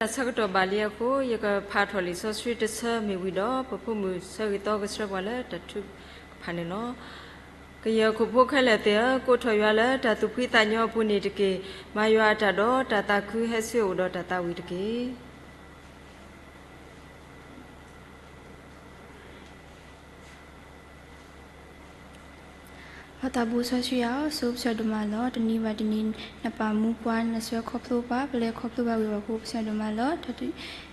တၢ်ဆၢကတီၢ်ဘၣ်လံအဃိ ယကဖးထီၣ်လံာ်စီဆှံတဆၢမ့ၢ်ဝံၤဒီး ပဖိမုၣ်ဆၢဂ့ၤသီကဆှၢပှၤလၢတၢ်ထုကဖၣ်န့ၣ်လီၤ. ကယဲၢ်ခိၣ်ဖိခဲလၢာ်သ့ၣ်ဧၢ, ကိးထီၣ်ယွၤလၢတၢ်သူၣ်ဖှံသးညီအပူၤန့ၣ်တက့ၢ်. မၤယွၤအတၢ်ဒီးတၢ်သးခုဟဲဆူအအိၣ်ဒီးတၢ်သးဝံၣ်တက့ၢ်. ပသးဘိစီဆှံယွၤဧၢ, ဆိပစံးဒိၣ်မးလီၤ. တနံၤဘၣ်တနံၤ နပာ်မူပှၤ, နဆှၢခီဖျိပှၤ, ပလဲၤခီဖျိဘၣ်ဝံၤအဖီခိၣ် ပစံးဒိၣ်မးလီၤ.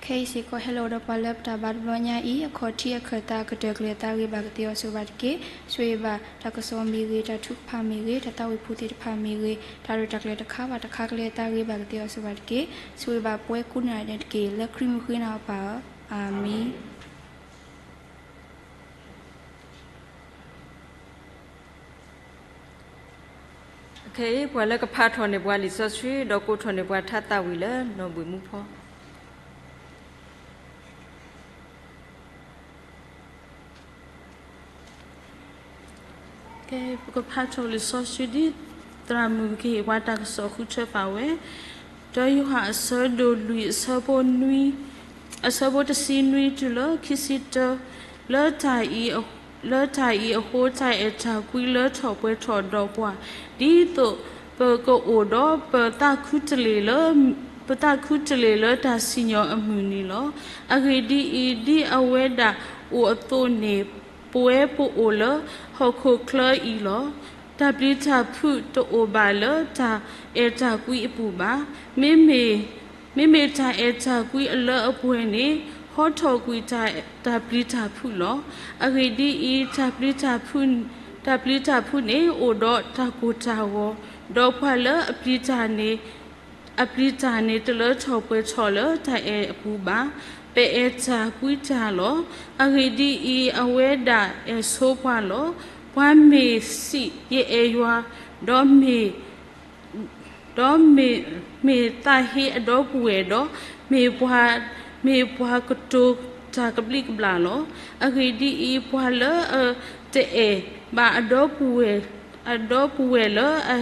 ခဲအံၤစ့ၢ်ကီး ဟဲလီၤအိၣ်ဒီးပှၤလၢပတၢ်ဘါတဘျီညါအံၤ, အခီၣ်ထံးအခၢၣ်သး ကတၢၢ်ကျၢၤသးဂ့ၤဘၣ်ကသ့အီၤဆိၣ်ဂ့ၤဘၣ်တက့ၢ်. ဆိၣ်ဂ့ၤဘၣ်တၢ်ကစီၣ်မ့ၢ်ဂ့ၤ, တၢ်ထုကဖၣ်မ့ၢ်ဂ့ၤ, တၢ်သးဝံၣ်ဖိသ့ၣ်တဖၣ်မ့ၢ်ဂ့ၤ, တၢ်ရဲၣ်တၢ်ကျဲၤတခါဘၣ်တခါ ကလဲၤသးဂ့ၤဘၣ်ကသ့အီၤဆိၣ်ဂ့ၤဘၣ်တက့ၢ်. ဆိၣ်ဂ့ၤဘၣ်ပဝဲကိးဂၤဒဲးတက့ၢ်. လၢခရံာ်မံၤဃ့နၤအီၤပၢ်ဧၢ, အၤမ့ၣ်. ခဲအံၤ ပှၤလၢကဖးထီၣ်န့ၢ်ပှၤလံာ်စီဆှံ ဒီးကိးထီၣ်န့ၢ်ပှၤထါသးဝံၣ်လၢနီၣ်ဘှံးမူဖီ ကပဖးထီၣ်လံာ်စီဆှံဒ်သရၣ်မုၣ်ကဟ့ၣ်ပှၤတၢ်ကစီၣ်ဃုထၢဘၣ်ဝဲ, ဒီးယိၤဟၣ်အဆၢဒိၣ်လွံၢ် အဆၢဖိတဆံနွံတုၤလၢခံဆံတၢ, လၢ လၢတၢ်အံၤအဃိ တၢ်အဲၣ်တၢ်ကွံလၢထီၣ်ပှဲၤထီၣ်ဒီးပှၤ, ဒ်သိးပကအိၣ်ဒီးပသးခူတလ့ၢ်လၢ ပသးခူတလ့ၢ်လၢတၢ်စံၣ်ညီၣ်အမုၢ်န့ၣ်လီၤ. အဂ့ၢ်ဒ်အံၤ, ဒ်အဝဲဒၣ်အိၣ်အသိးန့ၣ် ပဝဲပအိၣ်လၢဟီၣ်ခိၣ်ချၢအံၤလီၤ. တၢ်ပျံၤတၢ်ဖုးတအိၣ်ဘၣ်လၢတၢ်အဲၣ်တၢ်ကွံအပူၤဘၣ်. မ့မ့ၢ် မ့မ့ၢ်တၢ်အဲၣ်တၢ်ကွံအလၢအပှဲၤန့ၣ် ဟီထီၣ်ကွံာ်တၢ်ပျံၤတၢ်ဖုးလီၤ. အဂ့ၢ်ဒ်အံၤ, တၢ်ပျံၤတၢ်ဖုး တၢ်ပျံၤတၢ်ဖုးန့ၣ်အိၣ်ဒီးတၢ်ကိၢ်တၢ်ဂီၤ, ဒီးပှၤလၢအပျံၤတၢ်န့ၣ် အပျံၤတၢ်န့ၣ် တလၢထီၣ်ပှဲၤထီၣ်လၢတၢ်အဲၣ်အပူၤဘၣ်. ပအဲၣ်တၢ်ကွံတၢ်လီၤ. အဂ့ၢ်ဒ်အံၤ, အဝဲဒၣ်အဲၣ်ဆိပှၤလီၤ. ပှၤမ့ၢ်စံး ယအဲၣ်ယွၤ, ဒီးမ့ၢ် ဒီးမ့ၢ် မ့ၢ်သးဟ့အဒီပုၢ်ဝဲၢ်ဒီး မ့ၢ်ပှၤ မ့ၢ်ပှၤကတိၤတၢ်ကဘျံးကဘျၣ်လီၤ. အဂ့ၢ်ဒ်အံၤ, ပှၤလၢအတအဲၣ်ဘၣ်အဒီပုၢ်ဝဲၢ် အဒီပုၢ်ဝဲၢ်လၢအ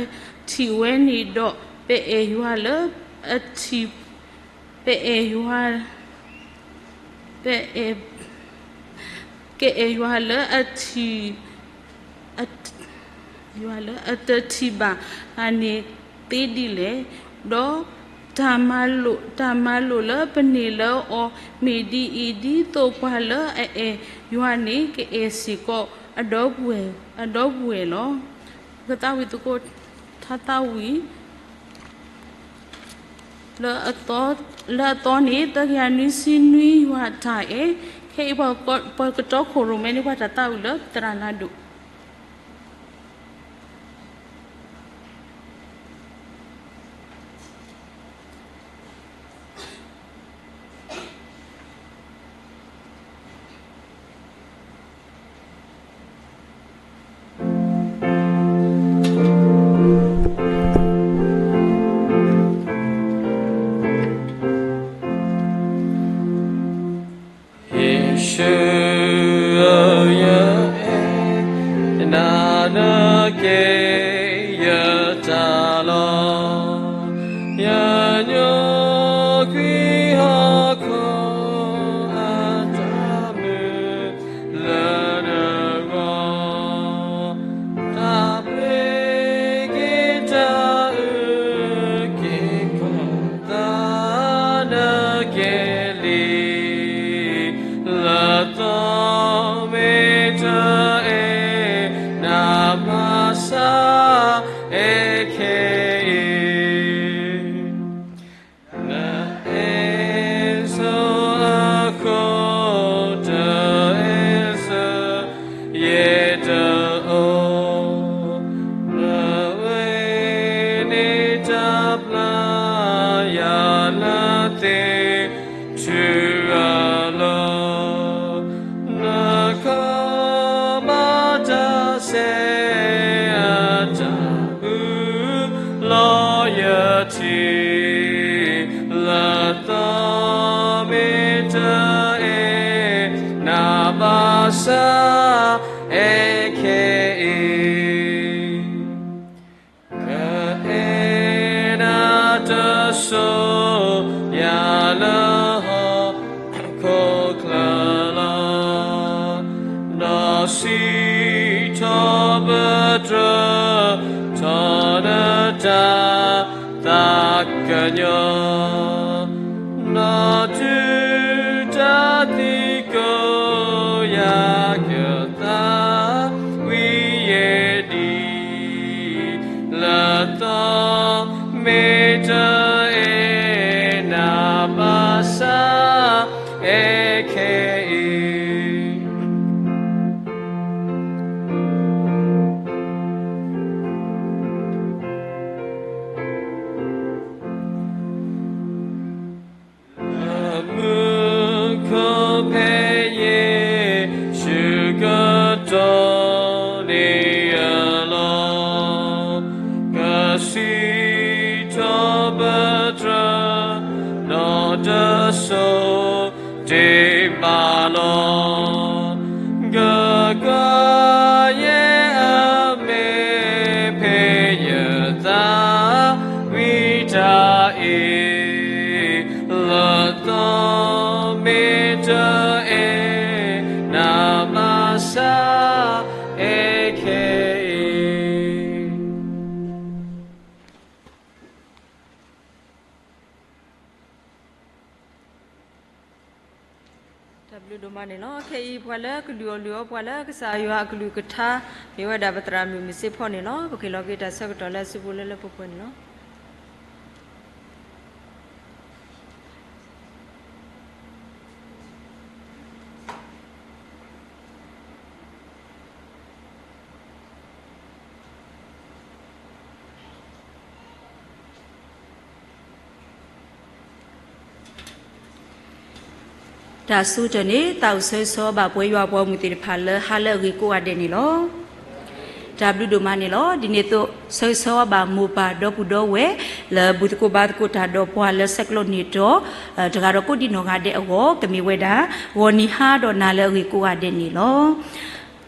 ထံၣ်ဝဲန့ၣ်ဒီး ပအဲၣ်ယွၤလၢအထံၣ် ပအဲၣ်ယွၤ ပအဲၣ် ကအဲၣ်ယွၤလၢအထံၣ် ယွၤလၢအတထံၣ်ဘၣ်အန့ၣ်သ့ဒ်လဲၣ်. ဒီးတၢ်မၤလိာ် တၢ်မၤလိာ်လၢပန့ၢ်လၢအီၤမ့ၢ်ဒ်အံၤ, ဒ်သိးပှၤလၢအအဲၣ်ယွၤန့ၣ် ကအဲၣ်စ့ၢ်ကီးအဒီပုၢ်ဝဲၢ် အဒီပုၢ်ဝဲၢ်လီၤ. ပကသးဝံၣ်သကိး ထါသးဝံၣ် လၢအသီန့ၣ် သၢကယၤနွံဆံနွံ ယွၤအတၢ်အဲၣ်. ခဲအံၤပှၤကတီခိၣ်ရိၣ်မဲန့ၣ် ပှၤတၢ်သးဝံၣ်လၢသရၣ်လၢဒိၣ် ယ့ၣ်ၡူးဧၢ, ယအဲၣ်နၤနကဲ ယတၢ်လီၤ. ယညိကွံာ်ဟီၣ်ခိၣ်အတၢ်မုာ် လၢနဂီၢ်, တၢ်ပျ့ၤက့ၤတၢ်အုၣ်က့ၤခီၣ်သး နကဲလံ, လၢသီမ့ၢ်တအဲၣ်နၤဘၣ်ဆၣ် အဲၣ်ခဲအံၤ နအဲၣ်ဆိအဃိ တအဲၣ်ဆိယဲတအိၣ်, နဝဲန့ၣ်တၢ်ပျၢ်ယၤလၢ သ့ၣ်ထူၣ်အလီၢ်, နခီမၤတၢ်ဆဲးအတၢ် အုၣ်လီၤယထံၣ်, လၢသီမ့ၢ်တအဲၣ်နၤဘၣ်ဆၣ် အဲၣ်ခဲအံၤ, ကအဲၣ်နၤတစိၤ ယၤလၢ စံးထီၣ်ပတြၢၤ ထီၣ်နတၢ်သးကညီၤ, နီၢ်တုၤတၢ်သံကိး ယၤကသးဝံၣ်ယဲဒံး, လၢသီမ့ၢ်တအဲၣ် နၤဘၣ်ဆၣ် အဲၣ်ခဲအံၤ. လၢမူခိၣ်ဖဲယ့ၣ်ၡူးကတီၢ်န့ၣ်အလီၢ်, ကစံးထီၣ်ပတြၢၤ နီၢ်တစိၤ တ့ၢ်မးလီၤ. ကကွၢ်ယဲအမဲာ် ဖဲယသးဝံၣ်တၢ်အ့ၣ်, လၢသီမ့ၢ်တအဲၣ် နၤဘၣ်ဆၣ် အဲၣ်ခဲအံၤ. တၢ်ဘျုးဒိၣ်မးန့ၣ်လီၤ. ခဲအံၤပှၤလၢကလုၢ်အီၣ်လုၢ်အီ ပှၤလၢကစၢ်ယွၤအကလုၢ်ကထါ မ့ၢ်ဝဲဒၣ်ပသရၣ်မုၣ်မုၢ်စ့ဖီန့ၣ်လီၤ. ပကဟ့ၣ်လီၤက့ၤတၢ်ဆၢကတီၢ်လၢအစုပူၤလၢလၢပှဲၤပှဲၤန့ၣ်လီၤ. တၢ်ဆိကတၢၢ်န့ၣ် သးအိၣ်ဆၢဂ့ၤဆၢဝါဘၣ်ပှၤယွၤအပှၤဂီၢ်မုၢ်သ့ၣ်တဖၣ် လၢဟါလၢအဂ့ၤကိးဂၤဒဲးန့ၣ်လီၤ. တၢ်ဘျုးဒိၣ်မးန့ၣ်လီၤ. ဒ်န့ၣ်အသိး ဆၢဂ့ၤဆၢဝါဘၣ်မိၢ်ပၢ်ဒီပုၢ်ဒီဝဲၢ် လၢဘူၣ်သကိးဘါသကိးတၢ်ဒီးပှၤလၢဆဲးကျိးန့ၢ်တီၤ တဂၤဒီးကိးဒံနီၢ်ဂၤဒဲးအဂီၢ် ကမ့ၢ်ဝဲဒၣ် ဂီၤနံၤဟါဒီးနၤလၢအဂ့ၤကိးဂၤဒဲးန့ၣ်လီၤ.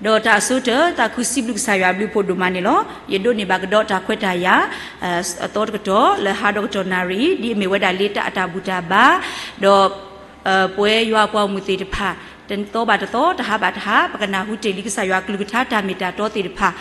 ဒီးတၢ်အဆိကတၢၢ် သးခုစံးဘျုးကစၢ်ယွၤအဘျုးအဖှိၣ်ဒိၣ်မးန့ၣ်လီၤ. ယဒိးန့ၢ်ဘၣ်ကဒီးတၢ်ခွဲးတၢ်ယာ် အသီတကတီၢ် လၢဟါဒီကတီၢ်နၣ်ရံၣ် ဒ်အမ့ၢ်ဝဲဒၣ်လ့တၢ်အတၢ်ဘူၣ်တၢ်ဘါ ဒီး ပှၤယွၤအပှၤဂီၢ်မုၢ်သ့ၣ်တဖၣ် တသီဘၣ်တသီ တဟါဘၣ်တဟါ ပကနၢ်ဟူတ့ၢ်လံကစၢ်ယွၤအကလုၢ်ကထါတၢ်မ့ၢ်တၢ်တီသ့ၣ်တဖၣ်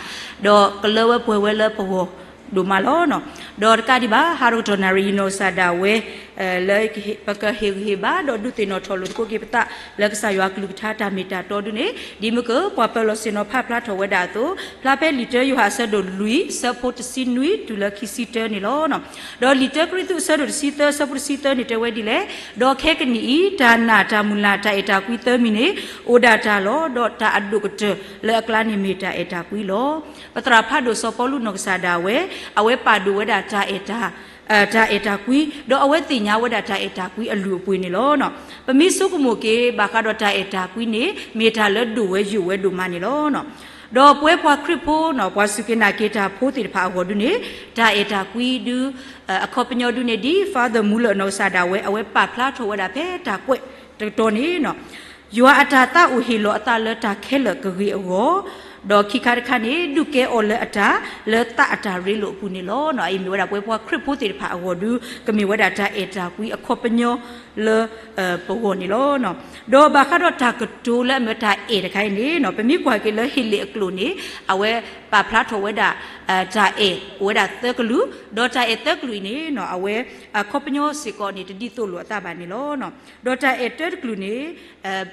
ဒီးကလၢဝဲပှဲၤဝဲလၢပဂီၢ်ဒိၣ်မးလီၤ. ဒီးတကးဒံးဘၣ် ဟါဒီကတီၢ်နၣ်ရံၣ် ယနီၢ်ကစၢ်ဒၣ်ဝဲ လၢပကဟ့ၣ်ဂံၢ်ဟ့ၣ်ဘါ ဒီးဒုးသ့ၣ်နီၣ်ထီၣ်လိာ်သကိးက့ၤပသး လၢကစၢ်ယွၤအကလုၢ်ကထါတၢ်မ့ၢ်တၢ်တီဒုန့ၣ် ဒ်မ့ၢ်ကပှၤပၢၤလီၢ်ဆ့ၣ်နီၤဖးဖျါထီၣ်ဝဲဒၣ်အသိး ဖျါဖဲလံာ်တၢယိၤဟၣ်အဆၢဒိၣ်လွံၢ် ဆၢဖိတဆံနွံတုၤလၢခံဆံတၢန့ၣ်လီၤ. ဒီးလံာ်တၢကရံၣ်သူးအဆၢဒိၣ်တဆံသၢ ဆၢဖိတဆံသၢန့ၣ်တဲဝဲဒ်လဲၣ်, ဒီးခဲကနံၣ်အံၤ တၢ်နာ်တၢ်မုၢ်လၢ်တၢ်အဲၣ်တၢ်ကွံသၢမံၤန့ၣ် အိၣ်ဒၣ်တၢ်လီၤ. ဒီးတၢ်အဒိၣ်ကတၢၢ်လၢအကျါန့ၣ်မ့ၢ်တၢ်အဲၣ်တၢ်ကွံလီၤ. ပသရၣ်ဖးဒိၣ်စီၤပီလူးနီၢ်ကစၢ်ဒၣ်ဝဲ အဝဲပာ်ဒိၣ်ဝဲဒၣ်တၢ်အဲၣ်တၢ် တၢ်အဲၣ်တၢ်ကွံ ဒီးအဝဲသ့ၣ်ညါဝဲဒၣ်တၢ်အဲၣ်တၢ်ကွံအလုၢ်အပှ့ၤန့ၣ်လီၤ. ပမ့ၢ်ဆိကမိၣ်က့ၤ ဘၣ်ဃးဒီးတၢ်အဲၣ်တၢ်ကွံန့ၣ် မ့ၢ်တၢ်လၢဒိၣ်ဝဲယိာ်ဝဲဒိၣ်မးန့ၣ်လီၤ. ဒီးပဝဲပှၤခရံာ်ဖိန့ၣ် ပှၤစူၢ်က့ၤနာ်က့ၤတၢ်ဖိသ့ၣ်တဖၣ်အဂီၢ်ဒုန့ၣ် တၢ်အဲၣ်တၢ်ကွံဒု အခီပညီဒုန့ၣ် ဒ် Father Muller နီၢ်ကစၢ်ဒၣ်ဝဲ အဝဲပာ်ဖျါထီၣ်ဝဲဒၣ်ဖဲတၢ်ကွဲးတကတီၢ်န့ၣ် ယွၤအတၢ်သးအိၣ်ဟ့ၣ်လီၤအသးလၢတၢ်ခဲလၢာ်ကဂ့ၤအဂီၢ်, ဒီးခံခါတခါန့ၣ် ဒုးကဲအီၤလၢအတၢ် လၢသးအတၢ်ရ့လိာ်အပူၤန့ၣ်လီၤ. အအံၤမ့ၢ်ဝဲဒၣ်ပဝဲပှၤခရံာ်ဖိသ့ၣ်တဖၣ်အဂီၢ်ဒု ကမ့ၢ်ဝဲဒၣ်တၢ်အဲၣ်တၢ်ကွံအခီပညီလၢ ပဂီၢ်န့ၣ်လီၤ. ဒီးဘၣ်ဃးဒီးတၢ်ကတိၤလၢအမ့ၢ်တၢ်အဲၣ်တခါအံၤန့ၣ် ပမ့ၢ်ကွၢ်က့ၤလၢဟ့းလ့ၣ်အကျိာ်န့ၣ် အဝဲပာ်ဖျါထီၣ်ဝဲဒၣ် တၢ်အဲၣ် အိၣ်ဝဲဒၣ်သၢကလုာ်, ဒီးတၢ်အဲၣ်သၢကလုာ်အံၤန့ၣ် အဝဲအခီပညီစ့ၢ်ကီးန့ၣ် တဒ်သိးလိာ်အသးဘၣ်န့ၣ်လီၤ. ဒီးတၢ်အဲၣ်တၢတကလုာ်န့ၣ်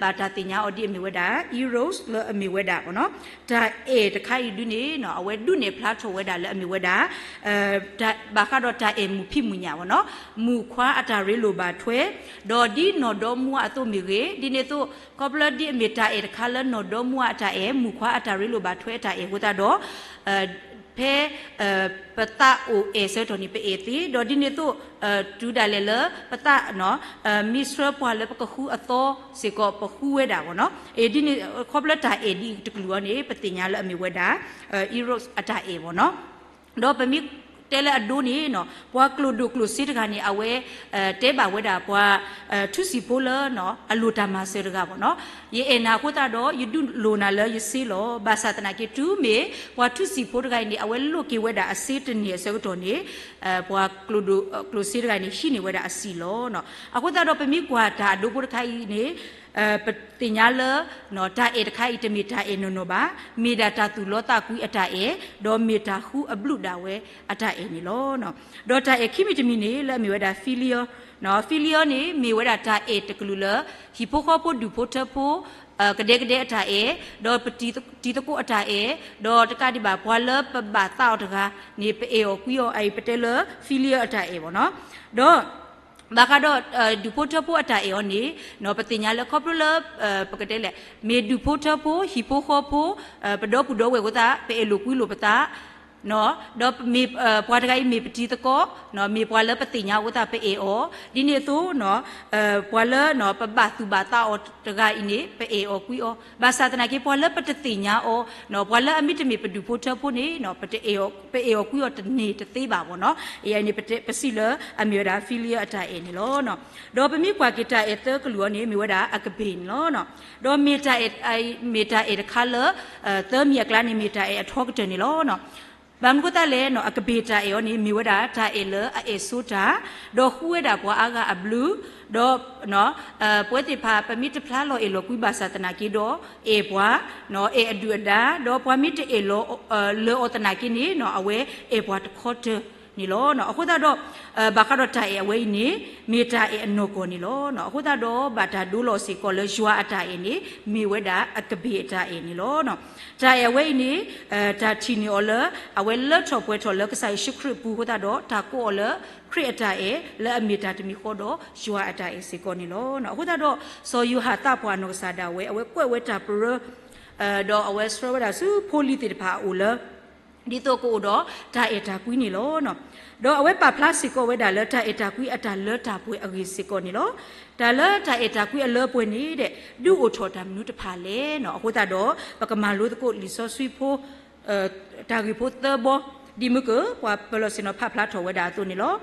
ဘၣ်တၢ်သ့ၣ်ညါအီၤဒ်အမ့ၢ်ဝဲဒၣ် Eros လၢအမ့ၢ်ဝဲဒၣ် တၢ်အဲၣ်တခါအံၤဒုန့ၣ် အဝဲဒုးနဲၣ်ဖျါထီၣ်ဝဲဒၣ်လၢအမ့ၢ်ဝဲဒၣ် ဘၣ်ဃးဒီးတၢ်အဲၣ်မုာ်ဖံးမုာ်ညၣ် မုၣ်ခွါအတၢ်ရ့လိာ်ဘၣ်ထွဲ, ဒီးဒ်နီၢ်ဒီမါဝၤအသိးမ့ၢ်ဂ့ၤ, ဒ်န့ၣ်အသိး ခီဖျိဒ်အမ့ၢ်တၢ်အဲၣ်တခါလၢနီၢ်ဒီမါဝၤအတၢ်အဲၣ်, မုၣ်ခွါအတၢ်ရ့လိာ်ဘၣ်ထွဲအတၢ်အဲၣ်အဃိသတးဒီး ဖဲ ပသးအိၣ်အဲၣ်အဆၢကတီၢ်န့ၣ် ပအဲၣ်သ့, ဒီးဒ်န့ၣ်အသိး တုၤဒၣ်လဲာ်လၢပသး မ့ၢ်ဆှၢပှၤလၢပကဃုအသီစ့ၢ်ကီး ပဃုဝဲဒၣ် ဒ်န့ၣ် ခီဖျိတၢ်အဲၣ်ဒ်အံၤတကလုာ်အံၤန့ၣ် ပသ့ၣ်ညါလၢအမ့ၢ်ဝဲဒၣ် Eros အတၢ်အဲၣ် ဒီးပမ့ၢ်တဲလၢအဒိန့ၣ် ပှၤကျိာ်ဒိၣ်ကျိာ်စ့တဂၤန့ၣ် အဝဲ တဲဘၣ်ဝဲဒၣ်ပှၤ ထူစံာ်ဖိလၢ အလိၣ်တၢ်မၤစၢၤတဂၤ ယအဲၣ်နၤအဃိသတးဒီး ယဒုးလိၢ်နၤလၢယစ့လီၤ. ဘၣ်ဆၣ်သနာ်က့ တုၤမ့ၢ်ပှၤထူစံာ်ဖိတဂၤအံၤန့ၣ် အဝဲလိးက့ၤဝဲဒၣ်အစ့တန့ၢ်အဆၢကတီၢ်န့ၣ် ပှၤကျိာ်ဒိၣ်ကျိာ်စ့တဂၤန့ၣ် ဟံးန့ၢ်ဝဲဒၣ်အစံၣ်လီၤ. အဃိသတးဒီး ပမ့ၢ်ကွၢ်တၢ်အဒိဖိတခါအံၤန့ၣ် ပသ့ၣ်ညါလၢ တၢ်အဲၣ်တခါအံၤတမ့ၢ်တၢ်အဲၣ်နီၢ်နီၢ်ဘၣ်, မ့ၢ်ဒၣ်တၢ်သူၣ်လီသးကွံအတၢ်အဲၣ်, ဒီးမ့ၢ်တၢ်ဃုအဘျုးဒၣ်ဝဲအတၢ်အဲၣ်န့ၣ်လီၤ. ဒီးတၢ်အဲၣ်ခံမံၤတမံၤန့ၣ် လၢအမ့ၢ်ဝဲဒၣ် filial, filial န့ၣ် မ့ၢ်ဝဲဒၣ်တၢ်အဲၣ်တကလုာ်လၢ ဟံၣ်ဖိဃီဖိဒူၣ်ဖိထၢဖိ ကဒဲကဒဲအတၢ်အဲၣ်, ဒီးပတံၤသကိးအတၢ်အဲၣ်, ဒီးတကးဒံးဘၣ် ပှၤလၢပဘၣ်သးအီၤတဂၤန့ၣ် ပအဲၣ်အီၤကွံအီၤ အအံၤပတဲလၢ filial အတၢ်အဲၣ်ဘၣ်နီၤ. ဒီး ဘၣ်ဃးဒီး ဒူၣ်ဖိထၢဖိအတၢ်အဲၣ်အီၤန့ၣ် ပသ့ၣ်ညါလၢခီဖျိလၢ ပကတဲလဲၣ် မ့ၢ်ဒူၣ်ဖိထၢဖိ ဟံၣ်ဖိဃီဖိ ပဒီပုၢ်ဒီဝဲၢ်အဃိသတး ပအဲၣ်လိာ်ကွံလိာ်ပသး ဒီးမ့ၢ် ပှၤတဂၤအံၤမ့ၢ်ပတံၤသကိး မ့ၢ်ပှၤလၢပသ့ၣ်ညါအဃိသတး ပအဲၣ်အီၤ, ဒ်န့ၣ်အသိး ပှၤလၢ ပဘၣ်သူၣ်ဘၣ်သးအီၤတဂၤအံၤန့ၣ် ပအဲၣ်အီၤကွံအီၤ, ဘၣ်ဆၣ်သနာ်က့ ပှၤလၢပတသ့ၣ်ညါအီၤ ပှၤလၢအမ့တမ့ၢ်ပဒူၣ်ဖိထၢဖိန့ၣ် ပအဲၣ်အီၤကွံအီၤတန့ၢ်တသ့ဘၣ်ဘၣ်နီၤ. အံၤန့ၣ် ပစံးလၢအမ့ၢ်ဝဲဒၣ် filial အတၢ်အဲၣ်န့ၣ်လီၤ. ဒီးပမ့ၢ်ကွၢ်က့ၤတၢ်အဲၣ်သၢကလုာ်အီၤန့ၣ် မ့ၢ်ဝဲဒၣ် agape န့ၣ်လီၤ. ဒီးမ့ၢ်တၢ်အဲၣ် မ့ၢ်တၢ်အဲၣ်တခါလၢ သၢမံၤအကျါန့ၣ် မ့ၢ်တၢ်အဲၣ်အထီကတၢၢ်န့ၣ်လီၤ. ဘၣ်မနုၤအဃိသတးလဲၣ် agape တၢ်အဲၣ်အီၤန့ၣ် မ့ၢ်ဝဲဒၣ်တၢ်အဲၣ်လၢအအဲၣ်ဆိတၢ်, ဒီးဃုဝဲဒၣ်ပှၤအါဂၤအဘျုး, ဒီး ပဝဲသ့ၣ်တဖၣ် ပမ့ၢ်တဖျါလီၤအဲၣ်လီၤကွံဘၣ်ဆၣ်သနာ်က့ဒီး အဲၣ်ပှၤ အဲၣ်အဒုၣ်အဒါ, ဒီးပှၤမ့ၢ်တအဲၣ်လီၤ လၢအီၤသနာ်က့န့ၣ် အဝဲအဲၣ်ပှၤတခီတၢၢ်န့ၣ်လီၤ. အဃိသတးဒီး ဘၣ်ဃးဒီးတၢ်အဲၣ်အဝဲအံၤန့ၣ် မ့ၢ်တၢ်အဲၣ်အနီၢ်ကီၢ်န့ၣ်လီၤ. အဃိသတးဒီး ဘၣ်တၢ်ဒိလီၤစ့ၢ်ကီးလၢယွၤအတၢ်အဲၣ်န့ၣ် မ့ၢ်ဝဲဒၣ် agape အတၢ်အဲၣ်န့ၣ်လီၤ. တၢ်အဲၣ်အဝဲအံၤန့ၣ် တၢ်ထံၣ်န့ၢ်အီၤလၢ အဝဲလၢထီၣ်ပှဲၤထီၣ်လၢကစၢ်ယ့ၣ်ၡူးခရံာ်အပူၤအဃိသတးဒီး တၢ်ကိးအီၤလၢခရံာ်အတၢ်အဲၣ် လၢအမ့ၢ်တၢ်တမံၤဃီဒီးယွၤအတၢ်အဲၣ်စ့ၢ်ကီးန့ၣ်လီၤ. အဃိသတးဒီး စီၤယိၤဟၣ်သးပှၢ်အနီၢ်ကစၢ်ဒၣ်ဝဲ အဝဲကွဲးဝဲတၢ်ပရၢ ဒီးအဝဲဆှၢဝဲဒၣ်ဆူဖိလံၤသ့ၣ်တဖၣ်အအိၣ်လၢ ဒ်သိးကအိၣ်ဒီးတၢ်အဲၣ်တၢ်ကွံန့ၣ်လီၤ. ဒီးအဝဲပာ်ဖျါစ့ၢ်ကီးဝဲဒၣ်လၢတၢ်အဲၣ်တၢ်ကွံအတၢ်လၢတၢ်ပှဲၤအဂ့ၢ်စ့ၢ်ကီးန့ၣ်လီၤ. တၢ်လၢတၢ်အဲၣ်တၢ်ကွံအလၢအပှဲၤန့ၣ်ဒီး ဒုးအိၣ်ထီၣ်တၢ်မနုၤတဖၣ်လဲၣ်. အဃိသတးဒီး ပကမၤလိသကိးလံာ်စီဆှံဖိ တၢ်ဂ့ၢ်ဖိသၢဘီ ဒ်မုၢ်က ပှၤပၢၤလီၢ်ဆ့ၣ်နီၤဖးဖျါထီၣ်ဝဲဒၣ်အသိးန့ၣ်လီၤ.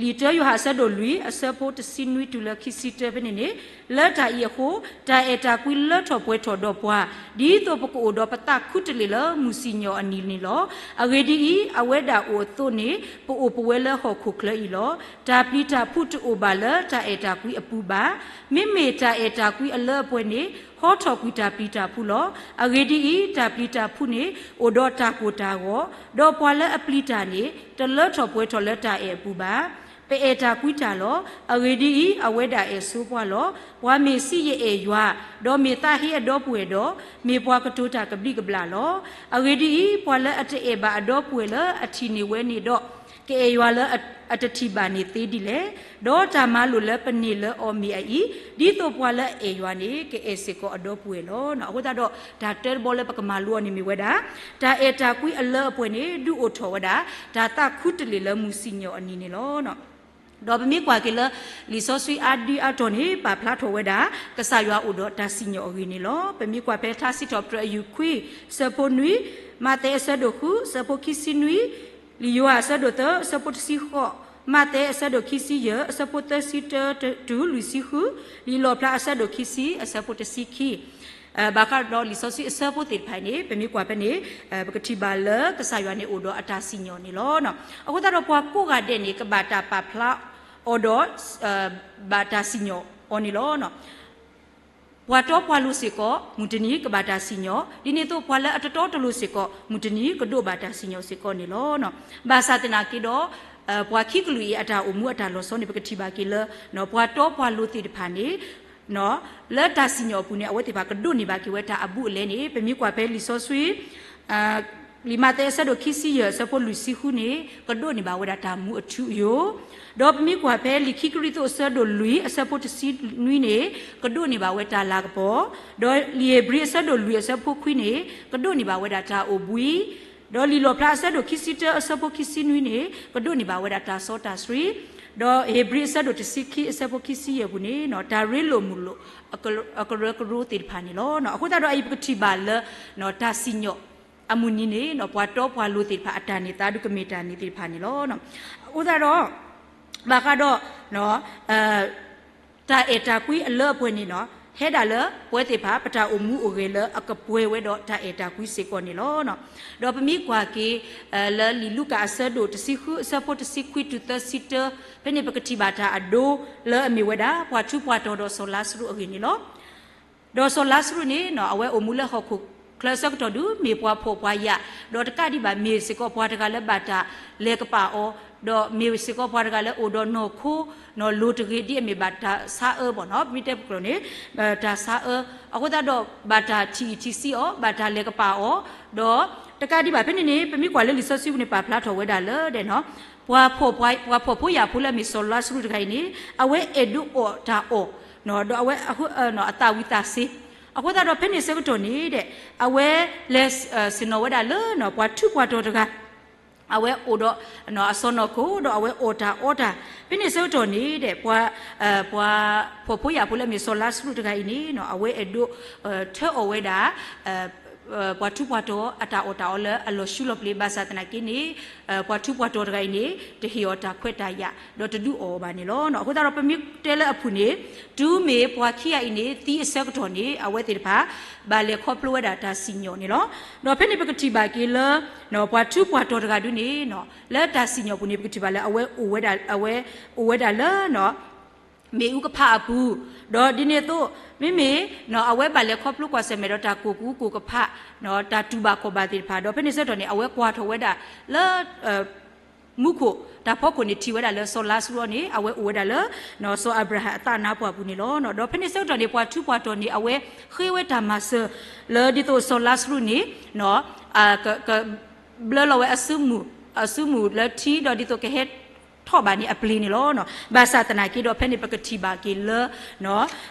လံာ်တၢယိၤဟၣ်အဆၢဒိၣ်လွံၢ် အဆၢဖိတဆံနွံတုၤလၢခံဆံတၢဖဲန့ၣ်န့ၣ်, လၢတၢ်အံၤအဃိ တၢ်အဲၣ်တၢ်ကွံလၢထီၣ်ပှဲၤထီၣ်ဒီးပှၤ ဒ်သိးပကအိၣ်ဒီးပသးခူတလ့ၢ်လၢမုၢ်စံၣ်ညီၣ်အနံၤန့ၣ်လီၤ. အဂ့ၢ်ဒ်အံၤ, အဝဲဒၣ်အိၣ်အသိးန့ၣ် ပအိၣ်ပဝဲလၢဟီၣ်ခိၣ်ချၢအံၤလီၤ. တၢ်ပျံၤတၢ်ဖုးတအိၣ်ဘၣ်လၢတၢ်အဲၣ်တၢ်ကွံအပူၤဘၣ်. မ့မ့ၢ်တၢ်အဲၣ်တၢ်ကွံအလၢအပှဲၤန့ၣ် ဟီထီၣ်ကွံာ်တၢ်ပျံၤတၢ်ဖုးလီၤ. အဂ့ၢ်ဒ်အံၤ, တၢ်ပျံၤတၢ်ဖုးန့ၣ် အိၣ်ဒီးတၢ်ကိၢ်တၢ်ဂီၤ, ဒီးပှၤလၢအပျံၤတၢ်န့ၣ် တလၢထီၣ်ပှဲၤထီၣ်လၢတၢ်အဲၣ်အပူၤဘၣ်. ပအဲၣ်တၢ်ကွံတၢ်လီၤ. အဂ့ၢ်ဒ်အံၤ, အဝဲဒၣ်အဲၣ်ဆိပှၤလီၤ. ပှၤမ့ၢ်စံးယအဲၣ်ယွၤ, ဒီးမ့ၢ်သးဟ့အဒီပုၢ်ဝဲၢ်ဒီး, မ့ၢ်ပှၤကတိၤတၢ်ကဘျံးကဘျၣ်လီၤ. အဂ့ၢ်ဒ်အံၤ, ပှၤလၢအတအဲၣ်ဘၣ်အဒီပုၢ်ဝဲၢ်လၢအထံၣ်န့ၢ်ဝဲန့ၣ်ဒီး, ကအဲၣ်ယွၤလၢအတထံၣ်ဘၣ်န့ၣ်သ့ဒ်လဲၣ်. ဒီးတၢ်မၤလိာ်လၢပန့ၢ်လၢအီၤမ့ၢ်အအံၤ, ဒ်သိးပှၤလၢအအဲၣ်ယွၤန့ၣ် ကအဲၣ်စ့ၢ်ကီးအဒီပုၢ်ဝဲၢ်လီၤ. အဃိသတးဒီး တၢ်တၢတဘီလၢပကမၤလိအီၤန့ၣ်မ့ၢ်ဝဲဒၣ်, တၢ်အဲၣ်တၢ်ကွံအလၢအပှဲၤန့ၣ် ဒုးအိၣ်ထီၣ်ဝဲဒၣ် တၢ်သးခူတလ့ၢ်လၢမုၢ်စံၣ်ညီၣ်အနံၤန့ၣ်လီၤ. ဒီးပမ့ၢ်ကွၢ်က့ၤလၢ လံာ်စီဆှံအါဒုအါတီၤန့ၣ် ပာ်ဖျါထီၣ်ဝဲဒၣ် ကစၢ်ယွၤအိၣ်ဒီးတၢ်စံၣ်ညီၣ်အဂ့ၢ်န့ၣ်လီၤ. ပမ့ၢ်ကွၢ်ဖဲထါစံးထီၣ်ပတြၢၤအယုၢ်ခွံ ဆၢဖိနွံ, မးသဲအဆၢဒိၣ်ဃု အဆၢဖိခံဆံနွံ, လံာ်ယိၤဟၣ်အဆၢဒိၣ်သၢ အဆၢဖိတဆံဃိး, မးသဲအဆၢဒိၣ်ခံဆံယဲၢ် အဆၢဖိသၢဆံတၢတုၤလွံၢ်ဆံဃု, လံာ်လီၣ်ဖျါအဆၢဒိၣ်ခံဆံ အဆၢဖိတဆံခံ ဘၣ်ဃးဒီးလံာ်စီဆှံအဆၢဖိသ့ၣ်တဖၣ်န့ၣ် ပမ့ၢ်ကွၢ်ဖဲန့ၣ် ပကထံၣ်ဘၣ်လၢကစၢ်ယွၤန့ၣ်အိၣ်ဒီးအတၢ်စံၣ်ညီၣ်န့ၣ်လီၤ. အဃိသတးဒီးပှၤကိးဂၤဒဲးန့ၣ် ကဘၣ်တၢ်ပာ်ဖျါအီၤဒီး ဘၣ်တၢ်စံၣ်ညီၣ်အီၤန့ၣ်လီၤ. ပှၤတီပှၤလိၤစ့ၢ်ကီး မုၢ်တနံၤကဘၣ်တၢ်စံၣ်ညီၣ်, ဒ်န့ၣ်အသိး ပှၤလၢအတတီတလိၤစ့ၢ်ကီး မုၢ်တနံၤကဒိးဘၣ်တၢ်စံၣ်ညီၣ်စ့ၢ်ကီးန့ၣ်လီၤ. ဘၣ်ဆၣ်သနာ်က့ဒီး ပှၤခံကလုာ်အံၤအတၢ်အိၣ်မူအတၢ်လီၤဆီန့ၣ် ပကထံၣ်ဘၣ်က့ၤလၢ ပှၤတီပှၤလိၤသ့ၣ်တဖၣ်န့ၣ် လၢတၢ်စံၣ်ညီၣ်အပူၤန့ၣ် အဝဲသ့ၣ်တဖၣ်ကဒိးန့ၢ်ဘၣ်က့ၤဝဲတၢ်အဘူးအလဲန့ၣ် ပမ့ၢ်ကွၢ်ဖဲလံာ်စီဆှံ လံာ်မးသဲအဆၢဒိၣ်ခံဆံယဲၢ် အဆၢဖိလွံၢ်ဆံဃုန့ၣ် ကဒိးန့ၢ်ဘၣ်ဝဲဒၣ်တၢ်မူအထူအယိာ်, ဒီးပမ့ၢ်ကွၢ်ဖဲလံာ်ခံကရံၣ်သူးအဆၢဒိၣ်လွံၢ်အဆၢဖိတဆံနွံန့ၣ် ကဒိးန့ၢ်ဘၣ်ဝဲတၢ်လၤကပီၤ, ဒီးလံာ်ဧ့ၤဘြံၤအဆၢဒိၣ်လွံၢ်အဆၢဖိခွံန့ၣ် ကဒိးန့ၢ်ဘၣ်ဝဲဒၣ်တၢ်အိၣ်ဘှံး, ဒီးလံာ်လီၣ်ဖျါအဆၢဒိၣ်ခံဆံတၢအဆၢဖိခံဆံနွံန့ၣ် ကဒိးန့ၢ်ဘၣ်ဝဲဒၣ်တၢ်စီတၢ်ဆှံ, ဒီးဧ့ၤဘြံၤအဆၢဒိၣ်တဆံခံအဆၢဖိခံဆံယဲၢ်ပူၤန့ၣ် တၢ်ရ့လိာ်မုာ်လိာ် အကရၢကရိသ့ၣ်တဖၣ်န့ၣ်လီၤ. အဃိသတးဒီးအအံၤပကထံၣ်ဘၣ်လၢ တၢ်စံၣ်ညီၣ်အမုၢ်နံၤန့ၣ် ပှၤတီပှၤလိၤသ့ၣ်တဖၣ်အတၢ်န့ၢ်သါဒုးကမ့ၢ်တၢ်န့ၣ်သ့ၣ်တဖၣ်န့ၣ်လီၤ. အဃိသတးဒီး ဘၣ်ဃးဒီး တၢ်အဲၣ်တၢ်ကွံအလၢအပှဲၤန့ၣ် ဟဲဒၣ်လၢပဝဲသ့ၣ်တဖၣ် ပတၢ်အိၣ်မူအိၣ်ဂဲၤလၢအကပှဲၤဝဲဒီးတၢ်အဲၣ်တၢ်ကွံစ့ၢ်ကီးန့ၣ်လီၤ. ဒီးပမ့ၢ်ကွၢ်က့ၤ လၢလံာ်လူၤကၣ်အဆၢဒိၣ်တဆံဃုအဆၢဖိတဆံခွံတုၤသၢဆံတၢ ဖဲန့ၣ်ပကထံၣ်ဘၣ်တၢ်အဒိလၢအမ့ၢ်ဝဲဒၣ် ပှၤထူးပှၤတီၤဒီးစီၤလါစရူးအဂ့ၢ်န့ၣ်လီၤ. ဒီးစီၤလါစရူးန့ၣ်နီၤ အဝဲအိၣ်မူလၢဟီၣ်ခိၣ်ချၢအဆၢကတီၢ်ဒုး မ့ၢ်ပှၤဖှီၣ်ပှၤယာ်, ဒီးတကးဒံးဘၣ် မ့ၢ်စ့ၢ်ကီးပှၤတဂၤလၢဘၣ်တၢ်လဲၤကပာ်အီၤ, ဒီးမ့ၢ်စ့ၢ်ကီးပှၤတဂၤလၢအိၣ်ဒီးနီၢ်ခိနီၤ လိၤတဂ့ၤဒ်အမ့ၢ်ဘၣ်တၢ်ဆါအၢဘၣ်နီၤ, ပမ့ၢ်တဲပကျိာ်န့ၣ် တၢ်ဆါအၢ, အဃိသတးဒီးဘၣ်တၢ်ထံၣ်အံၣ်ထံၣ်ဆံးအီၤ, ဘၣ်တၢ်လဲၤကပာ်အီၤ, ဒီးတကးဒံးဘၣ်ဖဲန့ၣ်န့ၣ် ပမ့ၢ်ကွၢ်လၢလံာ်စီဆှံပူၤန့ၣ် ပာ်ဖျါထီၣ်ဝဲဒၣ်လၢဒဲးနီၤ ပှၤဖှီၣ်ဖိယာ်ဖိလၢအမ့ၢ်စီၤလါစရူးတဂၤအံၤန့ၣ် အဝဲအဲၣ်ဒိးအီၣ်တၢ်အီၣ်, ဒီးအဝဲ အသးဝံၣ်သးစ့, အဃိသတးဒီးဖဲန့ၣ်ဆၢကတီၢ်န့ၣ်ဒဲး အဝဲလဲၤဆ့ၣ်နီၤဝဲဒၣ်လၢ ပှၤထူးပှၤတီၤတဂၤ အဝဲအိၣ်ဒီးအစီၢ်နီၤခိၣ် ဒီးအဝဲအီၣ်တၢ်အီတၢ်, ဖဲန့ၣ်ဆၢကတီၢ်န့ၣ်ဒဲး ပှၤ ပှၤဖှီၣ်ဖိယာ်ဖိလၢအမ့ၢ်စီၤလါစရူးတဂၤအံၤန့ၣ်နီၤ အဝဲအဲၣ်ဒိး ထၢအီၣ်ဝဲဒၣ် ပှၤထူးပှၤတီၤအတၢ်အီၣ်တၢ်အီလၢအလီၤဆူလီၤပျံၤ ဘၣ်ဆၣ်သနာ်က့န့ၣ် ပှၤထူးပှၤတီၤတဂၤအံၤန့ၣ် တဟ့ၣ်အီၤတၢ်ခွဲးတၢ်ယာ် ဒီးတဒုးအီၣ်အီၤဘၣ်န့ၣ်လီၤ. အဃိသတးဒီးပမ့ၢ်တဲလၢအဖုၣ်န့ၣ် တုၤမ့ၢ်ပှၤခံဂၤအံၤန့ၣ် သံအဆၢကတီၢ်န့ၣ် အဝဲသ့ၣ်တဖၣ် ဘၣ်လဲၤခီဖျိဝဲဒၣ်တၢ်စံၣ်ညီၣ်န့ၣ်လီၤ. ဒီးဖဲန့ၣ်ပကထံၣ်ဘၣ်က့ၤလၢ ပှၤထူးပှၤတီၤတဂၤဒုန့ၣ် လၢတၢ်စံၣ်ညီၣ်ပူၤန့ၣ် ပကထံၣ်ဘၣ်လၢအဝဲအိၣ်ဝဲဒၣ် အဝဲအိၣ်ဝဲဒၣ်လၢ မ့ၣ်အူကဖးအပူၤ, ဒီးဒ်န့ၣ်အသိး မ့မ့ၢ် အဝဲဘၣ်လဲၤခီဖျိကွၢ်ဆၢၣ်မဲာ်ဒီးတၢ်ကိၢ်ကူကိၢ်ကဖး တၢ်တူၢ်ဘၣ်ခီၣ်ဘၣ်သ့ၣ်တဖၣ် ဒီးဖဲန့ၣ်ဆၢကတီၢ်န့ၣ် အဝဲကွၢ်ထီၣ်ဝဲဒၣ်လၢ မူခိၣ် တၢ်ဖီခိၣ်န့ၣ်ထံၣ်ဝဲဒၣ်လၢစီၤလါစရူးန့ၣ် အဝဲအိၣ်ဝဲဒၣ်လၢ စီၤအၤဘြၤဟၣ်အသးနါပှၢ်ပူၤန့ၣ်လီၤ. ဒီးဖဲန့ၣ်ဆၢကတီၢ်န့ၣ် ပှၤထူးပှၤတီၤန့ၣ် အဝဲဃ့ဝဲတၢ်မၤစၢၤ လၢဒ်သိးစီၤလါစရူးန့ၣ် က ကဘျၢလီၤဝဲအစုမုၢ် အစုမုၢ်လၢထံ ဒီးဒ်သိးကဟဲထီၣ်ဘၣ်န့ၣ်အပျ့ၤန့ၣ်လီၤ. ဘၣ်ဆၣ်သနာ်က့ဒီးဖဲန့ၣ်ပကထံၣ်ဘၣ်က့ၤလၢ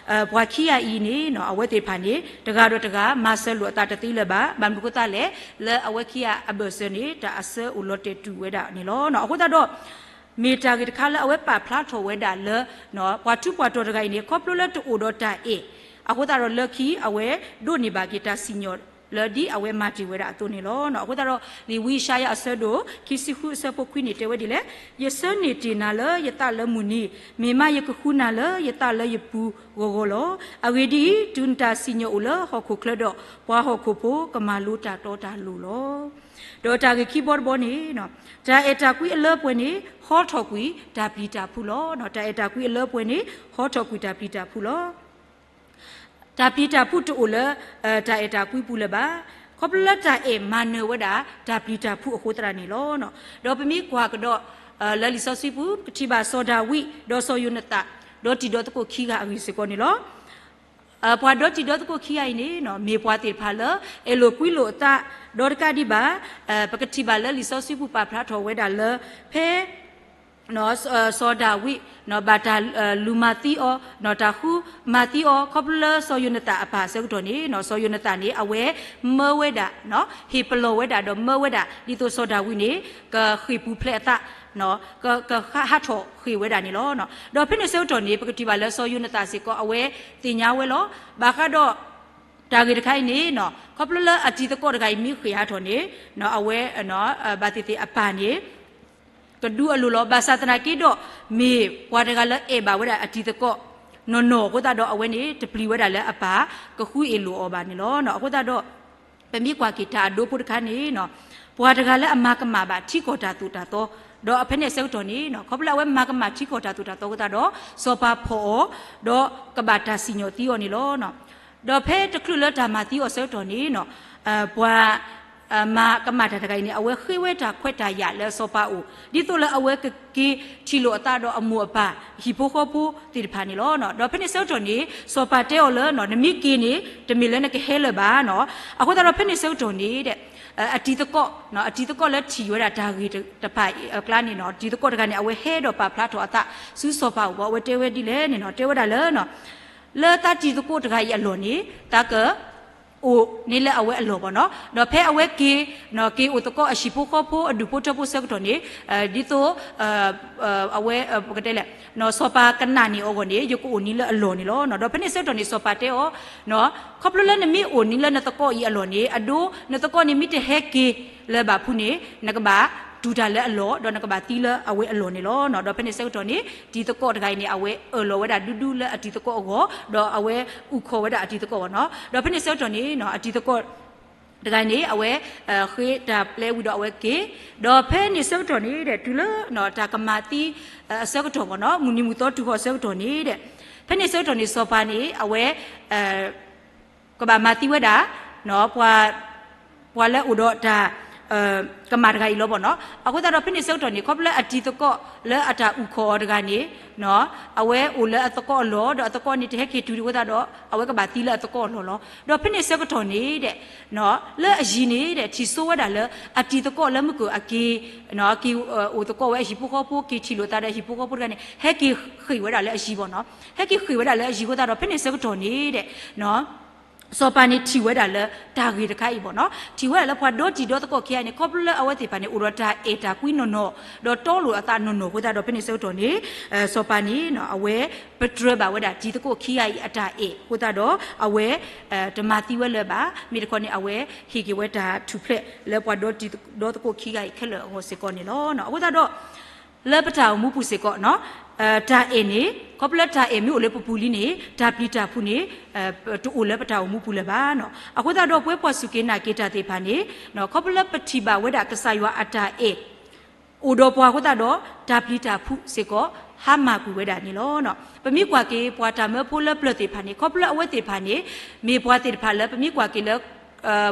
ပှၤခံဂၤအံၤန့ၣ် အဝဲသ့ၣ်တဖၣ်န့ၣ် တဂၤဒီးတဂၤ မၤစၢၤလိာ်အသးတသ့လၢၤဘၣ်. ဘၣ်မနုၤအဃိသတးလဲၣ်, လၢအဝဲခံဂၤအဘၢၣ်စၢၤန့ၣ် တၢ်အဆၢအိၣ်လီၤတဲာ်တူာ်ဝဲဒၣ်န့ၣ်လီၤ. အဃိသတးဒီး မ့ၢ်တၢ်ဂ့ၢ်တခါလၢအဝဲပာ်ဖျါထီၣ်ဝဲဒၣ်လၢ ပှၤထူးပှၤတီၤတဂၤအံၤန့ၣ် ခီဖျိလၢတအိၣ်ဒီးတၢ်အဲၣ် အဃိသတးဒီးလၢခံအဝဲဒိးန့ၢ်ဘၣ်က့ၤတၢ်စံၣ်ညီၣ်လၢဒ်အဝဲမၤတ့ၢ်ဝဲဒၣ်အသိးန့ၣ်လီၤ. အဃိသတးဒီး လံာ်ဝံယၡါယၤအဆၢဒိၣ် ခံဆံဃုအဆၢဖိခွံန့ၣ်တဲဝဲဒ်လဲၣ်, ယဆၢန့ၢ်တ့ၢ်နၤလၢယသးလၢမုၢ်နံၤ, မ့ၢ်မးယကဃုနၤလၢယသးလၢယပူၤဂီၤဂီၤလီၤ. အဂ့ၢ်ဒ်အံၤ, တုၤနတၢ်စံၣ်ညီၣ်အိၣ်လၢဟီၣ်ခိၣ်ချၢဒီး, ပှၤဟီၣ်ခိၣ်ဖိကမၤလိတၢ်တီတၢ်လိၤလီၤ. ဒီးတၢ်ဂ့ၢ်ခံဘီတဘီန့ၣ်, တၢ်အဲၣ်တၢ်ကွံအလၢပှဲၤန့ၣ် ဟီထီၣ်ကွံာ်တၢ်ပျံၤတၢ်ဖုးလီၤ. တၢ်အဲၣ်တၢ်ကွံအလၢပှဲၤန့ၣ် ဟီထီၣ်ကွံာ်တၢ်ပျံၤတၢ်ဖုးလီၤ. တၢ်ပျံၤတၢ်ဖုးတအိၣ်လၢ တၢ်အဲၣ်တၢ်ကွံပူၤလၢၤဘၣ်. ခီဖျိလၢတၢ်အဲၣ်မၤနၢၤဝဲဒၣ် တၢ်ပျံၤတၢ်ဖုးအဃိသတးန့ၣ်လီၤ. ဒီးပမ့ၢ်ကွၢ်ကဒီး လၢလံာ်စီဆှံပူၤ ပကထံၣ်ဘၣ်စီၤဒၤဝံး ဒီးစီၤယိၤနသၣ် ဒီတံၤဒီသကိးခံဂၤအဂ့ၢ်စ့ၢ်ကီးန့ၣ်လီၤ. ပှၤဒီတံၤဒီသကိးခံဂၤအံၤန့ၣ် မ့ၢ်ပှၤသ့ၣ်တဖၣ်လၢ အဲၣ်လိာ်ကွံလိာ်အသး ဒီးတကးဒံးဘၣ် ပကထံၣ်ဘၣ်လၢလံာ်စီဆှံပူၤပာ်ဖျါထီၣ်ဝဲဒၣ်လၢ ဖဲ စီၤဒၤဝံး ဘၣ်တၢ်လူၤမၤသံအီၤ တၢ်ဃုမၤသံအီၤ ခီဖျိလၢစီၤယိၤနသၣ်အပၢ်အဆၢကတီၢ်န့ၣ် စီၤယိၤနသၣ်န့ၣ် အဝဲမၢဝဲဒၣ် ဟ့ၣ်ပလီၢ်ဝဲဒၣ်ဒီးမၢဝဲဒၣ် ဒ်သိးစီၤဒၤဝံးန့ၣ် ကဃ့ၢ်ပူၤဖျဲးအသး ကဟးထီၣ်ဃ့ၢ်ဝဲဒၣ်န့ၣ်လီၤ. ဒီးဖဲန့ၣ်ဆၢကတီၢ်န့ၣ် ပကထံၣ်ဘၣ်လၢစီၤယိၤနသၣ်စ့ၢ်ကီး အဝဲသ့ၣ်ညါဝဲလီၤ. ဘၣ်ဃးဒီး တၢ်ဂ့ၢ်တခါအံၤန့ၣ် ခီဖျိလၢအတံၤသကိးတဂၤအံၤမ့ၢ်ဃ့ၢ်ဟးထီၣ်န့ၣ် အဝဲ ဘၣ်သ့ၣ်သ့ၣ်အပၢ်န့ၣ် ကဒူအလိၤလီၤ. ဘၣ်ဆၣ်သနာ်က့ဒီး မ့ၢ်ပှၤတဂၤလၢအဲၣ်ဘၣ်ဝဲဒၣ်အတံၤသကိး နီၢ်နီၢ်အဃိသတးဒီး အဝဲန့ၣ် တပျံၤဝဲဒၣ်လၢအပၢ် ကဃုအ့ၣ်လိာ်အီၤဘၣ်န့ၣ်လီၤ. အဃိသတးဒီး ပမ့ၢ်ကွၢ်က့ၤတၢ်အဒိဖိတခါန့ၣ် ပှၤတဂၤလၢအမၤကမၣ်ဘၣ်ထံကီၢ်တၢ်သိၣ်တၢ်သီ ဒီးဖဲန့ၣ်အဆၢကတီၢ်န့ၣ် ခီဖျိလၢအဝဲမၤကမၣ်ထံကီၢ်တၢ်သိၣ်တၢ်သီအဃိသတးဒီး စီၤပၤဖီၣ်အီၤ ဒီးကဘၣ်တၢ်စံၣ်ညီၣ်သံအီၤန့ၣ်လီၤ. ဒီးဖဲတချုးလၢတၢ်မၤသံအီၤအဆၢကတီၢ်န့ၣ် ပှၤ မၤကမၣ်တၢ်တဂၤအံၤန့ၣ် အဝဲဃ့ဝဲတၢ်ခွဲးတၢ်ယာ်လၢစီၤပၤအအိၣ် ဒ်သိးလၢအဝဲကက့ၤထံၣ်လိာ်အသးဒီးအမိၢ်အပၢ် ဟံၣ်ဖိဃီဖိသ့ၣ်တဖၣ်န့ၣ်လီၤ. ဒီးဖဲန့ၣ်ဆၢကတီၢ်န့ၣ် စီၤပၤတဲအီၤလၢ နမ့ၢ်က့ၤန့ၣ် တမ့ၢ်လၢနကဟဲလၢၤဘၣ်နီၤ. အဃိသတးဒီးဖဲန့ၣ်ဆၢကတီၢ်န့ၣ် အတံၤသကိး အတံၤသကိးလၢထံၣ်ဝဲဒၣ်တၢ်ဂ့ၢ်တဖၣ်အကျါန့ၣ်နီၤ တံၤသကိးတဂၤန့ၣ် အဝဲဟဲဒီးပာ်ဖျါထီၣ်အသးဆူစီၤပၤအအိၣ် အဝဲတဲဝဲဒ်လဲၣ်န့ၣ်နီၤ တဲဝဲဒၣ်လၢ လၢသးတံၤသကိးတဂၤအံၤအလီၢ်န့ၣ် သးက အိၣ်န့ၢ်လၢအဝဲအလီၢ်ဘၣ်နီၤ. ဒီးဖဲအဝဲက့ၤ က့ၤအိၣ်သကိးအဟံၣ်ဖိဃီဖိအဒူၣ်ဖိထၢဖိဆၢကတီၢ်န့ၣ် ဒ်သိး အဝဲ ပကတဲလဲၣ် စီၤပၤကနာ်န့ၢ်အီၤအဂီၢ်န့ၣ် ယကအိၣ်န့ၢ်လၢအလီၢ်န့ၣ်လီၤ. ဒီးဖဲန့ၣ်ဆၢကတီၢ်န့ၣ် စီၤပၤတဲအီၤ ခီဖျိလၢနမ့ၢ်အိၣ်န့ၢ်လၢနသကိးအံၤအလီၢ်န့ၣ် အဒိ နသကိးန့ၣ်မ့ၢ်တဟဲက့ၤလၢၤဘၣ်ဖုန့ၣ် နကဘၣ်တူၢ်တၢ်လၢအလီၢ် ဒီးနကဘၣ်သံလၢအဝဲအလီၢ်န့ၣ်လီၤ. ဒီးဖဲန့ၣ်ဆၢကတီၢ်န့ၣ် တံၤသကိးတဂၤအံၤန့ၣ် အဝဲအၢၣ်လီၤဝဲဒၣ်ဒူဒူလၢအတံၤသကိးအဂီၢ် ဒီးအဝဲအုၣ်ခီၣ်ဝဲဒၣ်အတံၤသကိးဘၣ်နီၤ. ဒီးဖဲန့ၣ်ဆၢကတီၢ်န့ၣ် အတံၤသကိးတဂၤန့ၣ် အဝဲ ဃ့တၢ်ပျဲဝံၤဒီးအဝဲက့ၤ ဒီးဖဲန့ၣ်ဆၢကတီၢ်န့ၣ်ဒီး တုၤလၢတၢ်ကမၤသံအဆၢကတီၢ်ဘၣ်နီၤ မုၢ်နံၤမုၢ်သီတုၤဃီၤအဆၢကတီၢ်န့ၣ်ဒီး ဖဲန့ၣ်ဆၢကတီၢ်န့ၣ် စီၤပၤန့ၣ် အဝဲ ကဘၣ်မၤသံဝဲဒၣ် ပှၤလၢအိၣ်ဒီးတၢ် ကမၣ်တဂၤအံၤလီၤဘၣ်နီၤ. အဃိသတးဒီး ဖဲန့ၣ်ဆၢကတီၢ်န့ၣ် ခီဖျိလၢအတံၤသကိးလၢအတၢ်အုၣ်ခီၣ်အီၤတဂၤန့ၣ် အဝဲအိၣ်လၢအသကိးအလီၢ် ဒီးအသကိးန့ၣ်တဟဲက့ၤတုၤအဃိသတးဒီး အဝဲကဘၣ်သံလၢအသကိးအလီၢ်လီၤ. ဒီးဖဲန့ၣ်ဆၢကတီၢ်န့ၣ်ဒီး လၢအယံၤန့ၣ်ဒီး ထံၣ်ဆိဝဲဒၣ်လၢ အတံၤသကိးလၢမုၢ်ကၢၢ်အက့ၤ က့ၤအိၣ်သကိးဝဲအဟံၣ်ဖိဃီဖိ က့ၤထံၣ်လိာ်သးဒီးအဟံၣ်ဖိဃီဖိတဂၤန့ၣ် ဟဲက့ၤဃ့ၢ်ဝဲဒၣ်လၢအယံၤဘၣ်နီၤ. ဟဲက့ၤဃ့ၢ်ဝဲဒၣ်လၢအယံၤအဃိသတးဒီး ဖဲန့ၣ်ဆၢကတီၢ်န့ၣ်ဒီး စီၤပၤန့ၣ်ထံၣ်ဝဲဒၣ်လၢတၢ်ဂ့ၢ်တခါအံၤဘၣ်နီၤ. ထံၣ်ဝဲဒၣ်လၢပှၤဒီတံၤဒီသကိးခံဂၤန့ၣ် ခီဖျိလၢအဝဲသ့ၣ်တဖၣ်န့ၣ် အိၣ်ဒီးတၢ်အဲၣ်တၢ်ကွံနီၢ်နီၢ် ဒီးတီလိာ်အသးနီၢ်နီၢ်အဃိသတးဒီး ဖဲန့ၣ်ဆၢကတီၢ်န့ၣ် စီၤပၤန့ၣ် အဝဲပတြၢၤဘၣ်ဝဲဒၣ်တံၤသကိးခံဂၤအံၤအတၢ်အဲၣ်အဃိသတးဒီး အဝဲ တမၤသံဝဲလၢၤဘၣ်. မ့ၢ်တခီန့ၣ် အဝဲဟ့ၣ်က့ၤဝဲတၢ်ထူၣ်ဖျဲးလၢပှၤဒီတံၤဒီသကိးခံဂၤအံၤခဲလၢာ်အဂီၢ်စ့ၢ်ကီးန့ၣ်လီၤ. အဃိသတးဒီး လၢပတၢ်အိၣ်မူပူၤစ့ၢ်ကီး တၢ်အဲၣ်န့ၣ် ခီဖျိလၢတၢ်အဲၣ်မ့ၢ်အိၣ်လၢပပူၤလံန့ၣ် တၢ်ပျံၤတၢ်ဖုးန့ၣ် တအိၣ်လၢပတၢ်အိၣ်မူပူၤလၢၤဘၣ်. အဃိသတးဒီး ပဝဲပှၤစူၢ်က့ၤနာ်က့ၤတၢ်သ့ၣ်တဖၣ်န့ၣ် ခီဖျိလၢပထံၣ်ဘၣ်ဝဲဒၣ်ကစၢ်ယွၤအတၢ်အဲၣ် အိၣ်ဒီးပှၤအဃိသတးဒီး တၢ်ပျံၤတၢ်ဖုးစ့ၢ်ကီး ဟါမၢ်ကွံာ်ဝဲဒၣ်န့ၣ်လီၤ. ပမ့ၢ်ကွၢ်က့ၤပှၤတၢ်မၢဖိလၢပျၢၤသ့ၣ်တဖၣ်န့ၣ် ခီဖျိအဝဲသ့ၣ်တဖၣ်န့ၣ် မ့ၢ်ပှၤသ့ၣ်တဖၣ်လၢပမ့ၢ်ကွၢ်က့ၤလၢ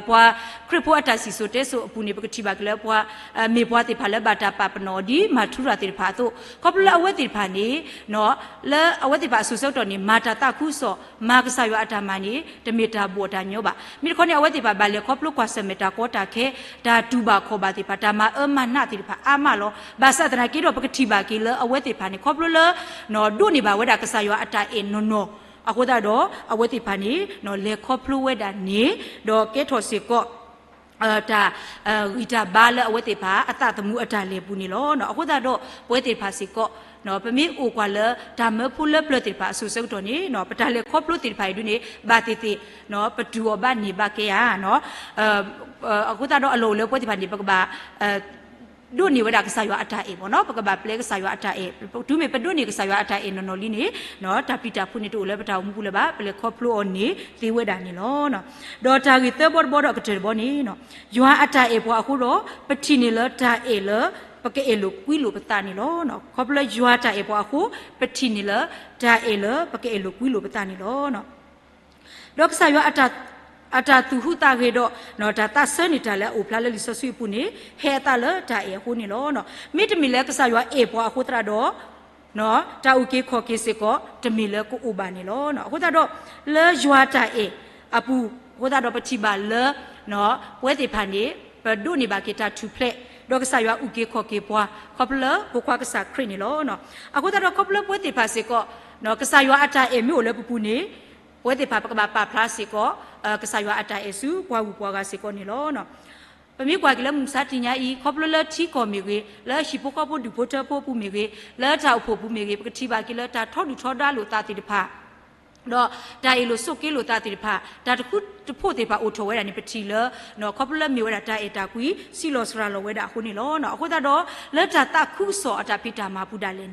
ပှၤခရံာ်ဖိအတၢ်စံၣ်စိၤတဲစိၤအပူၤန့ၣ် ပကထံၣ်ဘၣ်က့ၤလၢပှၤ မ့ၢ်ပှၤသ့ၣ်တဖၣ်လၢဘၣ်တၢ်ပာ်ပနီၣ်ဒ်မၤထူရၤသ့ၣ်တဖၣ်အသိး ခီဖျိလၢအဝဲသ့ၣ်တဖၣ်န့ၣ် လၢအဝဲသ့ၣ်တဖၣ်အစိၤဆၢကတီၢ်န့ၣ် မၤတၢ်သးခုကစီၣ် မၤကစၢ်ယွၤအတၢ်မၤန့ၣ် တမ့ၢ်တၢ်ဘီၣ်တၢ်ညီဘၣ်. မ့ၢ်တခီန့ၣ် အဝဲသ့ၣ်တဖၣ်ဘၣ်လဲၤခီဖျိကွၢ်ဆၢၣ်မဲာ်တၢ်ကီတၢ်ခဲ တၢ်တူၢ်ဘၣ်ခီၣ်ဘၣ်သ့ၣ်တဖၣ် တၢ်မၤအၢမၤနးသ့ၣ်တဖၣ်အါမးလီၤ. ဘၣ်ဆၣ်သနာ်က့ဒီး ပကထံၣ်ဘၣ်က့ၤလၢအဝဲသ့ၣ်တဖၣ်န့ၣ် ခီဖျိလၢ ဒိးန့ၢ်ဘၣ်ဝဲဒၣ်ကစၢ်ယွၤအတၢ်အဲၣ်နီၢ်နီၢ် အဃိသတးဒီး အဝဲသ့ၣ်တဖၣ်န့ၣ် လဲၤခီဖျိဝဲဒၣ်န့ၣ် ဒီးကဲထီၣ်စ့ၢ်ကီး တၢ်ဂံၢ်တၢ်ဘါလၢအဝဲသ့ၣ်တဖၣ် အသးသမူအတၢ်လဲၤပူၤန့ၣ်လီၤ. အဃိသတးဒီး ပဝဲသ့ၣ်တဖၣ်စ့ၢ်ကီး ပမ့ၢ်အိၣ်ကွၢ်လၢတၢ်မၢဖိလၢပျၢၤသ့ၣ်တဖၣ်အစိၤဆၢကတီၢ်န့ၣ် ပတၢ်လဲၤခီဖျိသ့ၣ်တဖၣ်အံၤဒ်န့ၣ် ဘၣ်သ့ၣ်သ့ၣ် ပတူၢ်အီၤဘၣ်န့ၢ်ဘၣ်ကဲဧါ. အဃိသတးဒီးအလီၢ်အိၣ်လၢပဝဲသ့ၣ်တဖၣ်န့ၣ် ပကဘၣ် ဒိးန့ၢ်ဝဲဒၣ်ကစၢ်ယွၤအတၢ်အဲၣ်ဘၣ်နီၤ, ပကဘၣ်ပျဲကစၢ်ယွၤအတၢ်အဲၣ်, တုၤမ့ၢ်ပဒိးန့ၢ်ကစၢ်ယွၤအတၢ်အဲၣ်နီၢ်နီၢ်လံန့ၣ်, တၢ်ပျံၤတၢ်ဖုးန့ၣ်တအိၣ်လၢပတၢ်အိၣ်မူပူၤလၢၤဘၣ်, ပလဲၤခီဖျိအီၤန့ၣ်သ့ဝဲဒၣ်န့ၣ်လီၤ. ဒီးတၢ်ဂ့ၢ်သၢဘီတဘီဒီးအကတၢၢ်တဘီန့ၣ်, ယွၤအတၢ်အဲၣ်ပှၤအဃိဒီး ပထံၣ်န့ၢ်လၢတၢ်အဲၣ်လၢ ပကအဲၣ်လိာ်ကွံလိာ်ပသးန့ၣ်လီၤ. ခီဖျိလၢယွၤတၢ်အဲၣ်ပှၤအဃိ, ပထံၣ်န့ၢ်လၢတၢ်အဲၣ်လၢပကအဲၣ်လိာ်ကွံလိာ်ပသးန့ၣ်လီၤ. ဒီးကစၢ်ယွၤအတၢ်သူၣ်ဟူးသးဂဲၤဒီး တၢ်သးဆၢန့ၢ်တၢ်လၢအအိၣ်ဖျါလၢလံာ်စီဆှံအပူၤန့ၣ် ဟဲအသးလၢတၢ်အဲၣ်အဃိန့ၣ်လီၤ. မ့တမ့ၢ်လၢကစၢ်ယွၤအဲၣ်ပှၤအဃိသတးဒီး တၢ်အုၣ်က့ၤခီၣ်က့ၤစ့ၢ်ကီး တမ့ၢ်လၢကအိၣ်ဘၣ်န့ၣ်လီၤ. အဃိသတးဒီး လၢယွၤတၢ်အဲၣ်အပူၤအဃိသတးဒီး ပထံၣ်ဘၣ်လၢ ပဝဲသ့ၣ်တဖၣ်န့ၣ် ပဒိးန့ၢ်ဘၣ်က့ၤတၢ်ထူၣ်ဖျဲး, ဒီးကစၢ်ယွၤအုၣ်က့ၤခီၣ်က့ၤပှၤ ခီဖျိလၢဖိခွါကစၢ်ခရံာ်န့ၣ်လီၤ. အဃိသတးဒီး ခီဖျိလၢပဝဲသ့ၣ်တဖၣ်စ့ၢ်ကီး ကစၢ်ယွၤအတၢ်အဲၣ်မ့ၢ်အိၣ်လၢပပူၤန့ၣ် ပဝဲသ့ၣ်တဖၣ်ပကဘၣ်ပာ်ဖျါစ့ၢ်ကီး ကစၢ်ယွၤအတၢ်အဲၣ်ဆူပှၤဂုၤပှၤဂၤစ့ၢ်ကီးန့ၣ်လီၤ. ပမ့ၢ်ကွၢ်က့ၤလၢမုၢ်မဆါတနံၤညါအံၤ ခီဖျိလၢထံကီၢ်မ့ၢ်ဂ့ၤ, လၢဟံၣ်ဖိဃီဖိဒူၣ်ဖိထၢဖိအပူၤမ့ၢ်ဂ့ၤ, လၢတၢ်အိၣ်ဖှိၣ်ပူၤမ့ၢ်ဂ့ၤ, ပကထံၣ်ဘၣ်က့ၤလၢတၢ်ထီဒုၣ်ထီဒါလိာ်သးသ့ၣ်တဖၣ် ဒီးတၢ်အ့ၣ်လိာ်ဆိးက့လိာ်သးသ့ၣ်တဖၣ်, တၢ်တဃူတဖိးသ့ၣ်တဖၣ်အိၣ်ထီၣ်ဝဲဒၣ်န့ၣ် ပထံၣ်လၢ ခီဖျိလၢမ့ၢ်ဝဲဒၣ်တၢ်အဲၣ်တၢ်ကွံ စံးလီၤစှၤလီၤဝဲဒၣ်အဃိန့ၣ်လီၤ. အဃိသတးဒီး လၢတၢ်သးခုကစီၣ်အတၢ်ဖံးတၢ်မၤပူၤဒၣ်လဲာ်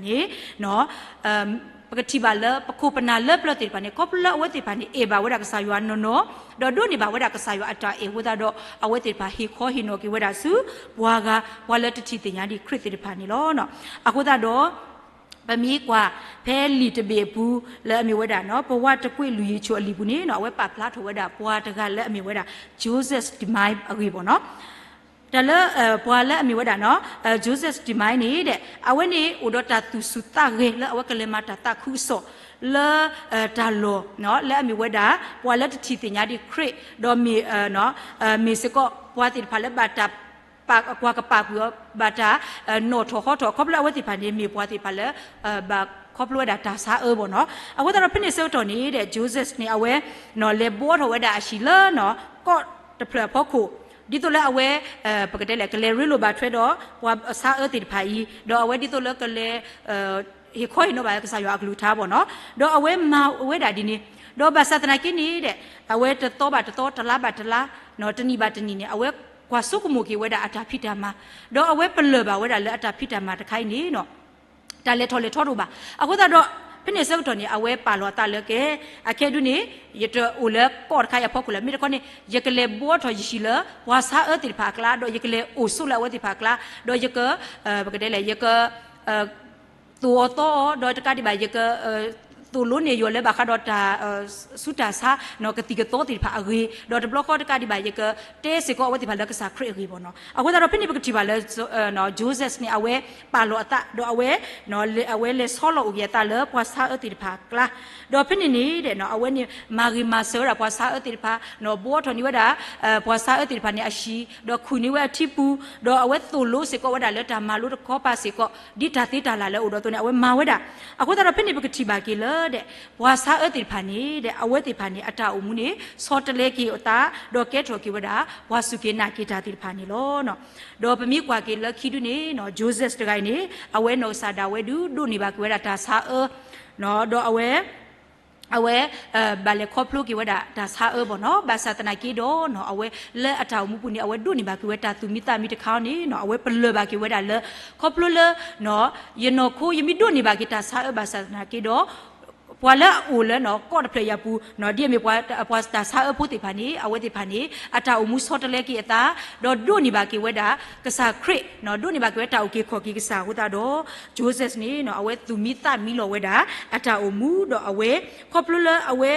န့ၣ် ပကထံၣ်ဘၣ်လၢပခိၣ်ပနၢ်လၢပျၢၤသ့ၣ်တဖၣ်န့ၣ် ခီဖျိလၢအဝဲသ့ၣ်တဖၣ်န့ၣ် အဲၣ်ဘၣ်ဝဲဒၣ်ကစၢ်ယွၤနီၢ်နီၢ်, ဒီးဒိးန့ၢ်ဘၣ်ဝဲဒၣ်ကစၢ်ယွၤအတၢ်အဲၣ်အဃိသတးဒီး အဝဲသ့ၣ်တဖၣ်ဟ့ၣ်ခီဟ့ၣ်နီၤက့ၤဝဲဒၣ်ဆူ ပှၤဂၤ ပှၤလၢတထံၣ်သ့ၣ်ညါဒံးခရံာ်သ့ၣ်တဖၣ်န့ၣ်လီၤ. အဃိသတးဒီး ပမ့ၢ်ကွၢ်ဖဲလံာ်တဘ့ၣ်အပူၤလၢအမ့ၢ်ဝဲဒၣ် ပဝးတကွ့ၢ်လွံၢ်ယံၤဆိအလံာ်ပူၤန့ၣ် အဝဲပာ်ဖျါထီၣ်ဝဲဒၣ်ပှၤတဂၤလၢအမ့ၢ်ဝဲဒၣ် Joseph Smith အဂ့ၢ်ဘၣ်နီၤ. တၢ်လၢ ပှၤလၢအမ့ၢ်ဝဲဒၣ် Joseph Smith န့ၣ်ဒီး အဝဲန့ၣ်အိၣ်ဒီးတၢ်သူၣ်ဆူၣ်သးဂဲၤလၢအဝဲကလဲၤမၤတၢ်သးခုကစီၣ်လၢ တၢ်လီၢ် လၢအမ့ၢ်ဝဲဒၣ် ပှၤလၢတထံၣ်သ့ၣ်ညါဒံးခရံာ် ဒီးမ့ၢ် မ့ၢ်စ့ၢ်ကီးပှၤသ့ၣ်တဖၣ်လၢဘၣ်တၢ် ပာ်ကွၢ်ကပာ်ကွံာ်အီၤ ဘၣ်တၢ်နီၣ်ထီၣ်ဟီထီၣ် ခီဖျိအဝဲသ့ၣ်တဖၣ်န့ၣ် မ့ၢ်ပှၤသ့ၣ်တဖၣ်လၢ ဘၣ်ခီဖျိဝဲဒၣ်တၢ်ဆါအၢဘၣ်နီၤ. အဃိသတးဒီးဖဲန့ၣ်ဆၢကတီၢ်န့ၣ်ဒီး Joseph န့ၣ် အဝဲ လဲၤဘှီထီၣ်ဝဲဒၣ်အဟံၣ်လၢ ကီၢ်တဖျၢၣ်အဖီခိၣ် ဒ်သိးလၢအဝဲ ပကတဲလဲၣ် ကလဲၤရ့လိာ်ဘၣ်ထွဲဒီး ပှၤဆါအၢသ့ၣ်တဖၣ်အံၤ ဒီးအဝဲဒ်သိးလၢကလဲၤ ဟ့ၣ်ခီဟ့ၣ်နီၤဘၣ်ကစၢ်ယွၤအကလုၢ်ကထါဘၣ်နီၤ. ဒီးအဝဲမၤဝဲဒၣ်ဒ်န့ၣ် ဒီးဘၣ်ဆၣ်သနာ်က့န့ၣ်ဒီး အဝဲတသီဘၣ်တသီ တလါဘၣ်တလါ တနံၣ်ဘၣ်တနံၣ်န့ၣ် အဝဲကွၢ်ဆိကမိၣ်က့ၤဝဲဒၣ်အတၢ်ဖံးတၢ်မၤ ဒီးအဝဲပလၢၢ်ဘၣ်ဝဲဒၣ်လၢအတၢ်ဖံးတၢ်မၤတခါအံၤန့ၣ် တၢ်လဲၤထီၣ်လဲၤထီတအိၣ်ဘၣ်. အဃိသတးဒီး ဖဲန့ၣ်ဆၢကတီၢ်န့ၣ် အဝဲပာ်လီၤအသးလၢကဲ အခဲဒုန့ၣ် ယတအိၣ်လၢကီၢ်တခါအံၤအဖီခိၣ်လၢၤ မ့ၢ်တခီန့ၣ် ယကလဲၤဘှီထီၣ်ယဟံၣ်လၢ ပှၤဆါအၢသ့ၣ်တဖၣ်အကျါ ဒီးယကလဲၤအိၣ်ဆိးလၢအဝဲသ့ၣ်တဖၣ်အကျါ ဒီးယက ပကတဲလဲၣ် ယက သိၣ်အီၤသီအီၤ ဒီးတကးဒံးဘၣ် ယက သိၣ်လိန့ၢ်ယိာ်လၢဘၣ်ဃးဒီးတၢ် ဆူတၢ်ဆါ ကသံၣ်ကသီသ့ၣ်တဖၣ်အဂ့ၢ်, ဒီးတဘျီဃီတကးဒံးဘၣ် ယကတဲစ့ၢ်ကီးအဝဲသ့ၣ်တဖၣ်လၢကစၢ်ခရံာ်အဂ့ၢ်ဘၣ်နီၤ. အဃိသတးဒီး ဖဲန့ၣ်ပကထံၣ်ဘၣ်လၢ Joseph န့ၣ် အဝဲပာ်လီၤအသး ဒီးအဝဲ အဝဲလဲၤဆီလီၤအိၣ်က့ၤအသးလၢပှၤဆါအၢသ့ၣ်တဖၣ်အကျါ, ဒီးဖဲန့ၣ်န့ၣ် အဝဲန့ၣ်မၤဂ့ၤမၤစၢၤဝဲဒၣ်ပှၤဆါအၢသ့ၣ်တဖၣ်, ဘှီထီၣ်န့ၢ်ဝဲဒၣ် ပှၤဆါအၢသ့ၣ်တဖၣ်န့ၣ်အဟံၣ်, ဒီးခုၣ်န့ၢ်ဝဲအထံပူၤ, ဒီးအဝဲသိၣ်လိစ့ၢ်ကီးဝဲဒၣ်လၢတၢ်မၤလိတခီပၤစ့ၢ်ကီး ဒ်တၢ်သ့တၢ်လၢ်လၢအအိၣ်ဒီးအသိးန့ၣ် အဝဲမၤဝဲဒၣ်. အဃိသတးဒီး ဖဲန့ၣ်ပကထံၣ်ဘၣ်က့ၤလၢ ပှၤဆါအၢသ့ၣ်တဖၣ်န့ၣ် အဝဲသ့ၣ်တဖၣ်န့ၣ် အတၢ်အိၣ်မူန့ၣ် ဆီတလဲက့ၤအသး ဒီးကဲထီၣ်က့ၤဝဲဒၣ် ပှၤစူၢ်က့ၤနာ်က့ၤတၢ်သ့ၣ်တဖၣ်န့ၣ်လီၤ. ဒီးပမ့ၢ်ကွၢ်က့ၤလၢခံဒုန့ၣ် Joseph တဂၤအံၤန့ၣ် အဝဲနီၢ်ကစၢ်ဒၣ်ဝဲဒုးဒိးန့ၢ်ဘၣ်က့ၤဝဲဒၣ်တၢ်ဆါအၢ ဒီးအဝဲ အဝဲ ဘၣ်လဲၤခီဖျိက့ၤဝဲဒၣ်တၢ်ဆါအၢဘၣ်နီၤ. ဘၣ်ဆၣ်သနာ်က့ဒီး အဝဲလၢအတၢ်အိၣ်မူပူၤန့ၣ် အဝဲဒိးန့ၢ်ဘၣ်က့ၤဝဲတၢ်သူၣ်မံသးမံတခါန့ၣ် အဝဲပလၢၢ်ဘၣ်က့ၤဝဲဒၣ်လၢ ခီဖျိလၢ ယနီၢ်ခိ ယမ့ၢ်ဒိးန့ၢ်ဘၣ်က့ၤတၢ်ဆါအၢ ဘၣ်ဆၣ်သနာ်က့ဒီး ပှၤလၢအအိၣ်လၢ ကီၢ်တဖျၢၣ်အံၤအပူၤ ဒ်အမ့ၢ်ပှၤတၢ်ဆါအၢဖိသ့ၣ်တဖၣ်န့ၣ် အဝဲသ့ၣ်တဖၣ်န့ၣ် အတၢ်အိၣ်မူဆီတလဲက့ၤအသး ဒီးဒိးန့ၢ်ဘၣ်က့ၤဝဲဒၣ် ကစၢ်ခရံာ် ဒိးန့ၢ်ဘၣ်က့ၤဝဲတၢ်အုၣ်က့ၤခီၣ်က့ၤကစၢ်အဃိသတးဒီး Joseph န့ၣ် အဝဲသူၣ်မံသးမံလီၤဝဲဒၣ် အတၢ်အိၣ်မူဒီးအဝဲ ခီဖျိလၢအဝဲ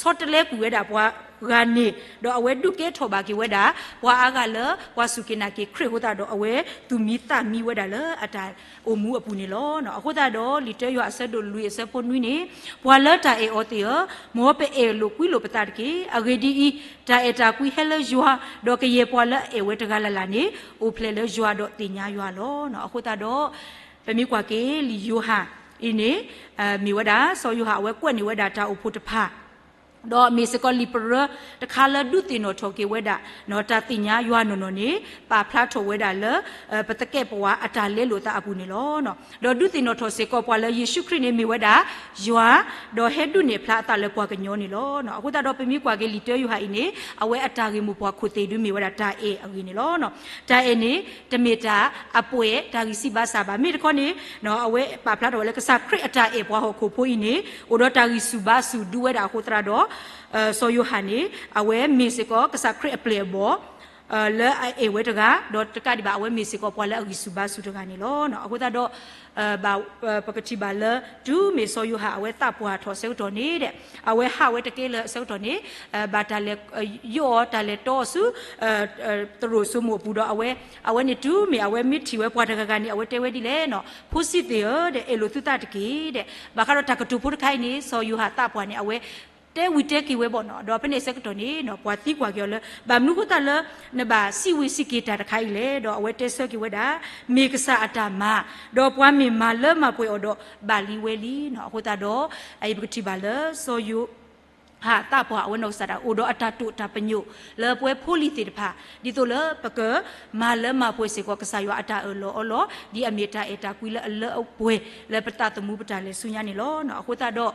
ဆီတလဲကွံာ်ဝဲဒၣ်ပှၤဂၤန့ၣ် ဒီးအဝဲဒုးကဲထီၣ်ဘၣ်က့ၤဝဲဒၣ် ပှၤအါဂၤလၢ ပှၤစူၢ်က့ၤနာ်က့ၤခရံာ်အဃိသတးဒီး အဝဲသူၣ်မံသးမံဝဲဒၣ်လၢအတၢ်အိၣ်မူအပူၤန့ၣ်လီၤ. အဃိသတးဒီး လံာ်တၢယိၤဟၣ်အဆၢဒိၣ်လွံၢ်အဆၢဖိနွံန့ၣ် ပှၤလၢတၢ်အဲၣ်အီၤသ့ၣ်ဧၢ, မ်ပအဲၣ်လိာ်ကွံလိာ်ပသးတက့ၢ်. အဂ့ၢ်ဒ်အံၤ, တၢ်အဲၣ်တၢ်ကွံဟဲလၢယွၤ, ဒီးကယဲၢ်ပှၤလၢအအဲၣ်ဝဲတဂၤလၢ်လၢ်န့ၣ် အိၣ်ဖျဲၣ်လၢယွၤဒီးသ့ၣ်ညါယွၤလီၤ. အဃိသတးဒီး ပမ့ၢ်ကွၢ်က့ၤလံာ်ယိၤဟၣ်အံၤန့ၣ် မ့ၢ်ဝဲဒၣ် စီၤယိၤဟၣ်အဝဲကွဲးန့ၢ်ဝဲဒၣ်တၢ်အိၣ်ဖှိၣ်တဖၣ် ဒီးမ့ၢ်စ့ၢ်ကီးလံာ်ပရၢတခါလၢဒုးသ့ၣ်နီၣ်ထီၣ်က့ၤဝဲဒၣ် တၢ်သ့ၣ်ညါယွၤနီၢ်နီၢ်န့ၣ် ပာ်ဖျါထီၣ်ဝဲဒၣ်လၢ ပသကဲးပဝးအတၢ်လဲလိာ်သးအပူၤန့ၣ်လီၤ. ဒီးဒုးသ့ၣ်နီၣ်ထီၣ်စ့ၢ်ကီးပှၤလၢယ့ၣ်ၡူးခရံာ်န့ၣ် မ့ၢ်ဝဲဒၣ်ယွၤ, ဒီးဟဲဒုးနဲၣ်ဖျါအသးလၢပှၤကညီန့ၣ်လီၤ. အဃိသတးဒီးပမ့ၢ်ကွၢ်က့ၤလံာ်တၢယိၤဟၣ်အံၤန့ၣ် အဝဲအတၢ်ဂ့ၢ်မိၢ်ပှၢ်ခိၣ်သ့ၣ်ဒုးမ့ၢ်ဝဲဒၣ်တၢ်အဲၣ်အဂ့ၢ်န့ၣ်လီၤ. တၢ်အဲၣ်န့ၣ် တမ့ၢ်တၢ်အပှဲၤတၢ်ဂံၢ်စၢ်ဘါစၢ်ဘၣ်. မ့ၢ်တခီန့ၣ် အဝဲပာ်ဖျါထီၣ်ဝဲလၢကစၢ်ခရံာ်အတၢ်အဲၣ်ပှၤဟီၣ်ခိၣ်ဖိအံၤန့ၣ် အိၣ်ဒီးတၢ်ဂံၢ်ဆူၣ်ဘါဆူၣ်ဒုးဝဲဒၣ်အဃိသတးဒီး စီၤယိၤဟၣ်န့ၣ် အဝဲမ့ၢ်စ့ၢ်ကီးကစၢ်ခရံာ်အပျဲၢ်အဘီၣ် လၢအအဲၣ်ဝဲတဂၤ, ဒီးတကးဒံးဘၣ် အဝဲမ့ၢ်စ့ၢ်ကီးပှၤလၢအဂံၢ်ဆူၣ်ဘါဆူၣ်တဂၤန့ၣ်လီၤ. အဃိသတးဒီး ပကထံၣ်ဘၣ်လၢတုၤမ့ၢ်စီၤယိၤဟၣ်အဝဲသးပှၢ်ထီၣ်အဆၢကတီၢ်န့ၣ်ဒီး အဝဲဟးဝဲတကဲလၢအဆၢကတီၢ်န့ၣ် ဘၣ်တၢ်လဲၤယိးအီၤ တၢ်လဲၤတီအီၤဆူ သရိာ်စိမိၣ်အပူၤဒီး အဝဲ အဝဲန့ၣ်တုၤမ့ၢ်အဝဲမ့ၢ်ထံၣ်ဝဲပှၤတဂၤဂၤန့ၣ် အဝဲတဲဝဲဒ်လဲၣ်နီၤ, ဖိဆံးသ့ၣ်ဧၢဒီး အဲၣ်လိာ်သုသးတက့ၢ်ဒီး ဘၣ်ဃးဒီးတၢ်ကတိၤဖိတခါအံၤန့ၣ် စီၤယိၤဟၣ်သးပှၢ်န့ၣ် အဝဲတဲဝံၤတဲက့ၤဝဲဘၣ်နီၤ. ဒီးဖဲန့ၣ်အဆၢကတီၢ်န့ၣ် ပှၤသံကွၢ်က့ၤအီၤလၢ ဘၣ်မနုၤဃိသတးလၢ နဘၣ်စံးဝံၤစံးက့ၤတၢ်တခါအံၤလဲၣ်. ဒီးအဝဲတဲဆၢက့ၤဝဲဒၣ် မ့ၢ်ကစၢ်အတၢ်မၤ, ဒီးပှၤမ့ၢ်မၤလၢမၤပှဲၤအီၤဒီး ဘၣ်လံဝဲလံနီၤ. အဃိသတးဒီး အအံၤပကထံၣ်ဘၣ်လၢ စီၤယိၤ ဟၣ်သးပှၢ်အဝဲနီၢ်ကစၢ်ဒၣ် အိၣ်ဒီးအတၢ်တိာ်တၢ်ပညိၣ်လၢပှဲၤဖိလံၤသ့ၣ်တဖၣ် ဒ်သိးလၢပကမၤလၢမၤပှဲၤစ့ၢ်ကီးကစၢ်ယွၤအတၢ်အၢၣ်လီၤအီလီၤ ဒ်အမ့ၢ်တၢ်အဲၣ်တၢ်ကွံလၢအလၢအပှဲၤလၢပသးသမူပတၢ်လဲၤဆူညါန့ၣ်လီၤ. အဃိသတးဒီး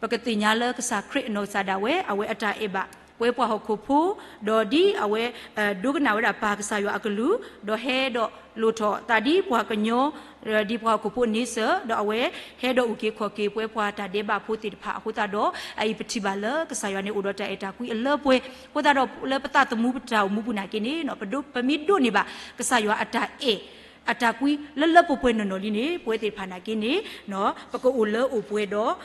ပကသ့ၣ်ညါလၢကစၢ်ခရံာ်အနီၢ်ကစၢ်ဒၣ်ဝဲ အဝဲအတၢ်အဲၣ်ဘၣ်ပှဲၤပှၤဟီၣ်ခိၣ်ဖိ ဒီးဒ်အဝဲ ဒိကနၣ်ဝဲဒၣ်ပၢ်ကစၢ်ယွၤအကလုၢ် ဒီးဟဲဒီးလိၣ်ထီၣ်သးဒ်ပှၤကညီ ဒ်ပှၤဟီၣ်ခိၣ်ဖိအန့ဆၢၣ် ဒီးအဝဲဟဲဒီးအုၣ်က့ၤခီၣ်က့ၤပှဲၤပှၤတၢ်ဒဲးဘးဖိသ့ၣ်တဖၣ်အဃိသတးဒီး အအံၤပထံၣ်ဘၣ်လၢကစၢ်ယွၤန့ၣ်အိၣ်ဒီးတၢ်အဲၣ်တၢ်ကွံအလၢပှဲၤ အဃိသတးဒီးလၢပသးသမူပတၢ်အိၣ်မူပူၤနာ်က့န့ၣ် ပမ့ၢ်ဒိးန့ၢ်ဘၣ် ကစၢ်ယွၤအတၢ်အဲၣ် အတၢ်ကွံလၢလၢပှဲၤပှဲၤနီၢ်နီၢ်လံန့ၣ် ပဝဲသ့ၣ်တဖၣ်နာ်က့န့ၣ် ပကအိၣ်လၢအိၣ်ပှဲၤဒီး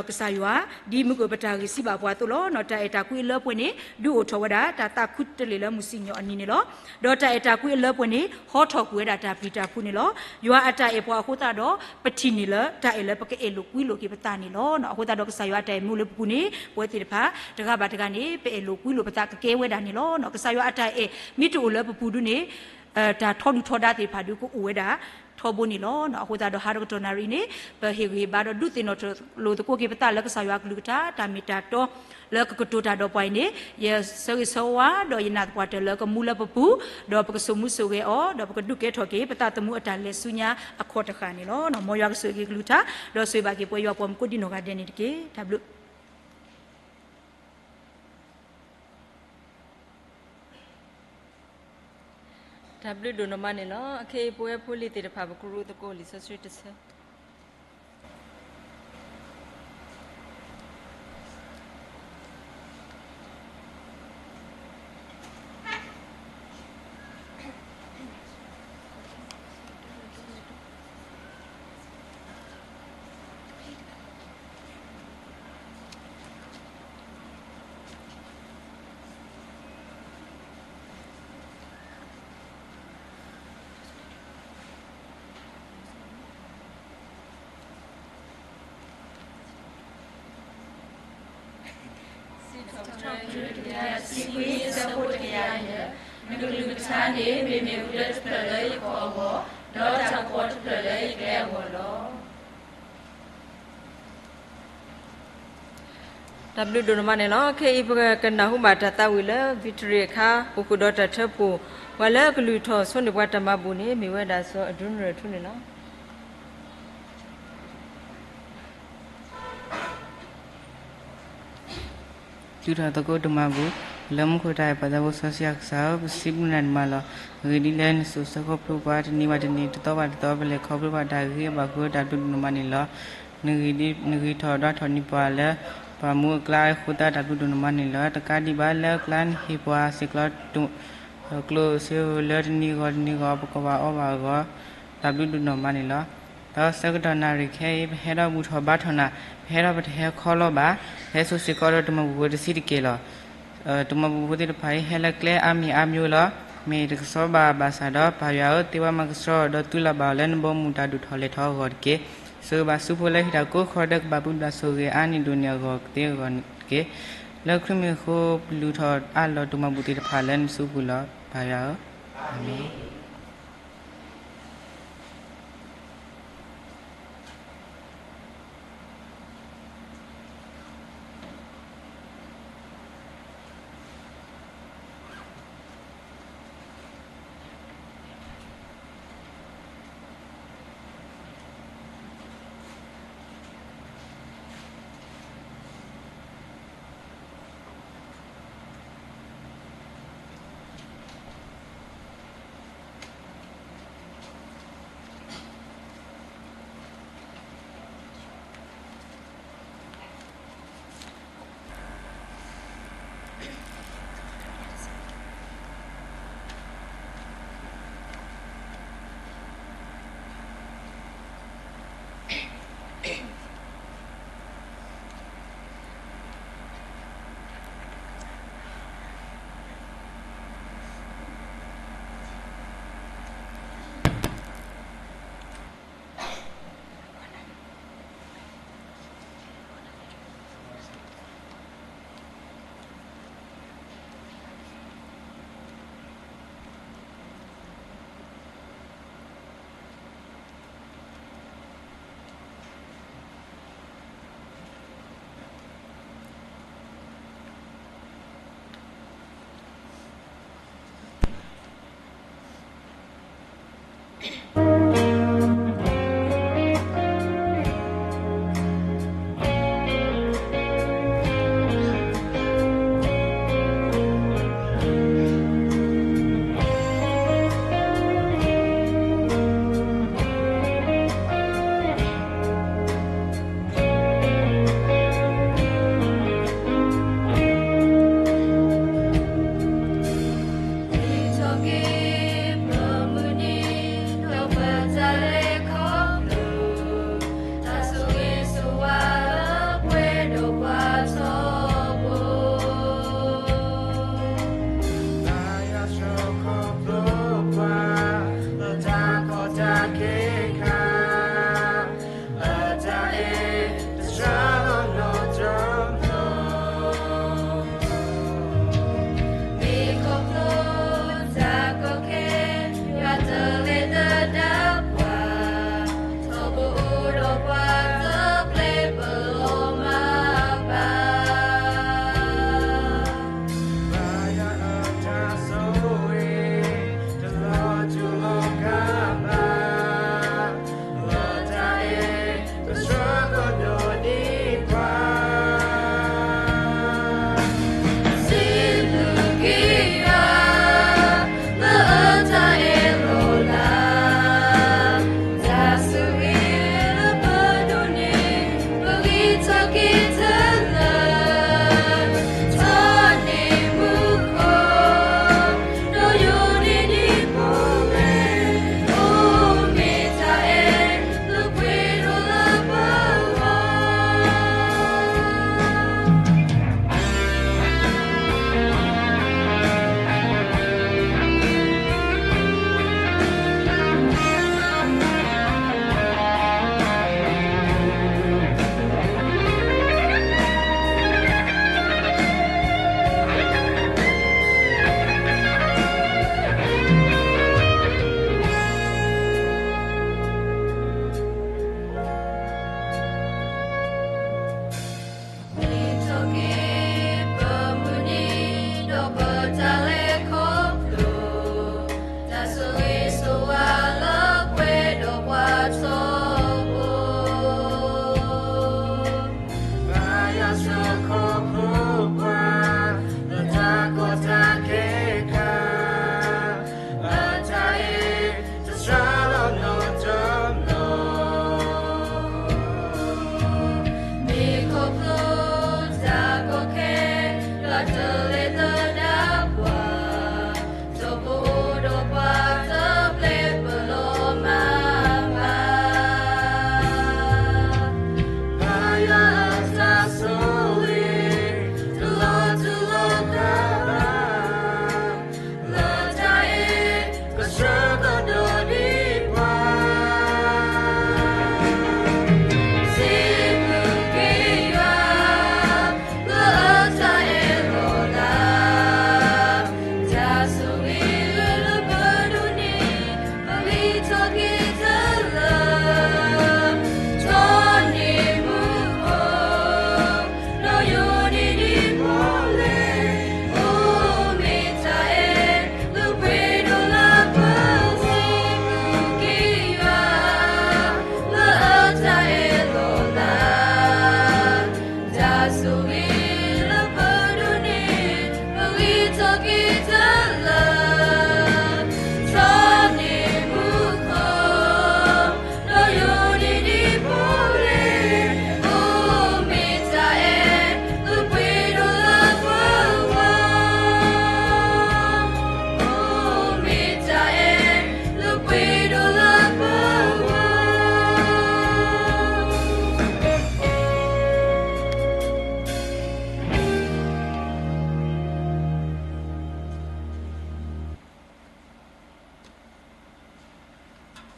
ကစၢ်ယွၤ ဒ်မုၢ်ကပတၢ်ဂ့ၢ်စံးဘၣ်ပှၤအသိးလီၤ. တၢ်အဲၣ်တၢ်ကွံအလၢပှဲၤန့ၣ် ဒုးအိၣ်ထီၣ်ဝဲဒၣ် တၢ်သးခူတလ့ၢ်လၢမုၢ်စံၣ်ညီၣ်အနံၤန့ၣ်လီၤ. ဒီးတၢ်အဲၣ်တၢ်ကွံအလၢပှဲၤန့ၣ် ဟီထီၣ်ကွံာ်ဝဲဒၣ်တၢ်ပျံၤတၢ်ဖုးန့ၣ်လီၤ. ယွၤအတၢ်အဲၣ်ပှၤအဃိသတးဒီး ပထံၣ်န့ၢ်လၢတၢ်အဲၣ်လၢပကအဲၣ်လိာ်ကွံလိာ်က့ၤပသးန့ၣ်လီၤ. အဃိသတးဒီးကစၢ်ယွၤအတၢ်အဲၣ်မ့ၢ်အိၣ်လၢပပူၤန့ၣ် ပဝဲသ့ၣ်တဖၣ် တဂၤဘၣ်တဂၤန့ၣ် ပအဲၣ်လိာ်ကွံလိာ်ပသးကကဲဝဲဒၣ်န့ၣ်လီၤ. ကစၢ်ယွၤအတၢ်အဲၣ် မ့ၢ်တအိၣ်လၢပပူၤဒုန့ၣ် တၢ်ထီဒုၣ်ထီဒါသ့ၣ်တဖၣ်ဒုကအိၣ်ဝဲဒၣ်ထီဘိန့ၣ်လီၤ. အဃိသတးဒီးဟါတကတီၢ်နၣ်ရံၣ်န့ၣ် ပဟ့ၣ်ဂံၢ်ဟ့ၣ်ဘါဒီးဒုးသ့ၣ်နီၣ်ထီၣ်လိာ်သကိးက့ၤပသးလၢကစၢ်ယွၤအကလုၢ်ကထါ တၢ်မ့ၢ်တၢ်တီ လၢကကတိၤတၢ်ဒီးပှၤအံၤန့ၣ် ယဆၢဂ့ၤဆၢဝါ ဒီးယနာ်သပှၢ်တၢၢ်လၢကမူလၢပပူၤ ဒီးပကစိာ်မူစိာ်ဂဲၤအီၤ ဒီးပကဒုးကဲထီၣ်က့ၤ ပသးသမူအတၢ်လဲၤဆူညါအခီတဃၣ်န့ၣ်လီၤ. မ်ယွၤကဆိၣ်ဂ့ၤက့ၤကလုၢ်ကထါ ဒီးဆိၣ်ဂ့ၤဘၣ်က့ၤပဝဲယွၤပှၤမူကိးဒံနီၢ်ဂၤဒဲးန့ၣ်တက့ၢ်. တၢ်ဘျုး တၢ်ဘျုးဒိၣ်နီၢ်မးန့ၣ်လီၤ. အခဲအံၤပဝဲဖိလံၤသ့ၣ်တဖၣ် ပကရူသကိးလံာ်စီဆှံတဆၢ တကယၤတဆံခွံ အဆၢဖိတကယၤန့ၣ်, နကလုၢ်ကထါန့ၣ် မ့မ့ၢ်ဝံၤလၢတဖျၢၣ်လၢယခီၣ်အဂီၢ်, ဒီးတၢ်ကပီၤတဖျၢၣ်လၢယကျဲအဂီၢ်လီၤ. တၢ်ဘျုးဒိၣ်ဒိၣ်မးန့ၣ်လီၤ. ခဲအံၤပကနၢ်ဟူဘၣ်တၢ်သးဝံၣ်လၢ Victory အခါ အိၣ်ဃုာ်ဒီးတၢ်ထၢဖှိၣ် ပှၤလၢအကလုၢ်ထီၣ်ဆိန့ၢ်ပှၤတၢ်မၤဘူၣ်န့ၣ် မ့ၢ်ဝဲဒၣ်စီၤအဒူနရၢၣ်ထူန့ၣ်လီၤ. ကလုၢ်ထီၣ်သကိးတၢ်မၤဘူၣ်, လၢမူခိၣ်တၢ်အဲၣ်ပၢ်သးဘိစီဆှံယွၤကစၢ်ဧၢ, ပစံးဘျုးနၤဒိၣ်မးလီၤ. အဂ့ၢ်ဒ်လဲၣ် နစိၤဆၢခိၣ်ဖျိပှၤ တနံၤဘၣ်တနံၤ တသီဘၣ်တသီ ပလဲၤခီဖျိဘၣ်တၢ်ဂ့ၤဘၣ်ဃုတၢ်ဘျုးဒိၣ်ဒိၣ်မးန့ၣ်လီၤ. နဂ့ၤထီၣ်ဒွးထီၣ်န့ၢ်ပှၤလၢ ပှၤမူအကျါအဃိသတး တၢ်ဘျုးဒိၣ်ဒိၣ်မးန့ၣ်လီၤ. တကးဒံးဘၣ်လၢအကျါ နဟ့ၣ်ပှၤစ့ၢ်ကီး ကျိၣ်စ့ဧိၤလၢတနံၤဂီၢ်တနံၤဂီၢ် ပကဘၣ်အီဘၣ်အဂီၢ် တၢ်ဘျုးဒိၣ်ဒိၣ်မးန့ၣ်လီၤ. ဒီးဆၢကတီၢ်နၣ်ရံၣ်ခဲအံၤ ပဟဲထီၣ်ဘူၣ်ထီၣ်ဘါထီၣ်နၤ, ပဟဲထီၣ်ပတဟဲခီလီၤဘၣ်, ပဟဲစိာ်စ့ၢ်ကီးဒီးတၢ်မၤဘူၣ်ဖိတဆံးတက့ၢ်လီၤ. တၢ်မၤဘူၣ်ဖိသ့ၣ်တဖၣ်အံၤ ဟဲလၢကျဲအါမံၤအါမံၤလီၤ. မ့ၢ်တကဆှီဘၣ်ဘၣ်ဆၣ်ဒီး ပၢ်ယွၤဧၢ, သ့ဝဲမၤကဆှီဒီးသူလၢ်ဘၣ်အီၤလၢနဘီမုၢ်တၢ်ဒိၣ်ထီၣ်လဲၤထီၣ်အဂီၢ်တက့ၢ်. ဆိၣ်ဂ့ၤဘၣ်ဆူဖိလၢဟ့ၣ်တၢ်ကိးခီဒီး ကဘၣ်ဘျုးဘၣ်ဆိၣ်ဂ့ၤအါန့ၢ်ဒိၣ်န့ၢ်အဂီၢ်သ့အဂီၢ်တက့ၢ်. လၢခရံာ်မ့ၢ်အဃိ ပလုၢ်ထီၣ်အးလီၤတၢ်မၤဘူၣ်သ့ၣ်တဖၣ်လၢနစုပူၤလီၤ. ပၢ်ယွၤဧၢ, အၤမ့ၣ်.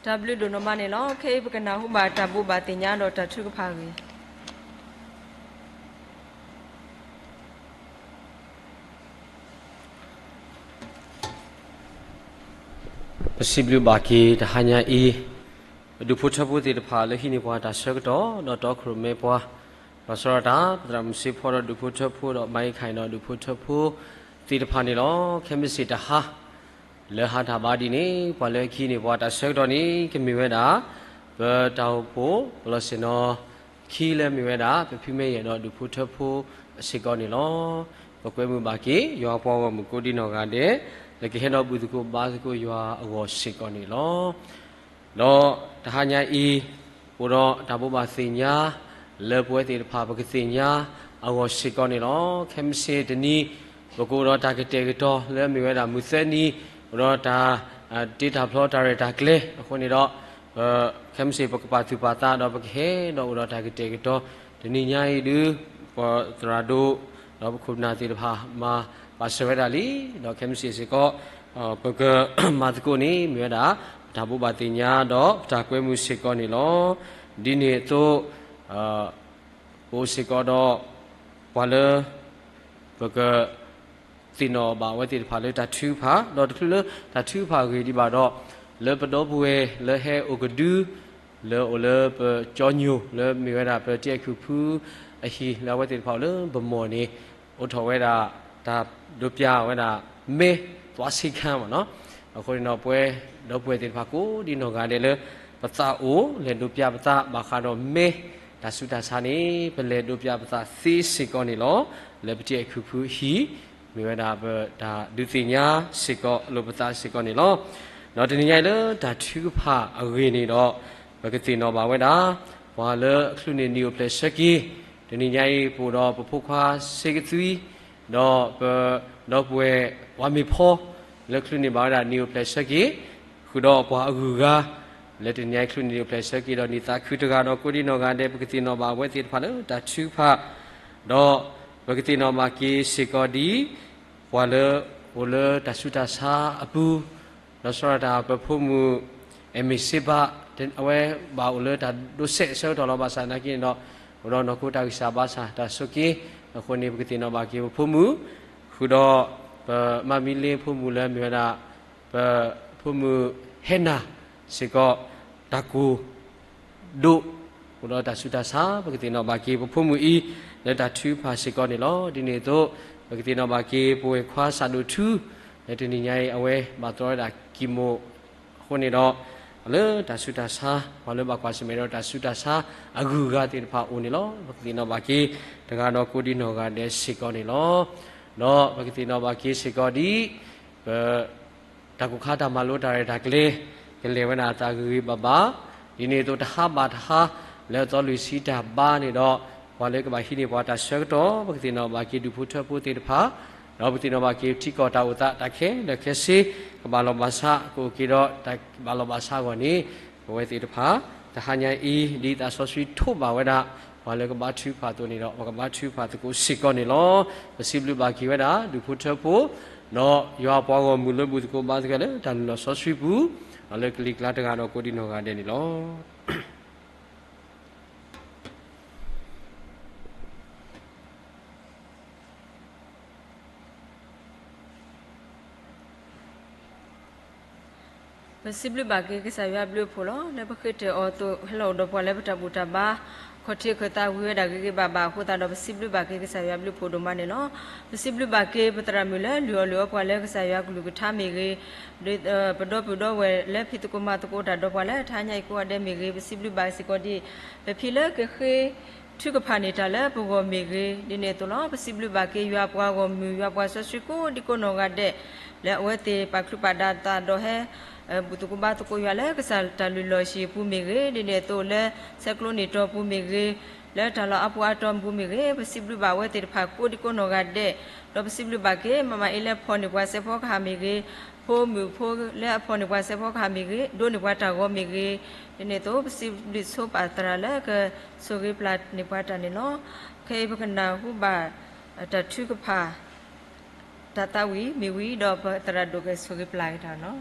တၢ်ဘျုးဒိၣ်နီၢ်မးန့ၣ်လီၤ. ခဲအံၤပကနၢ်ဟူဘၣ်တၢ်ဘိးဘၣ်သ့ၣ်ညါဒီးတၢ်ထုကဖၣ်အဂ့ၢ် ပစံးဘျုးဘၣ်က့ၤတဟါညါအံၤ ပဒူၣ်ဖိထၢဖိသ့ၣ်တဖၣ်လၢဟံးန့ၢ်ပှၤတၢ်ဆၢကတီၢ် ဒီးတီခိၣ်ရိၣ်မဲပှၤ, ဒီးစီၤရၤတၢ် ပသရၣ်မုၣ်စ့ဖီဒီးဒူၣ်ဖိထၢဖိ ဒီးမၤအံခၣ်အံၤဒီးဒူၣ်ဖိထၢဖိသ့ၣ်တဖၣ်န့ၣ်လီၤ. ခဲမုၢ်ဆ့ၣ်တဟါ လၢဟါတၢ်ဘါဒ်န့ၣ် ပှၤလၢအဟံးန့ၢ်ပှၤတၢ်ဆၢကတီၢ်န့ၣ် ကမ့ၢ်ဝဲဒၣ် ပတၢ်အိၣ်ဖှိၣ် ပလီၢ်ဆ့ၣ်နီၤခံလၢမ့ၢ်ဝဲဒၣ် ပဖံမဲယဲၢ်ဒီးဒူၣ်ဖိထၢဖိစ့ၢ်ကီးန့ၣ်လီၤ. ပကွဲမုာ်ဘၣ်က့ၤ ယွၤပှၤဂီၢ်မုၢ်ကိးဒံနီၢ်ဂၤဒဲး လၢကဟဲဒီးဘူၣ်သကိးဘါသကိးယွၤအဂီၢ်စ့ၢ်ကီးန့ၣ်လီၤ. ဒီးတဟါညါအံၤ အိၣ်ဒီးတၢ်ဘိးဘၣ်သ့ၣ်ညါ လၢပဝဲသ့ၣ်တဖၣ် ပကသ့ၣ်ညါအဂီၢ်စ့ၢ်ကီးန့ၣ်လီၤ. ခဲမုၢ်ဆ့ၣ်တနံၤ ပကအိၣ်ဒီးတၢ်ကတဲာ်ကတီၤလၢမ့ၢ်ဝဲဒၣ်မုၢ်သၢနံၤ အိၣ်ဒီးတၢ် တ့တၢ်ဖျီတၢ်ရဲၣ်တၢ်ကျဲၤအဃိန့ၣ်ဒီး ခဲမုၢ်ဆ့ၣ်ပကပာ်သူၣ်ပာ်သးဒီးပကဟဲဒီးအိၣ်ဒီးတၢ်ကတဲာ်ကတီၤ တနံၤညါအံၤဒုး ပသရၣ်ဒိၣ် ဒီးပခိၣ်ပနၢ်သ့ၣ်တဖၣ် မၤပာ်စၢၤဝဲဒၣ်လံ, ဒီးခဲမုၢ်ဆ့ၣ်စ့ၢ်ကီး ပကမၤသကိးန့ၣ် မ့ၢ်ဝဲဒၣ် ပတၢ်ဘိးဘၣ်သ့ၣ်ညါဒီးပတၢ်ကွဲမုာ်စ့ၢ်ကီးန့ၣ်လီၤ. ဒ်န့ၣ်အသိး ပအိၣ်စ့ၢ်ကီးဒီး ပှၤလၢ ပက သ့ၣ်နီၣ်ဘၣ်အဝဲသ့ၣ်တဖၣ်လၢတၢ်ထုကဖၣ်, ဒီးတချုးလၢတၢ်ထုကဖၣ်အဂ့ၢ်ဒံးဘၣ်ဒီး လၢပဒီပုၢ်ဝဲၢ်လၢဟဲအိၣ်ကဒု လၢအိၣ်လၢပကၠီညိၣ် လၢမ့ၢ်ဝဲဒၣ်ပတံၤအဲၣ်ခုၣ်ဖုအဟံၣ် လၢအဝဲသ့ၣ်တဖၣ်အိၣ်လၢပမီၢ်န့ၣ် အိးထီၣ်ဝဲဒၣ် တၢ်ဒိးပျၢ်ဝဲဒၣ် မဲ သွါဆ့ခါမ့ၢ်နီၤ. အဃိန့ၣ်ဒီး ပဝဲဒီပုၢ်ဝဲၢ်သ့ၣ်တဖၣ်ကိးဒံနီၢ်ဂၤဒဲးလၢ ပသးအိၣ်လဲၤဒိးပျၢ်ပသးဘၣ်ဃးဒီးမဲ တၢ်ဆူးတၢ်ဆါန့ၣ် ပလဲၤဒိးပျၢ်ပသးသ့စ့ၢ်ကီးန့ၣ်လီၤ. လၢပတံၤအဲၣ်ခုၣ်ဖုအဟံၣ် မ့ၢ်ဝဲဒၣ်ပတၢ်ဒုးသ့ၣ်ညါစ့ၢ်ကီးလိာ်ပသးစ့ၢ်ကီးန့ၣ်လီၤ. ဒီးတနံၤညါအံၤလၢတၢ်ထုကဖၣ်အဂ့ၢ်န့ၣ်ဒီး ပကသ့ၣ်နီၣ်ဘၣ်ဝဲဒၣ် ပှၤလၢအချုးန့ၢ်နံၣ်အိၣ်ဖျဲၣ်ဆၢက့ၤ, တနံၤညါအံၤပအိၣ်ဒီးပဖိခွါစ့ကသွံ ဒီးပဒီပုၢ်ဝဲၢ် ပှၤမ့ၢ်ဖီ လၢချုးန့ၢ်ဘၣ်ဝဲဒၣ်နံၣ်အိၣ်ဖျဲၣ်ဆၢက့ၤ ဃုာ်ဒီးပှၤအဂုၤအဂၤ လၢတနံၤညါအံၤချုးန့ၢ်နံၣ်အိၣ်ဖျဲၣ်ဆၢက့ၤဒီးနံၣ်သးခုတဂၤဒီးကိးဒံနီၢ်ဂၤဒဲး ပကသ့ၣ်နီၣ်ဘၣ်အဝဲသ့ၣ်တဖၣ်လၢတၢ်ထုကဖၣ် ဒီးပကသ့ၣ်နီၣ်ဘၣ်က့ၤစ့ၢ်ကီးဒ် ပှၤလၢအိၣ်လၢတၢ်ဆူးတၢ်ဆါအပူၤ ဒီးစရီတၢ်ပဖိမုၣ် အဲၣ်မ့ၢ်စ့ဘၣ် အဝဲဘၣ်အိၣ်လၢတၢ်ဒိးစဲးအဆၢကတီၢ်လီၤ. ဘၣ်ဆၣ်သနာ်က့န့ၣ်ဒီး အိၣ်ဒီးနီၢ်ခိတၢ်ဂံၢ်စၢ်ဘါစၢ်တၢ်ဆိးက့ အဃိန့ၣ် ပကသ့ၣ်နီၣ်ဘၣ်က့ၤပဖိမုၣ် ဃုာ်ဒီးပမါမံလ့ဖိမုၣ်လၢမ့ၢ်ဝဲဒၣ် ပဖိမုၣ်ဟဲနၤစ့ၢ်ကီး တၢ်ကိၢ် ဒိၣ် အိၣ်ဒီးတၢ်ဆူးတၢ်ဆါ ပကသ့ၣ်နီၣ်ဘၣ်က့ၤပဖိမုၣ်အံၤ လၢတၢ်ထုကဖၣ်စ့ၢ်ကီးန့ၣ်လီၤ. ဒ်န့ၣ်အသိး ပကသ့ၣ်နီၣ်ဘၣ်က့ၤပဝဲၢ်ခွါစးဒိၣ်ထူ လၢတနံၤညါအံၤ အဝဲဘၣ်သီဝဲဒၣ်ကံၢ်မိၣ်အဃိန့ၣ်ဒီး လၢတၢ်ဆူးတၢ်ဆါ ပှၤလၢဘၣ်ကွၢ်ဆၢၣ်မဲာ်ဒီးတၢ်ဆူးတၢ်ဆါအဂုၤအဂၤသ့ၣ်တဖၣ်အအိၣ်န့ၣ်လီၤ. ပကသ့ၣ်နီၣ်ဘၣ်က့ၤ တဂၤဒီးကိးဒံနီၢ်ဂၤဒဲးစ့ၢ်ကီးန့ၣ်လီၤ. ဒီးပကသ့ၣ်နီၣ်ဘၣ်က့ၤစ့ၢ်ကီးဒ် ပ တၢ်ကိၢ်ခါတၢ်မၤလိတၢ်ရဲၣ်တၢ်ကျဲၤ ကလဲၤဝဲဒၣ်အသးဂ့ၤဂ့ၤဘၣ်ဘၣ်, ဒ်န့ၣ်အသိးတဟါဘၣ်တဟါ လၢအသီလွံၢ်ဆံတၢ်ဘါန့ၣ်ဒီး ပှၤလၢကဘၣ်ဟံးန့ၢ်ပှၤတၢ်ဆၢကတီၢ် ပကသ့ၣ်နီၣ်ဘၣ်က့ၤဒူၣ်ဖိထၢဖိသ့ၣ်တဖၣ်, ဒီးပကသ့ၣ်နီၣ်ဘၣ်က့ၤထံကီၢ်တၢ်အိၣ်သးတၢ်ခဲလၢာ်ခဲဆ့ ကဘၣ်လီၤဘၣ်ဆၣ် ကအိၣ်က့ၤဒီးတၢ်ဘၣ်လီၤဘၣ်ဆၣ်အဂီၢ်န့ၣ် ပဝဲသ့ၣ်တဖၣ် တဟါညါအံၤ ဒ်သးစီဆှံထိးဘၣ်ဝဲဒၣ် ပှၤလၢကဘါထုကဖၣ်အသိးန့ၣ်ဒီး ပကဘါထုကဖၣ်သကိးစ့ၢ်ကီးန့ၣ်လီၤ. ပစံးဘျုးဘၣ်က့ၤဝဲဒၣ် ဒူၣ်ဖိထၢဖိ ဒီးယွၤပှၤဂီၢ်မုၢ်လၢဘူၣ်သကိးဘါသကိးလၢတၢ်လုၢ်လီၢ်စီဆှံပူၤ ဒီးလၢကလံၤကျါတဂၤဒီးကိးဒံနီၢ်ဂၤဒဲးန့ၣ်လီၤ. ပစံးဘျုးဘၣ်က့ၤကစၢ်ယွၤဘျုးအဖှိၣ်လီၤ. လၢပဃ့တၢၢ်အီၤအသိး ဟဲလီၤအိၣ်ဒီးပှၤလၢပတၢ်ဘူၣ်တၢ်ဘါ ခီၣ်ထံးခၢၣ်သးဝံၤဝဲဒၣ်ဂ့ၤဂ့ၤဘၣ်ဘၣ်အဃိသတးဒီး ပစံးဘျုးဘၣ်က့ၤကစၢ်ယွၤဘျုးအဖှိၣ်ဒိၣ်မးန့ၣ်လီၤ. ပစံးဘျုးဘၣ်က့ၤပသရၣ်မုၣ်လၢလုၢ်အီၣ်လုၢ်အီပှၤလၢကစၢ်ယွၤကလုၢ်ကထါမ့ၢ်ဂ့ၤ, ပဒီပုၢ်ဒီဝဲၢ်လၢဖံးသကိးမၤသကိးတၢ်ဒီးပှၤလၢတဟါညါအံၤကိးဂၤဒဲးမ့ၢ်ဂ့ၤ, ပစံးဘျုးဘၣ်စ့ၢ်ကီးဒ် ပဖံလၢကဃ့ ထုကဖၣ်န့ၢ်တၢ်လၢပဂီၢ်မ့ၢ်ဂ့ၤ, ဒ်န့ၣ်အသိးလီၤ. ပစံးဘျုးဘၣ်က့ၤယွၤပှၤဂီၢ်မုၢ် ယွၤပှၤစီဆှံကိးဒံကိးနီၢ်ဂၤဒဲး လၢအဝဲသ့ၣ်ပာ်ချုးပာ်ဒၣ်သးဒီးဟဲ ဘူၣ်သကိးဘါသကိးယွၤလၢကစၢ်တၢ်လုၢ်လီၢ်ဆံးပူၤမ့ၢ်ဂ့ၤ, ဒ်န့ၣ်အသိးလၢဆဲးကျိးန့ၢ်တီပူၤမ့ၢ်ဂ့ၤ, လၢတၢ်လီၢ်အါပူၤအါတီပူၤမ့ၢ်ဂ့ၤ, ပစံးဘျုးဘၣ်အဝဲသ့ၣ်တဖၣ်ကိးဒံကိးနီၢ်ဂၤဒဲး, ဒီးပစံးဘျုးဘၣ်က့ၤ မမအ့လၢဖီၣ်န့ၢ်ပှၤစဲးဖီကဟၣ်မ့ၢ်ဂ့ၤ, ဖိမုၣ်ဖိလၢအဖီၣ်န့ၢ်ပှၤစဲးဖီကဟၣ်မ့ၢ်ဂ့ၤ, ဒိးန့ၢ်ပှၤတၢ်ဂီၤမ့ၢ်ဂ့ၤ, ဒ်န့ၣ်အသိး ပစံးဘျုးဆိပာ်သရၣ်လၢကဆိၣ်ဂ့ၤပျၢ်န့ၢ်ပှၤတၢ်န့ၣ်လီၤ. ခဲအံၤပကနၢ်ဟူဘၣ် တၢ်သးဝံၣ်မ့ၢ်ဝံၤဒီး ပသရၣ်ဒိၣ်ကဆိၣ်ဂ့ၤပျၢ်က့ၤတၢ်လီၤ.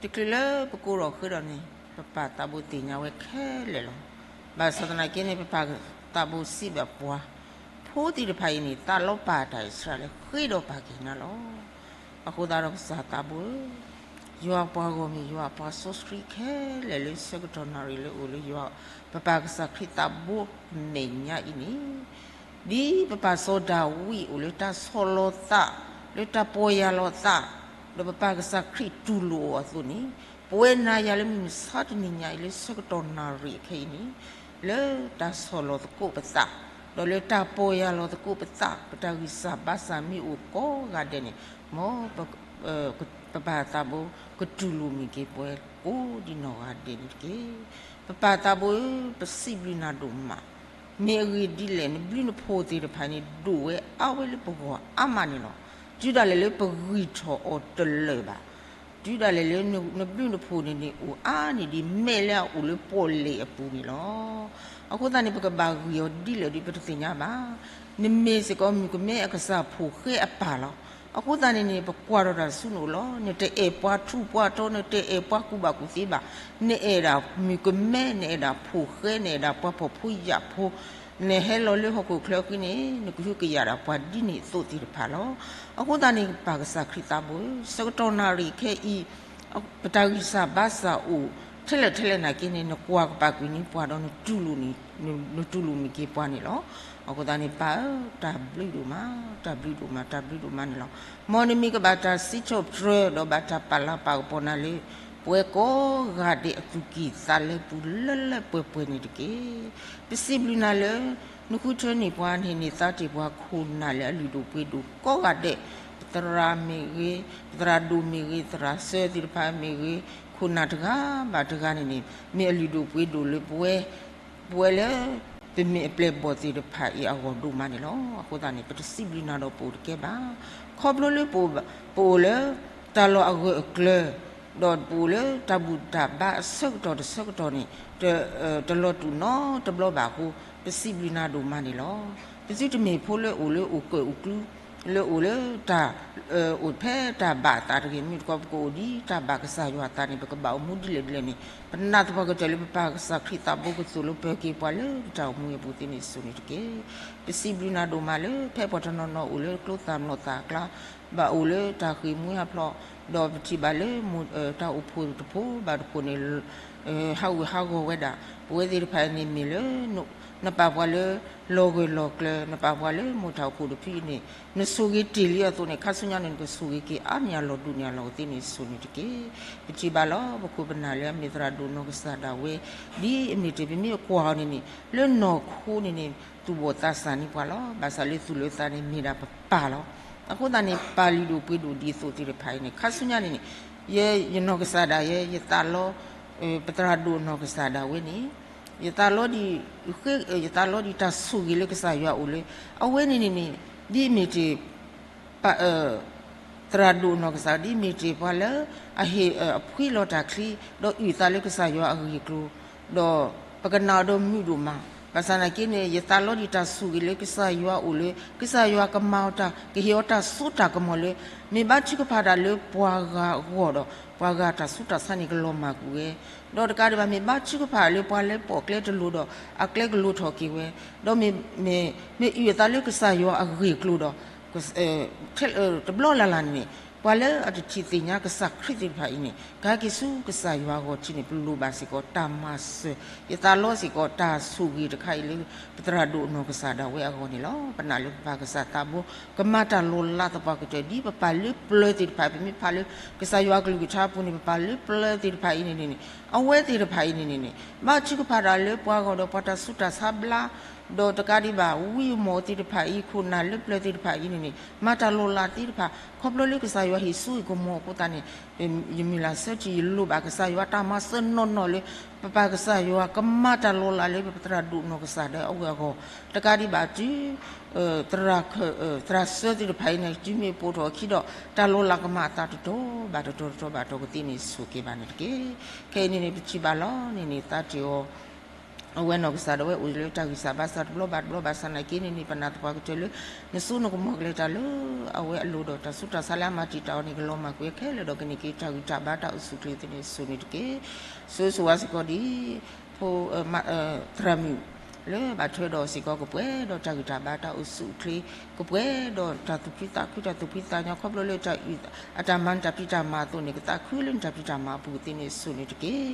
တချုးလၢပကိးထီၣ်ဃုာ်ဒီးန့ၣ် ပပၢ်သးဘိသ့ၣ်ညါဝဲခဲလၢာ်လီၤ. ဘၣ်ဆၣ်သနာ်က့န့ၣ် ပပၢ်သးဘိစံးဘၣ်ပှၤ, ဖိသ့ၣ်တဖၣ်အံၤန့ၣ် သးလီပၢ်တၢ်အံၣ်စရ့လး ဃ့ဒီးပာ်က့ၤနၤလီၤ. အဃိသတးဒီးကစၢ်သးဘိဧၢ, ယွၤပှၤဂီၢ်မုၢ် ယွၤပှၤစီဆှံခဲလၢာ်လၢဆၢကတီၢ်နၣ်ရံၣ်လၢအိၣ်လၢယွၤ ပပၢ်ကစၢ်ခရံာ်သးဘိမဲာ်ညါအံၤန့ၣ် ဒ်ပပၢ်စီၤဒၤဝံးအိၣ်လၢတၢ်ဆီၣ်လီၤသး လၢတၢ်ပီၢ်ယၢ်လီၤသး ဒီးပပၢ်ကစၢ်ခရံာ်တူၢ်လိာ်အီၤအသိးန့ၣ်, ပဝဲနၤယၤလၢမုၢ်မဆါတနံၤညါအံၤလၢဆၢကတီၢ်နၣ်ရံၣ်အခဲအံၤန့ၣ် လၢတၢ်ဆီၣ်လီၤသကိးပသး ဒီးလၢတၢ်ပီၢ်ယၢ်လီၤသကိးပသး ပတၢ်ဂံၢ်စၢ်ဘါစၢ်မ့ၢ်အိၣ်ကိးဂၤဒဲးန့ၣ်, မ်ပပၢ်သးဘိကတူၢ်လိာ်မ့ၢ်က့ၤပဝဲကိးဒံးနီၢ်ဂၤဒဲးန့ၣ်တက့ၢ်. ပပၢ်သးဘိဧၢ, ပစံးဘျုးနၤဒိၣ်မး, မ့ၢ်အဂ့ၢ်ဒ်လဲၣ် နဘျုးနဖှိၣ်သ့ၣ်တဖၣ်န့ၣ် ဒိၣ်ဝဲအါဝဲလၢပဂီၢ်အါမးန့ၣ်လီၤ. တုၤဒၣ်လဲာ်လၢပဂံၢ်ထီၣ်အီၤတလၢာ်ဘၣ်, တုၤဒၣ်လဲာ်လၢနဘျုးနဖှိၣ်န့ၣ်န့ၣ် အိၣ်အါန့ၢ်ဒံးမဲးလၢအအိၣ်လၢပီၣ်လဲၣ်အပူၤန့ၣ်လီၤ. အဃိသတးန့ၣ် ပကဘၣ်ဂံၢ်အီၤဒ်လဲၣ်ဒီးပတသ့ၣ်ညါဘၣ်. နမ့ၢ်စ့ၢ်ကီးမုၣ်ကမဲအကစၢ်ဖိဃဲအပၢ်လီၤ. အဃိသတးန့ၣ်န့ၣ် ပကွၢ်ထီၣ်တၢ်ဆူနအိၣ်လီၤ. နတအဲၣ်ပှၤထူးပှၤတီၤ, နတအဲၣ်ပှၤကူၣ်ဘၣ်ကူၣ်သ့ဘၣ်. နအဲၣ်ဒၣ်မုၣ်ကမဲ, နအဲၣ်ဒၣ်ဖိဃဲ, နအဲၣ်ဒၣ်ပှၤဖှီၣ်ဖိယာ်ဖိ, နဟဲလီၤလၢဟီၣ်ခိၣ်ချၢအဃိန့ၣ် နကဟုကယာ်ဒၣ်ပှၤဒ်န့ၣ်အသိးသ့ၣ်တဖၣ်လီၤ. အဃိသတးန့ၣ် ပၢ်ကစၢ်ခရံာ်သးဘိဧၢ, ဆၢကတီၢ်နၣ်ရံၣ်ခဲအံၤ ပတၢ်ဂံၢ်စၢ်ဘါစၢ်အိၣ် ထဲလဲၣ်ထဲလဲၣ်နာ်က့န့ၣ် နကွၢ်ကပာ်ကွံာ်န့ၢ်ပှၤဒီး နတူၢ်လိာ်မ့ၢ်က့ၤပှၤန့ၣ်လီၤ. အဃိသတးန့ၣ် ပၢ်ဧၢ, တၢ်ဘျုးဒိၣ်မး, တၢ်ဘျုးဒိၣ်မး, တၢ်ဘျုးဒိၣ်မးန့ၣ်လီၤ. မ်နမ့ၢ်ကဘၣ်တၢ်စံးထီၣ်ပတြၢၤ ဒီးဘၣ်တၢ်ပာ်လၤပာ်ကပီၤနၤလၢ ပဝဲကိးဂၤဒဲးအသူၣ်ကံၢ်သးလဲပူၤလၢလၢပှဲၤပှဲၤန့ၣ်တက့ၢ်. ပစံးဘျုးနၤလၢ နဃုထၢန့ၢ်ပှၤ နဟ့ၣ်န့ၢ်သါတ့ၢ်ပှၤ ခိၣ်နၢ်လၢအလုၢ်ဒိၣ်ပှ့ၤဒိၣ်ကိးဂၤဒဲး, ပသရၣ်မ့ၢ်ဂ့ၤ, ပသရၣ်ဒိၣ်မ့ၢ်ဂ့ၤ, သရၣ်စၢၤသ့ၣ်တဖၣ်မ့ၢ်ဂ့ၤ, ခိၣ်နၢ်တဂၤဘၣ်တဂၤန့ၣ်န့ၣ် မ့ၢ်အလုၢ်ဒိၣ်ပှ့ၤဒိၣ်လၢပဝဲ ပဝဲလၢ ပမ့ၢ်အပျဲၢ်အဘီၣ်သ့ၣ်တဖၣ်အံၤအဂီၢ်ဒိၣ်မးန့ၣ်လီၤ. အဃိသတးန့ၣ် ပတစံးဘျုးနၤဒီးပအိၣ်တကဲဘၣ်. ခီဖျိလၢပ ပအိၣ်လၢ တၢ်လီၢ်အဂၢၢ်အကျၢၤ ဒီးပအိၣ်လၢတၢ်ဘူၣ်တၢ်ဘါအဆၢကတီၢ်တဆၢကတီၢ်န့ၣ် တ တလီၤတူာ်နီတဘျီဘၣ်အဃိ ပစံးဘျုးနၤဒိၣ်မးန့ၣ်လီၤ. ပသုတမ့ၢ်ဖိလၢအိၣ်လၢအိၣ်ကၢၣ်အိၣ်ကျူ လၢအိၣ်လၢတၢ် အိၣ်ဖဲတၢ်ဘၣ်အသးတဂ့ၤ, မ့ၢ်တခီ ပကအိၣ်ဒ်တၢ်ဘၣ်ကစၢ်ယွၤအသးန့ၣ် ပကဘၣ်အိၣ်မူဒ်လဲၣ်ဒ်လဲၣ်န့ၣ် ပနာ်သပှၢ်ကတၢၢ်လၢပပၢ်ကစၢ်ခရံာ်သးဘိကသိၣ်လိပၢၤက့ၤပှၤလၢပတၢ်အိၣ်မူအပူၤသ့န့ၣ်အစိၤန့ၣ်တက့ၢ်. ပစံးဘျုးနၤဒိၣ်မးလၢ ဖဲပှၤတနီၤနီၤအိၣ်လၢကျိသၣ်မလီၤသၣ်အကျါ ဘၣ်အိၣ်လၢတၢ်ဃ့ၢ်မှံဟးဖျိး, ဒီးပထံၣ်ဘၣ်လၢ တၢ်အိၣ်ဖှိၣ်တဖှိၣ်ဘၣ်တဖှိၣ်န့ၣ် ဟးဂူာ်ဟးဂီၤဝဲဒၣ်, ပဝဲသ့ၣ်တဖၣ်န့ၣ်မ့ၢ်လၢ နပာ်ပှၤလၢ လီၤဂၢၢ်လီၤကျၢၤ, နပာ်ပှၤလၢမိၢ်တၢ်အိၣ်ဖှိၣ်တဖုအံၤန့ၣ် နဆိၣ်ဂ့ၤတ့ၢ်လံအသိးန့ၣ် ခါဆူညါန့ၣ် နကဆိၣ်ဂ့ၤက့ၤအါန့ၢ်အလီၢ်ဒိၣ်န့ၢ်အလီၢ်ကသ့န့ၣ်အစိၤန့ၣ်တက့ၢ်. ပထံၣ်ဘၣ်လီၤ ပခိၣ်ပနၢ်လၢအမ့ၢ်သရၣ်ဒိၣ်နီၢ်ကစၢ်ဒၣ်ဝဲ ဒ်အမ့ၢ်တ့ၢ် ပမ့ၢ်ကွၢ်အီၤန့ၣ်န့ၣ် လၢနီၢ်ခိန့ၣ်န့ၣ် သူၣ်ဘီၣ်သးစၢ်န့ၢ်ပှၤလီၤ. ဘၣ်ဆၣ်လၢသူၣ်လၢသးန့ၣ်မ့ၢ်ဒၣ်ပပၢ်လီၤ. အဃိသတးန့ၣ် ပၢ်လုၢ်ဒိၣ်ပှ့ၤဒိၣ်ဒ်သိးသ့ၣ်တဖၣ်အံၤန့ၣ် ခါဆူညါန့ၣ်န့ၣ် ယ ယနီၢ်ကစၢ်ဒၣ်ယဲ ယသးလီ ပသရၣ်ဒိၣ်နီၢ်ကစၢ်ဒၣ်ဝဲန့ၣ် ယသးလီဒ် ယသးလီဒ်တၢ်ဆိၣ်ဂ့ၤလၢကစၢ်ယွၤအိၣ်လၢ အဝဲန့ၣ်န့ၣ်န့ၣ် ဒ်မ့ၢ်တ့ၢ် ပ သရၣ်ဒိၣ်နီၢ်ကစၢ် ဒ်မ့ၢ်တ့ၢ်ပှၤလၢ အဟ့ၣ်အဖှံလီၤတၢ်ချံ ဒီးအုၣ်သးလၢကစၢ်ယွၤအဂ့ၢ်အကျိၤ ဒီးပကနၣ်အီၤဒီးမုာ်ဒိၣ်မး. ဘၣ်ဆၣ်သနာ်က့န့ၣ် ယသးလီဒ်တၢ်ဆိၣ်ဂ့ၤလၢကစၢ်ယွၤအိၣ်လၢ ကစၢ်ယွၤကမၤအီၤတၢ် ကဟ့ၣ်အီၤတၢ်စိတၢ်ကမီၤလၢ မ့ၢ်ဘါထုကဖၣ်တၢ်လၢပှၤဂၤအဂီၢ်ဒီး ပှၤဂၤတၢ်ဆူးတၢ်ဆါန့ၣ်ကလီၤမၢ်ကွံာ်ဝဲ ဒီးတကးဒံးဘၣ် မ့ၢ်ဘါထုကဖၣ်လၢပှၤလၢပိာ်ကျဲတလိၤဒီး အကျဲကလိၤထီၣ်က့ၤဝဲ, ဒီးမ့ၢ် မ့ၢ်အုၣ်အသးလၢကစၢ်ယွၤအဂ့ၢ်အကျိၤဒီး တဘျီလၢ်လၢ်န့ၣ်န့ၣ် ပှၤလၢအတထံၣ်သ့ၣ်ညါကစၢ်ခရံာ်သ့ၣ်တဖၣ်အံၤန့ၣ် ကဟဲက့ၤဆူကစၢ်ယွၤအဂီၢ်ထံးန့ၣ် ပလိၣ်ဘၣ်စ့ၢ်ကီးတၢ်မၤစၢၤ. ယသးလီစ့ၢ်ကီးတၢ်ဆိၣ်ဂ့ၤတခါအံၤလၢ ပသရၣ်ဒိၣ်နီၢ်ကစၢ်ဒၣ်ဝဲအဂီၢ်န့ၣ်လီၤ. ပနာ်လၢပပၢ်ကစၢ်သးဘိ ကမၤတၢ်လီၤလးသပှၢ်ကတၢၢ် ဒ်ပပၢ်လၢပျၢၤသ့ၣ်တဖၣ် ပမ့ၢ်ဖးလၢ ကစၢ်ယွၤအကလုၢ်ကထါအပူၤန့ၣ် ပပၢ်လၢပျၢၤသ့ၣ်တဖၣ်အံၤန့ၣ်န့ၣ် အဝဲသ့ၣ်တဖၣ်အံၤန့ၣ်န့ၣ် ဘါထုကဖၣ်တၢ်လၢပှၤဂၤဒီးပှၤတၢ်ဆူးတၢ်ဆါဘျါ ဒီးတကးဒံးဘၣ် ဝံအမီၢ်သ့ၣ်တဖၣ်အံၤ ခိၣ်နၢ်လၢပျၢၤသ့ၣ်တဖၣ်အံၤန့ၣ်န့ၣ် မၤတၢ်လီၤလးသ့ၣ်တဖၣ် ခီဖျိလၢကစၢ်ယွၤဟ့ၣ်စိဟ့ၣ်ကမီၤအဃိသတးန့ၣ် ယမုၢ်လၢ်ဆၢထံၣ် ယလိၣ်ဘၣ်ကစၢ်ယွၤတၢ်မၤစၢၤနီၢ်နီၢ်လၢ ပပၢ်ကစၢ်ယွၤကမၤတၢ်လီၤလးလၢပသရၣ်ဒိၣ်နီၢ်ကစၢ်ဒၣ်ဝဲအဂီၢ် တကးဒံးဘၣ်တုၤ သရၣ်စၢၤသ့ၣ်တဖၣ်အံၤန့ၣ် တုၤမ့ၢ်ပိာ်ထီၣ်အခံဒီး တၢ်လီၤလးကမၤအသးတတီၤဘၣ်တတီၤ တတီၤဘၣ်တတီၤကသ့န့ၣ် ဆိၣ်က့ၤဘၣ်န့ၣ်တက့ၢ်. ခဲအံၤန့ၣ်န့ၣ် ပထံၣ်ဘၣ်လီၤန့ၣ်န့ၣ် သးတ့ၢ်အီၤ အဝဲနီၢ်ကစၢ်ဒၣ်ဝဲအိၣ်လၢတၢ်ဂံၢ်စၢ်ဘါစၢ်တဘျီဘၣ်တဘျီ ဘၣ်ဆၣ်သနာ်က့န့ၣ်န့ၣ် ပနၢ်သပှၢ်ကတၢၢ်လၢ နစိနကမီၤကလဲၤတၢ်လၢအဝဲအလိၤဒီး တၢ်ဆူးတၢ်ဆါလၢအမၤတံာ်တာ်အီၤန့ၣ် ကလီၤမၢ်ကွံာ်ခဲလၢာ်ဒီး ကန့ၢ်က့ၤတၢ်ဂံၢ်တၢ်ဘါတၢ်အိၣ်ဆူၣ်အိၣ်ချ့သ့ၣ်န့ၣ် ဆိၣ်ဂ့ၤန့ၣ်တက့ၢ်. ဆိၣ်ဂ့ၤဆိၣ်ဝါစ့ၢ်ကီးဒ် ဖိ သရၣ်မုၣ် လၢဘၣ်ထွဲဒီးစ့ၢ်ကီး ကပှဲၤဒီးတၢ်ဂံၢ်တၢ်ဘါတၢ်အိၣ်ဆူၣ်အိၣ်ချ့, ကပှဲၤဒီးတၢ်သူၣ်ဖှံသးခု တၢ်သူၣ်ဖှံသးညီ ခီဖျိလၢတၢ်အုၣ် အတၢ်မၤနတၢ်ဖံးတၢ်မၤအသိးန့ၣ် ကသးခုလၢနတၢ်ဖံးတၢ်မၤအပူၤသ့ၣ်န့ၣ် ဆိၣ်ဂ့ၤန့ၣ်တက့ၢ်.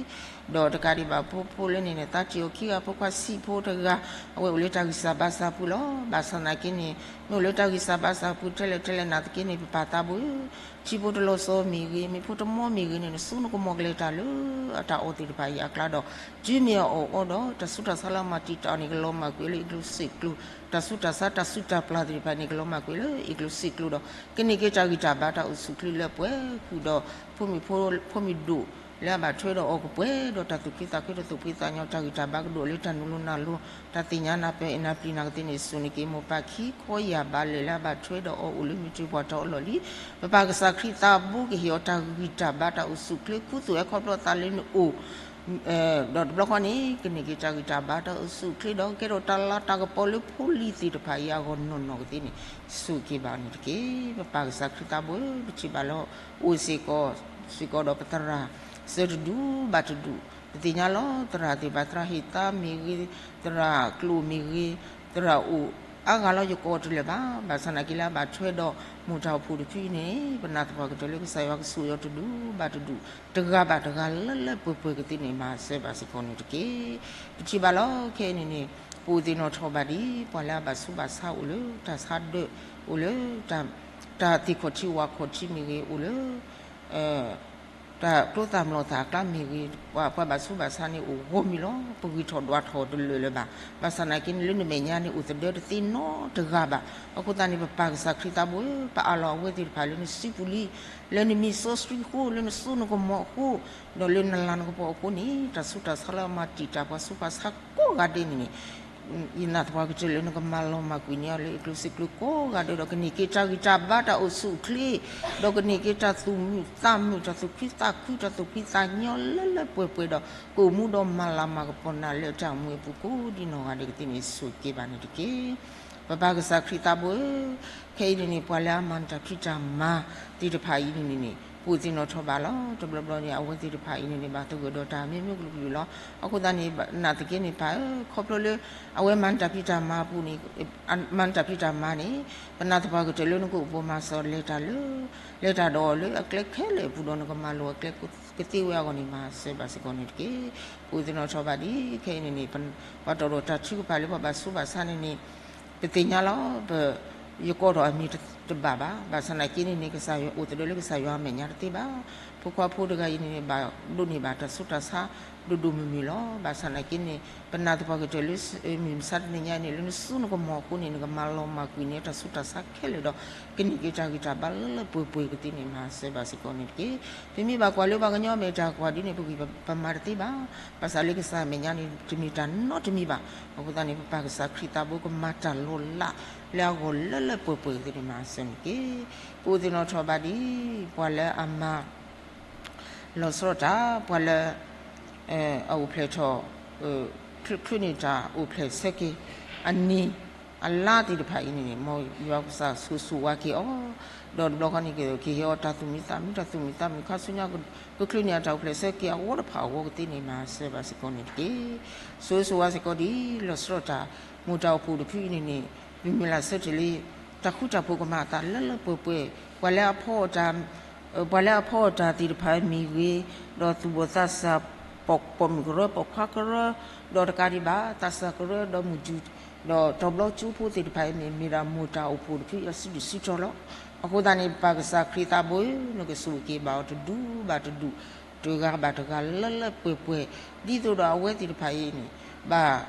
ဒီးတကးဒံးဘၣ် ဖိဖိလၢန့ၣ်န့ၣ် သးစံၣ်အီၤခံဂၤ ဖိခွါဆံးဖိတဂၤ အဝဲအိၣ်လၢတၢ်ဂံၢ်စၢ်ဘါစၢ်ပူၤလီၤ. ဘၣ်ဆၣ်သနာ်က့န့ၣ် မ့ၢ်အိၣ်လၢတၢ်ဂံၢ်စၢ်ဘါစၢ်ပူၤ ထဲလဲၣ်ထဲလဲၣ်နာ်သက့န့ၣ် ပပၢ်သးဘိၣ်ဧၢ, ထံဖိတလီၤစီၤမ့ၢ်ဂ့ၤ, မ့ၢ်ဖိတမီမ့ၢ်ဂ့ၤန့ၣ် နစိနကမီၤကလဲၤတၢ်လၢအတၢ်အီၣ်သ့ၣ်တဖၣ်အံၤအကျါဒီး တုၤမ့ၢ်အအီၣ်အီဒီး တၢ်ဆူးတၢ်ဆါလၢအမၤတံာ်တာ်အီၤန့ၣ် ကလီၤမၢ်ကွံာ်လၢအ့ကျိၤဆ့ၣ်ကျိၤ, တၢ်ဆူးတၢ်ဆါတၢ်စူၢ်တၢ်ပျၢ်သ့ၣ်တဖၣ်န့ၣ် ကလီၤမၢ်ကွံာ်လၢအ့ကျိၤဆ့ၣ်ကျိၤဒီး ကန့ၢ်က့ၤတၢ်ဂံၢ်တၢ်ဘါတၢ်အိၣ်ဆူၣ်အိၣ်ချ့လၢပှဲၤဃုာ်ဒီး ဖိမုၣ်ဖိ ဖိမုၣ်ဒိၣ်လၢအဘၣ်ထွဲဒီးအီၤ ကပှဲၤဒီးတၢ်သူၣ်ဖှံသးခု တၢ်သူၣ်ဖှံသးညီ တၢ်ဂံၢ်တၢ်ဘါကဒိၣ်လၢတၢ်နုာ်လီၤနုာ်လီၤ တၢ်သ့ၣ်ညါနၢ်ပၢၢ်အဲၣ်နၢ်ပျံၤနၢ်ကသ့န့ၣ် ဆိၣ်ဂ့ၤန့ၣ်တက့ၢ်. မိၢ်ပၢ်ခံခီယၢ်ဘးလဲၣ်လၢအဘၣ်ထွဲဒီးအီၤအိၣ်လၢမုၢ်တြီၢ်ပှၢ်တၢ်အီၣ်လီၢ်လံၤ ပပၢ်ကစၢ်ခရံာ်သးဘိကဟ့ၣ်အီၤတၢ်ဂံၢ်တၢ်ဘါတၢ်အိၣ်ဆူၣ်အိၣ်ချ့ ခူသူၣ်ဟဲခီဖျိသးလၢနအိၣ် ဒီးတဘျီဃီန့ၣ် ကန့ၢ်က့ၤတၢ်ဂံၢ်တၢ်ဘါတၢ်အိၣ်ဆူၣ်အိၣ်ချ့ဒီး ကဲထီၣ်တၢ်လၤတၢ်ကပီၤလၢဖိလံၤသ့ၣ်တဖၣ်အံၤအဂီၢ်နီၢ်နီၢ်ကသ့န့ၣ် ဆိၣ်ဂ့ၤက့ၤဘၣ်န့ၣ်တက့ၢ်. ပပၢ်ကစၢ်ခရံာ်သးဘိဧၢ, ပထံၣ်ဘၣ်လၢအိၣ်စ့ၢ်ကီး စ့ၢ်ကီးဒီးပသရၣ်စၢၤတဒူၣ်ဘၣ်တဒူၣ်, ပသ့ၣ်ညါလီၤ သရၣ်သ့ၣ်တဖၣ် သရၣ်ဟ့ၣ်သါမ့ၢ်ဂ့ၤ, သရၣ်ကျိာ်မ့ၢ်ဂ့ၤ, သရၣ်အိၣ်အါဂၤလီၤ ယကိးတလၢာ်ဘၣ်. ဘၣ်ဆၣ်သနာ်က့လၢအဘၣ်ထွဲဒီးမိၢ်တၢ်အိၣ်ဖှိၣ်တဖုအံၤန့ၣ် ပနၢ်သပှၢ်ကတၢၢ်လၢကစၢ်ယွၤကဆိၣ်ဂ့ၤအီၤတဒူၣ်ဘၣ်တဒူၣ်, တဂၤဘၣ်တဂၤလၢလၢပှဲၤပှဲၤကသ့န့ၣ် မၤစၢၤဘၣ်စ့ၢ်ကီးန့ၣ်တက့ၢ်. ပထံၣ်ဘၣ်လီၤ ခဲအံၤန့ၣ်န့ၣ် ပအိၣ်သ့ၣ်နီၣ်ထီၣ်ဘၣ်ဒ် ပှၤလၢအဘၣ်ဆူးဘၣ်ဆါအိၣ်လၢ တၢ်ဆါဒၢး အိၣ်လၢ တၢ်သ့ၣ်ခီၣ်ထံးဝၣ်ခီၣ်ထံးမ့ၢ်ဂ့ၤ အိၣ်လၢ တၢ်ကျိသၣ်မျိာ်သၣ်အကျါမ့ၢ်ဂ့ၤ, ပှၤဘၣ်ဆူးဘၣ်ဆါန့ၣ်အိၣ်ဂီၢ်မံၤလီၤ. ပဂံၢ်ထီၣ်ဒွးထီၣ်တလၢာ်လၢၤဘၣ်. ဘၣ်ဆၣ်သနာ်က့န့ၣ် လၢနမဲာ်ညါန့ၣ် အိၣ်သဒၢတသ့နီတဂၤဘၣ်. အဃိသတးန့ၣ် ပပၢ်ကစၢ်ခရံာ်သးဘိဧၢ, ပအးလီၤအဝဲသ့ၣ်တဖၣ်လၢနစုပူၤလံ, လၢနမံၤစီဆှံအဃိ, လၢနစိနကမီၤအဃိ, ဒီးလၢနလၤနကပီၤအဃိန့ၣ် တၢ်ဆူးတၢ်ဆါလၢအမၤတံာ်တာ်ပှၤဆူးပှၤဆါကိးဂၤဒဲးန့ၣ်န့ၣ် ယနၢ်သပှၢ်ကတၢၢ်လၢနကမၤလီၤမၢ်ကွံာ်န့ၢ်အီၤလၢ အ့ကျိၤဆ့ၣ်ကျိၤကိးဂၤဒဲးဒီး ကန့ၢ်က့ၤတၢ်ဂံၢ်တၢ်ဘါတၢ်အိၣ်ဆူၣ်အိၣ်ချ့, ဒီးကန့ၢ်က့ၤတၢ်သူၣ်မုာ်သးမုာ် တၢ်သူၣ်ခုသးခု တၢ်သူၣ်ဖှံသးညီလၢလၢပှဲၤပှဲၤဒီး ကအိၣ်မူဒီးမၤလၤမၤကပီၤနၤလၢအတၢ်အိၣ်မူအပူၤကိးဒ်နီၢ်ဂၤဒဲးကသ့န့ၣ် ဆိၣ်ဂ့ၤက့ၤဘၣ်န့ၣ်တက့ၢ်. ပပၢ်ကစၢ်ခရံာ်သးဘိဧၢ, ခဲအံၤန့ၣ်န့ၣ် ပှၤလၢအမၤနတၢ်ဖံးတၢ်မၤသ့ၣ်တဖၣ်အံၤန့ၣ်န့ၣ် ပအိၣ်သ့ၣ်နီၣ်ထီၣ်ဘၣ်လီၤ. တဘျီဘျီန့ၣ် အဝဲသ့ၣ်တဖၣ်အံၤန့ၣ်န့ၣ် ဘၣ်သဂၢၢ်ဒီးတၢ်မံမံကလုာ်ကလုာ်လီၤ. အဃိသတးန့ၣ် နာ်သက့န့ၣ် ပၢ်ဧၢ, ခီဖျိလၢ အဝဲမၤနတၢ်ဖံးတၢ်မၤအပူၤန့ၣ် မၤနတၢ်ဖံးတၢ်မၤန့ၣ် ပနၢ်သပှၢ်ကတၢၢ်လၢနကအိၣ်ဘှီမၤစၢၤလဲၤတၢ်လၢ လဲၤတၢ်ဒီးအီၤလၢအကျဲခဲလၢာ်အပူၤဒီး နကမၤလိာ်အကျဲကသ့ဝဲအဂီၢ်န့ၣ် မၤစၢၤဘၣ်စ့ၢ်ကီးန့ၣ်တက့ၢ်. ပအိၣ်သ့ၣ်နီၣ်ထီၣ်ဘၣ်ဒ် ခဲအံၤန့ၣ်န့ၣ် ပှၤတီၣ်ထီၣ်တၢ်ထုကဖၣ်လၢပှၤဘၣ်ဆူးဘၣ်ဆါန့ၣ်န့ၣ် ပသ့ၣ်ညါလီၤ ပ ယကိးထီၣ်အမံၤတဘၣ်ဘၣ်. ဘၣ်ဆၣ်သနာ်က့န့ၣ်န့ၣ် ကစၢ်ယွၤအိၣ်သဒၢလၢကစၢ်ယွၤအမဲာ်ညါတသ့ဘၣ်. ဖိခွါဖိတဂၤအံၤန့ၣ်န့ၣ် ဘၣ်ဒိးန့ၢ်ဘၣ်တၢ်ဆူးတၢ်ဆါ ဒိၣ်ဒိၣ်မုၢ်မုၢ်လီၤ. ဘၣ်ဆၣ်သနာ်က့န့ၣ် ပနၢ်သပှၢ်ကတၢၢ်လၢ မုၢ်မဆါတနံၤညါအံၤန့ၣ် လၢနစိနကမီၤအဃိန့ၣ် နကမၤလီၤမၢ်ကွံာ်န့ၢ်တၢ်ဆူးတၢ်ဆါခဲလၢာ်ဒီး ကန့ၢ်က့ၤတၢ်ဂံၢ်တၢ်ဘါလၢလၢပှဲၤပှဲၤကသ့န့ၣ် မၤစၢၤဘၣ်စ့ၢ်ကီးန့ၣ်တက့ၢ်. ပမ့ၢ်ဘၣ်ကွၢ်လၢပှၤကညီအမဲာ်တၢ်ကွၢ်ဒ်န့ၣ် ပဂံၢ်ပမၤတသ့ဘၣ်. ဘၣ်ဆၣ်လၢကစၢ်အမဲာ်ညါန့ၣ် တမ့ၢ်တၢ်နီတမံၤဘၣ်. အဃိသတးန့ၣ် ပပၢ်ကစၢ်ခရံာ်သးဘိကမၤတၢ်လီၤလးလၢအဂီၢ်လၢလၢပှဲၤပှဲၤကသ့န့ၣ် မၤစၢၤန့ၣ်တက့ၢ်. ပအိၣ်သ့ၣ်နီၣ်ထီၣ်ဘၣ်ဒ် ပှၤလၢအမၤ လီၤစရီတၢ် ပှၤလၢ အအိၣ်ဖျဲၣ်ထီၣ် ချုးချုးန့ၢ်တၢ်အိၣ်ဖျဲၣ်ဆၢက့ၤ အနံၤအလါသ့ၣ်တဖၣ်အံၤန့ၣ်န့ၣ် မ်ယွၤကစၢ်ဆိၣ်ဂ့ၤဆိၣ်ဝါက့ၤအီၤ, ဒီးတဘျီဃီန့ၣ် ကဟ့ၣ်အီၤတၢ်သူၣ်မံသးမံ တၢ်သူၣ်မံသးမံခါဆူညါ ကချုးန့ၢ်အတၢ်အိၣ်ဖျဲၣ်ဆၢက့ၤအဂီၢ်တဖၣ်အဂီၢ်ကသ့န့ၣ် မၤစၢၤဘၣ်စ့ၢ်ကီးန့ၣ်တက့ၢ်. ဆိၣ်ဂ့ၤဆိၣ်ဝါစ့ၢ်ကီးဒ်လီၤစရီတၢ် မိၢ်တၢ်အိၣ်ဖှိၣ်တဖုအံၤန့ၣ်န့ၣ် မုၢ်မုၢ်လၢ်ဆၢထၢၣ်လံ တၢ်ဃူတၢ်ဖိးကမၤအသးလၢလၢပှဲၤပှဲၤ, ပှၤလၢအဖီအီၣ်တၢ် ပှၤလၢအဖီအီၣ်တၢ်သ့ၣ်တဖၣ်မ့ၢ်ဂ့ၤ, ဒီးသူၣ်ဘီၣ်သးစၢ် ပိာ်မုၣ်ကရၢ ပိာ်ခွါကရၢ, ဒီးတကးဒံးဘၣ် သးစၢ်ကရၢ ဒီးမုၢ်တူၢ် ဒီးတီၤဘျီကၠိဖိသ့ၣ်တဖၣ်အံၤန့ၣ် မ့ၢ်ဒၣ်မိၢ်တၢ်အိၣ်ဖှိၣ်တဖုအစုဒုၣ်စုတီၤလီၤ. အဃိသတးန့ၣ် ပပၢ်ကစၢ်ခရံာ်သးဘိဧၢ, နကဆိၣ်ဂ့ၤက့ၤဘၣ်အီၤတဒူၣ်ဘၣ်တဒူၣ်, တဂၤဘၣ်တဂၤလၢလၢပှဲၤပှဲၤ, ဒ်သိးဒီးအဝဲသ့ၣ်တဖၣ်အံၤန့ၣ် ဘၣ်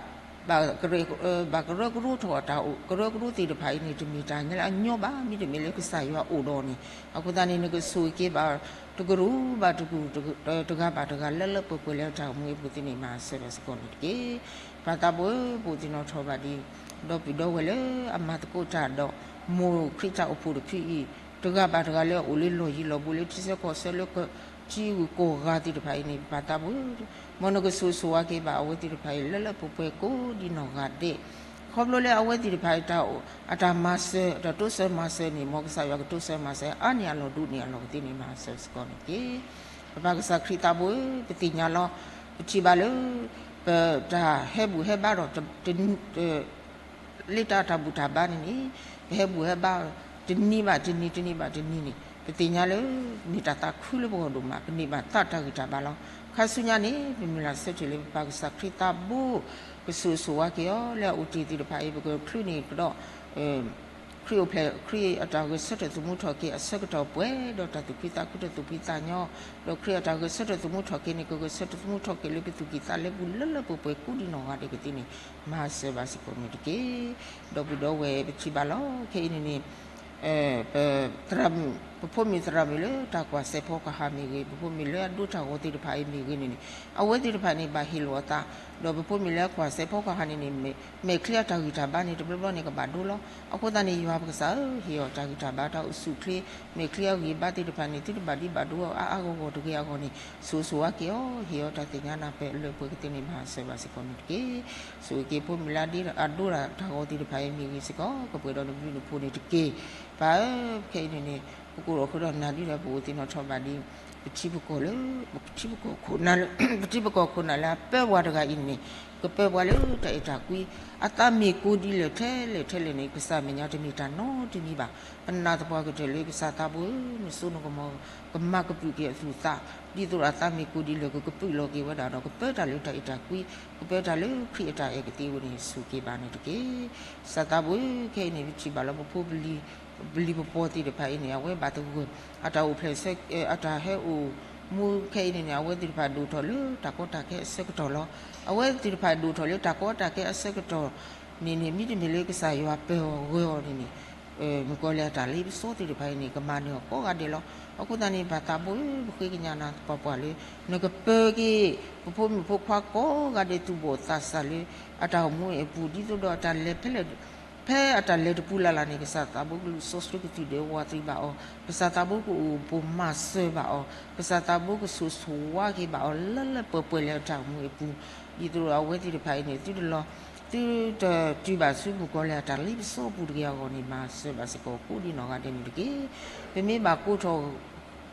ဘၣ်ကရၢကရိထီၣ်အတၢ်အိၣ် ကရၢကရိသ့ၣ်တဖၣ်အံၤန့ၣ် တမ့ၢ်တၢ်ညီလၢအညီဘၣ် မ့တမ့ၢ်လၢကစၢ်ယွၤအိၣ်ဒီးန့ၣ်, အဃိသတးန့ၣ် နကဆိၣ်ဂ့ၤက့ၤဘၣ် တကရူၢ်ဘၣ်တကရူၢ် တဂၤဘၣ်တဂၤလၢလၢပှဲၤပှဲၤလၢတၢ်အိၣ်မူအပူၤသ့ၣ်န့ၣ် မၤစၢၤဘၣ်စ့ၢ်ကီးန့ၣ်တက့ၢ်. ပၢ်သးဘိဧၢ, ပအိၣ်သ့ၣ်နီၣ်ထီၣ်ဘၣ်ဒ် ဒီပုၢ်ဒီဝဲၢ်လၢအမၤသကိးတၢ်ဒီး မိၢ်ခရံာ်တၢ်အိၣ်ဖှိၣ်တဖုအံၤ တဂၤဘၣ်တဂၤလၢအအိၣ်လၢလီၢ်ယံၤလီၢ်ဘူး လၢထံဆၢကီၢ်ဆၢ လၢထံဂုၤကီၢ်ဂၤသ့ၣ်တဖၣ်အံၤန့ၣ် ပပၢ်သးဘိဧၢ, မ်နကဆိၣ်ဂ့ၤဆိၣ်ဝါက့ၤဘၣ်အဝဲသ့ၣ်တဖၣ်အံၤ လၢလၢပှဲၤပှဲၤကိးဒ်နီၢ်ဂၤဒဲး, ခီဖျိလၢအဝဲသ့ၣ်တဖၣ်အံၤ အတၢ်မၤစၢၤ တၢ်တိစၢၤမၤစၢၤန့ၣ် မ်ကစၢ်ယွၤကတိစၢၤမၤစၢၤအါန့ၢ်အလီၢ်ဒိၣ်န့ၢ်အလီၢ်ကသ့န့ၣ် မၤစၢၤစ့ၢ်ကီးန့ၣ်တက့ၢ်. ပပၢ်ကစၢ်ခရံာ်သးဘိဧၢ, ပသ့ၣ်ညါလီၤ, ပထံၣ်ဘၣ်လၢ ပတၢ်ဟဲဘူၣ်ဟဲဘါဒီး လၢတၢ်တၢ်ဘူၣ်တၢ်ဘါန့ၣ်န့ၣ် ပဟဲဘူၣ်ဟဲဘါ တနံၤဘၣ်တနံၤ တနံၤဘၣ်တနံၤန့ၣ် ပသ့ၣ်ညါလၢ မ့ၢ်တၢ်သးခုလၢပဂီၢ်ဒိၣ်မး ပန့ၢ်ဘၣ်သးတၢ်ဂံၢ်တၢ်ဘါလီၤ. ခါဆူညါန့ၣ် ပမုၢ်လၢ်ဆၢထၢၣ်လၢပပၢ်ကစၢ်ခရံာ်သးဘိ ကဆိၣ်ဂ့ၤဆိၣ်ဝါက့ၤအီၤ လၢအအိၣ်တ့ၢ်သ့ၣ်တဖၣ်အံၤ ပကချုးန့ၢ်ကဒီး ခရံာ်အိၣ်ဖျဲၣ် ခရံာ်အတၢ်ဂဲၤဆၢထၢၣ်သမူထီၣ်က့ၤအဆၢကတီၢ်ပှဲၤဒီးတၢ်သူၣ်ဖှံသးခုတၢ်သူၣ်ဖှံသးညီ, ဒီးခရံာ်အတၢ်ဂဲၤဆၢထၢၣ်သမူထီၣ်က့ၤန့ၣ် ကဂဲၤဆၢထၢၣ်သမူထီၣ်က့ၤလၢပသူၣ်ကံၢ်သးလဲပူၤလၢလၢပှဲၤပှဲၤကိးဒ်နီၢ်ဂၤဒဲးကသ့န့ၣ် မၤစၢၤဘၣ်စ့ၢ်ကီးန့ၣ်တက့ၢ်. ဒီပုၢ်ဒီဝဲၢ်ပထံၣ်ဘၣ်လီၤ. ခဲအံၤန့ၣ်န့ၣ် ပ သရၣ်မုၣ် ပဖိမုၣ်သရၣ်မုၣ်လၢတၢ်ကွၢ်စဲးဖီကဟၣ်မ့ၢ်ဂ့ၤ, ပဖိမုၣ်လၢအဒိတၢ်ဂီၤသ့ၣ်တဖၣ်အံၤမ့ၢ်ဂ့ၤန့ၣ်န့ၣ် အဝဲသ့ၣ်တဖၣ်န့ၣ် ဘၣ်ဟ့ၣ်လီၤအသး, ဒီးပဖိမုၣ်လၢအကွၢ်စဲးဖီကဟၣ်န့ၣ်န့ၣ် မဲာ်ချံအတၢ်ဂံၢ်တၢ်ဘါန့ၣ် တဘျီဘျီန့ၣ်ကဘၣ်ဒိလီၤ. အဃိသတးန့ၣ် ယွၤပကစၢ်ဧၢ, ဟ့ၣ်အီၤတၢ်ဂံၢ်တၢ်ဘါ တၢ်အိၣ်ဆူၣ်အိၣ်ချ့ မဲာ်ချံအဂံၢ်အဘါသ့ၣ်တဖၣ်န့ၣ် သုတဘၣ်ဒံးဘၣ်ဒိအါအါဂီၢ်ဂီၢ်တဂ့ၤအဂီၢ်န့ၣ် ဆိၣ်ဂ့ၤဆိၣ်ဝါက့ၤအီၤ, ဟ့ၣ်အီၤတၢ်သ့ၣ်ညါနၢ်ပၢၢ်လၢပှဲၤကသ့န့ၣ် မၤစၢၤဘၣ်စ့ၢ်ကီးန့ၣ်တက့ၢ်. ဆိၣ်ဂ့ၤက့ၤဖိမုၣ်လၢအဒိတၢ်ဂီၤသ့ၣ်တဖၣ်အံၤမ့ၢ်ဂ့ၤစ့ၢ်ကီး ကပှဲၤဒီးနဘျုးနဖှိၣ်န့ၣ်တက့ၢ်. ပၢ်ဧၢ, ခဲအံၤန့ၣ်န့ၣ် ပကိးထီၣ်ဃုာ်ဒီးနၤဒ်ဒီး ပအိၣ်သ့ၣ်နီၣ်ထီၣ်ဘၣ်ဒ် ပထံပကီၢ်လၢ ပထံပကီၢ်ခိၣ်နၢ်လၢ ပထံပကီၢ်ခိၣ်နၢ်လၢအပၢပှၤတဂၤအံၤန့ၣ် ကပၢပှၤလၢတၢ်အဲၣ်တၢ်ကွံ အသးမ့ၢ်ကိးဒ်လဲၣ်ထဲလဲၣ်ထဲလဲၣ်န့ၣ် ကစၢ်မဲာ်ညါတမ့ၢ်တၢ်နီတမံၤဘၣ်. ပနာ်သပှၢ်ကတၢၢ်လၢကစၢ်သးဘိဧၢ, နစိနကမီၤ ကမၤကပုာ်က့ၤအသူၣ်အသး ဒ်သိးဒီးအသးမ့ၢ်ကိးဒ်လဲၣ် ကကပုာ်လီၤက့ၤဝဲဒၣ်ဒီး ကပၢတၢ်လၢတၢ်အဲၣ်တၢ်ကွံ ကပၢတၢ်လၢခရံာ်အတၢ်အဲၣ်ကသ့ဝဲန့ၣ် ဆိၣ်ဂ့ၤဘၣ်န့ၣ်တက့ၢ်. ကစၢ်သးဘိဧၢ, ခဲအံၤန့ၣ် ပထံၣ်ဘၣ်လီၤ ပဖိပလံၤ ပလံၤပပီၤသ့ၣ်တဖၣ်အံၤန့ၣ် အဝဲဘၣ်သဂၢၢ် အတၢ်အိၣ်ဖျဲၣ် အတၢ်ဟဲအိၣ်မူခဲအံၤန့ၣ်န့ၣ် အဝဲသ့ၣ်တဖၣ်ဒိၣ်ထီၣ်လၢတၢ်ကီတၢ်ခဲအဆၢကတီၢ်လီၤ. အဝဲသ့ၣ်တဖၣ်ဒိၣ်ထီၣ်လၢတၢ်ကီတၢ်ခဲအဆၢကတီၢ်န့ၣ်န့ၣ် မ့တမ့ၢ်လၢကစၢ်ယွၤပၢၤအီၤဂၢၤအီၤန့ၣ်န့ၣ် မုၣ်ကီၤလံၢ်အတၢ်လ့ပစီသ့ၣ်တဖၣ်အံၤန့ၣ် ကမၤနၢၤအီၤကိးဂၤဒဲးလီၤ. အဃိသတးန့ၣ် ပၢ်သးဘိဧၢ, ပဃ့ကညးနၤသပှၢ်ပှၢ်လၢ နကပၢက့ၤ ပဖိမုၣ်ဖိခွါကိးဂၤဒဲးသူၣ်ဘီၣ်သးစၢ်လၢ အတၢ်အိၣ်မူအပူၤ ဒ်သိးဒီးအတၢ်လဲၤဖဲလဲၣ် ဖဲအတၢ်လဲၤတပူၤလၢ်လၢ်န့ၣ် ကစၢ်သးဘိကလူးစီဆှံကသံၣ်ဒဲးဝးသံဘၣ်အီၤ, ကစၢ်သးဘိကအိၣ်ပိၢ်မၤစၢၤဘၣ်အီၤ, ကစၢ်သးဘိကဆိၣ်ဂ့ၤဆိၣ်ဝါက့ၤဘၣ်အီၤ လၢလၢပှဲၤပှဲၤလၢအတၢ်အိၣ်မူအပူၤ, ဒ်သိးဒီးအဝဲသ့ၣ်တဖၣ်အံၤန့ၣ် သုတလီၤ သုတတုၤဘၣ်ဆူမုၣ်ကီၤလံၢ်အတၢ်လ့ပစီပူၤတဂ့ၤအဂီၢ်န့ၣ် မၤစၢၤဘၣ်စ့ၢ်ကီးကိးဒ်နီၢ်ဂၤဒဲးန့ၣ်တက့ၢ်. ပမ့ၢ်ဘၣ်ကိးထီၣ်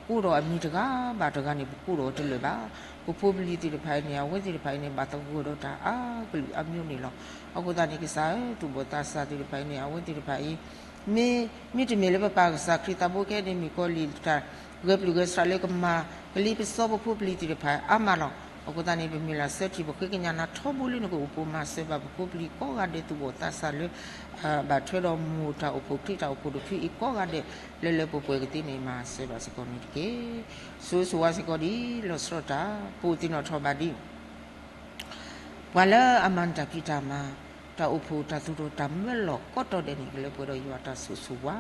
ကိးထီၣ်အမံၤတဂၤဘၣ်တဂၤန့ၣ် ပကိးထီၣ်အီၤတလၢာ်ဘၣ်. ပဖိပလံၤသ့ၣ်တဖၣ်အံၤန့ၣ် အဝဲသ့ၣ်တဖၣ်အံၤန့ၣ် ဘၣ်သဂၢၢ်ဒီးတၢ်အါကလုာ်အါမျိုးန့ၣ်လီၤ. အဃိသတးန့ၣ် ကစၢ်ဧၢ, သူၣ်ဘီၣ်သးစၢ်သ့ၣ်တဖၣ်အံၤန့ၣ် အဝဲသ့ၣ်တဖၣ်အံၤ မ့ မ့တမ့ၢ်လၢပပၢ်ကစၢ်ခရံာ်သးဘိခဲအံၤန့ၣ် မုၣ်ကီၤလံၢ်တၢ်ဂဲၤပျုၢ်ဂဲၤဆှးလၢကမၤကလ့ပစီပဖိပလံၤသ့ၣ်တဖၣ်အါမးလီၤ. အဃိသတးန့ၣ် ပမုၢ်လၢ်ဆၢထံၣ် ပဃ့ကညးနၤထီဘိလၢနကအိၣ်ပိၢ်မၤစၢၤဘၣ်ပဖိပလံၤကိးဂၤဒဲးသူၣ်ဘီၣ်သးစၢ်လၢ ဘၣ်ထွဲဒီးမိၢ်တၢ်အိၣ်ဖှိၣ် ခရံာ်တၢ်အိၣ်ဖှိၣ်တဖုအံၤကိးဂၤဒဲး လၢလၢပှဲၤပှဲၤကသ့န့ၣ် မၤစၢၤဘၣ်စ့ၢ်ကီးန့ၣ်တက့ၢ်. ဆိၣ်ဂ့ၤဆိၣ်ဝါစ့ၢ်ကီးဒ်လီၤဆီဒၣ်တၢ် ပအိၣ်သ့ၣ်နီၣ်ထီၣ်ဘၣ်ဒ် ပှၤလၢအမၤနတၢ်ဖံးတၢ်မၤ တၢ်အိၣ်ဖှိၣ်တၢ်သူၣ်ထီၣ်တၢ်မၢလီၢ်ကိးတီၤဒဲးန့ၣ် ကလၢပှဲၤဒီးယွၤတၢ်ဆိၣ်ဂ့ၤဆိၣ်ဝါ,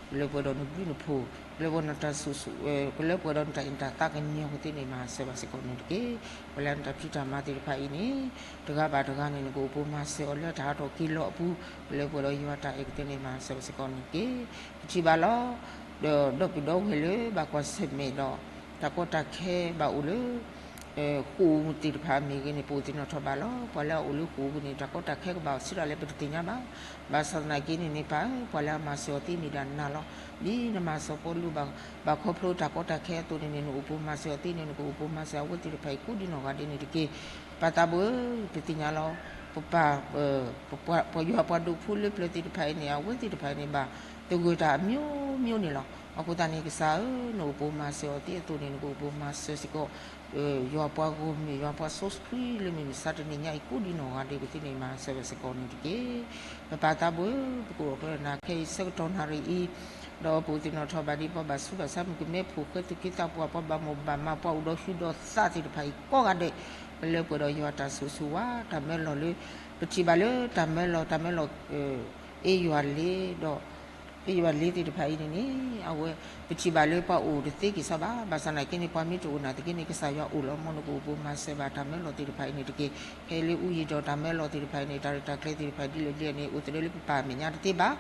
ကလၢပှဲၤဒီးနဘျုးနဖှိၣ်, ကလၢပှဲၤနတၢ်ဆိၣ်ဂ့ၤ, ကလၢပှဲၤဒီးနတၢ်အဲၣ်တၢ်သးကညီၤကသ့န့ၣ် မၤစၢၤဘၣ်စ့ၢ်ကီးန့ၣ်တက့ၢ်. ပှၤလၢအမၤနတၢ်ဖံးတၢ်မၤသ့ၣ်တဖၣ်အံၤန့ၣ် တဂၤဘၣ်တဂၤန့ၣ် နကအိၣ်ပိၢ်မၤစၢၤအီၤလၢတၢ်ဟးထီၣ်က့ၤလီၤအပူၤ ကလၢပှဲၤဒီးယွၤတၢ်အဲၣ်ကသ့န့ၣ် မၤစၢၤဘၣ်စ့ၢ်ကီးန့ၣ်တက့ၢ်. ပထံၣ်ဘၣ်လီၤ ဒီးဒီပုၢ်ဒီဝဲၢ်လၢဘၣ်ကွၢ်ဆၢၣ်မဲာ်ဒီး တၢ်ကီတၢ်ခဲဘၣ်အိၣ်လၢ ဃိာ်ပူၤသ့ၣ်တဖၣ်မ့ၢ်ဂ့ၤန့ၣ် ပအိၣ်သ့ၣ်နီၣ်ထီၣ်ဘၣ်လီၤ. ပှၤလၢအအိၣ်လၢဃိာ်ပူၤန့ၣ် တၢ်ကီတၢ်ခဲကဘၣ်အိၣ်ဆံးဒၣ်လဲာ် ပတသ့ၣ်ညါဘၣ်. ဘၣ်ဆၣ်သနာ်က့န့ၣ်န့ၣ် ပၢ်ဧၢ, ပှၤလၢအမၤစၢၤအီၤသ့မ့ၢ်ဒၣ်နၤလီၤ. ဒ်နမၤစီၤပီလူး ဘၣ်ခီဖျိတၢ်ကီတၢ်ခဲအသိးန့ၣ်န့ၣ် နအိၣ်ပိၢ်မၤစၢၤအီၤသ့န့ၣ် နကအိၣ်ပိၢ်မၤစၢၤအဝဲသ့ၣ်တဖၣ်အံၤကိးဒ်နီၢ်ဂၤဒဲးန့ၣ်တက့ၢ်. ပၢ်သးဘိဧၢ, ပသ့ၣ်ညါလီၤ ပပၢ် ပယွၤပှၤဒိးဖှူလၢပျၢၤသ့ၣ်တဖၣ်အံၤန့ၣ် အဝဲသ့ၣ်တဖၣ်အံၤန့ၣ် ဘၣ်သဂၢၢ်တၢ်အမျိုးမျိုးန့ၣ်လီၤ. အဃိသတးန့ၣ် ကစၢ်ဧၢ, နအိၣ်ပိၢ်မၤစၢၤအီၤသ့အသိးန့ၣ် နကအိၣ်ပိၢ်မၤစၢၤစ့ၢ်ကီး ယွၤပှၤဂီၢ်မုၢ် ယွၤပှၤစီဆှံလၢမုၢ်မဆါတနံၤညါအံၤ ကိးဒ်နီၢ်ဂၤဒဲးကသ့န့ၣ် မၤစၢၤဘၣ်စ့ၢ်ကီးန့ၣ်တက့ၢ်. ပပၢ်သးဘိဧၢ, ပကအိၣ်ဃုာ်ဒီးနၤခဲအံၤဆၢကတီၢ်နၣ်ရံၣ်အံၤ, ဒီးပအိၣ်သ့ၣ်နီၣ်ထီၣ်ဘၣ်ဒ်ပှၤဘၣ်ဆူးဘၣ်ဆါ မုၣ်ကမဲဖိၣ်ဃဲ သူၣ်က့သးပှၢ် ပှၤဘၣ်မိၢ်ဘၣ်မး ပှၤအိၣ်ဒီးဟုဒီးသးသ့ၣ်တဖၣ်အံၤကိးဂၤဒဲး ကလၢပှဲၤဒီးယွၤတၢ်ဆိၣ်ဂ့ၤဆိၣ်ဝါ တၢ်မၢလီၤလၢ ပထံၣ်ဘၣ်လၢတၢ်မၢလီၤ တၢ်မၢလီၤ အ့ယွၤလ့ဒီး အ့ယွၤလ့သ့ၣ်တဖၣ်အံၤန့ၣ်န့ၣ် အဝဲ ပထံၣ်ဘၣ်လၢပှၤအိၣ်တသ့က့ၤစီဘၣ်. ဘၣ်ဆၣ်သနာ်က့န့ၣ် ပှၤမ့ၢ်တအိၣ်နာ်သက့န့ၣ် ကစၢ်ယွၤအိၣ်လီၤ. မ်နကအိၣ်ပိၢ်မၤစၢၤဘၣ်တၢ်မၢလီၤသ့ၣ်တဖၣ်အံၤန့ၣ်တက့ၢ်. ဖဲလၢအူယံၤဒီးတၢ်မၢလီၤသ့ၣ်တဖၣ်အံၤန့ၣ် တၢ်ရဲၣ်တၢ်ကျဲၤသ့ၣ်တဖၣ်ဒ်လဲၣ်ဒ်လဲၣ်န့ၣ် အိၣ်သဒၢလၢပပၢ်အမဲာ်ညါတသ့ဘၣ်.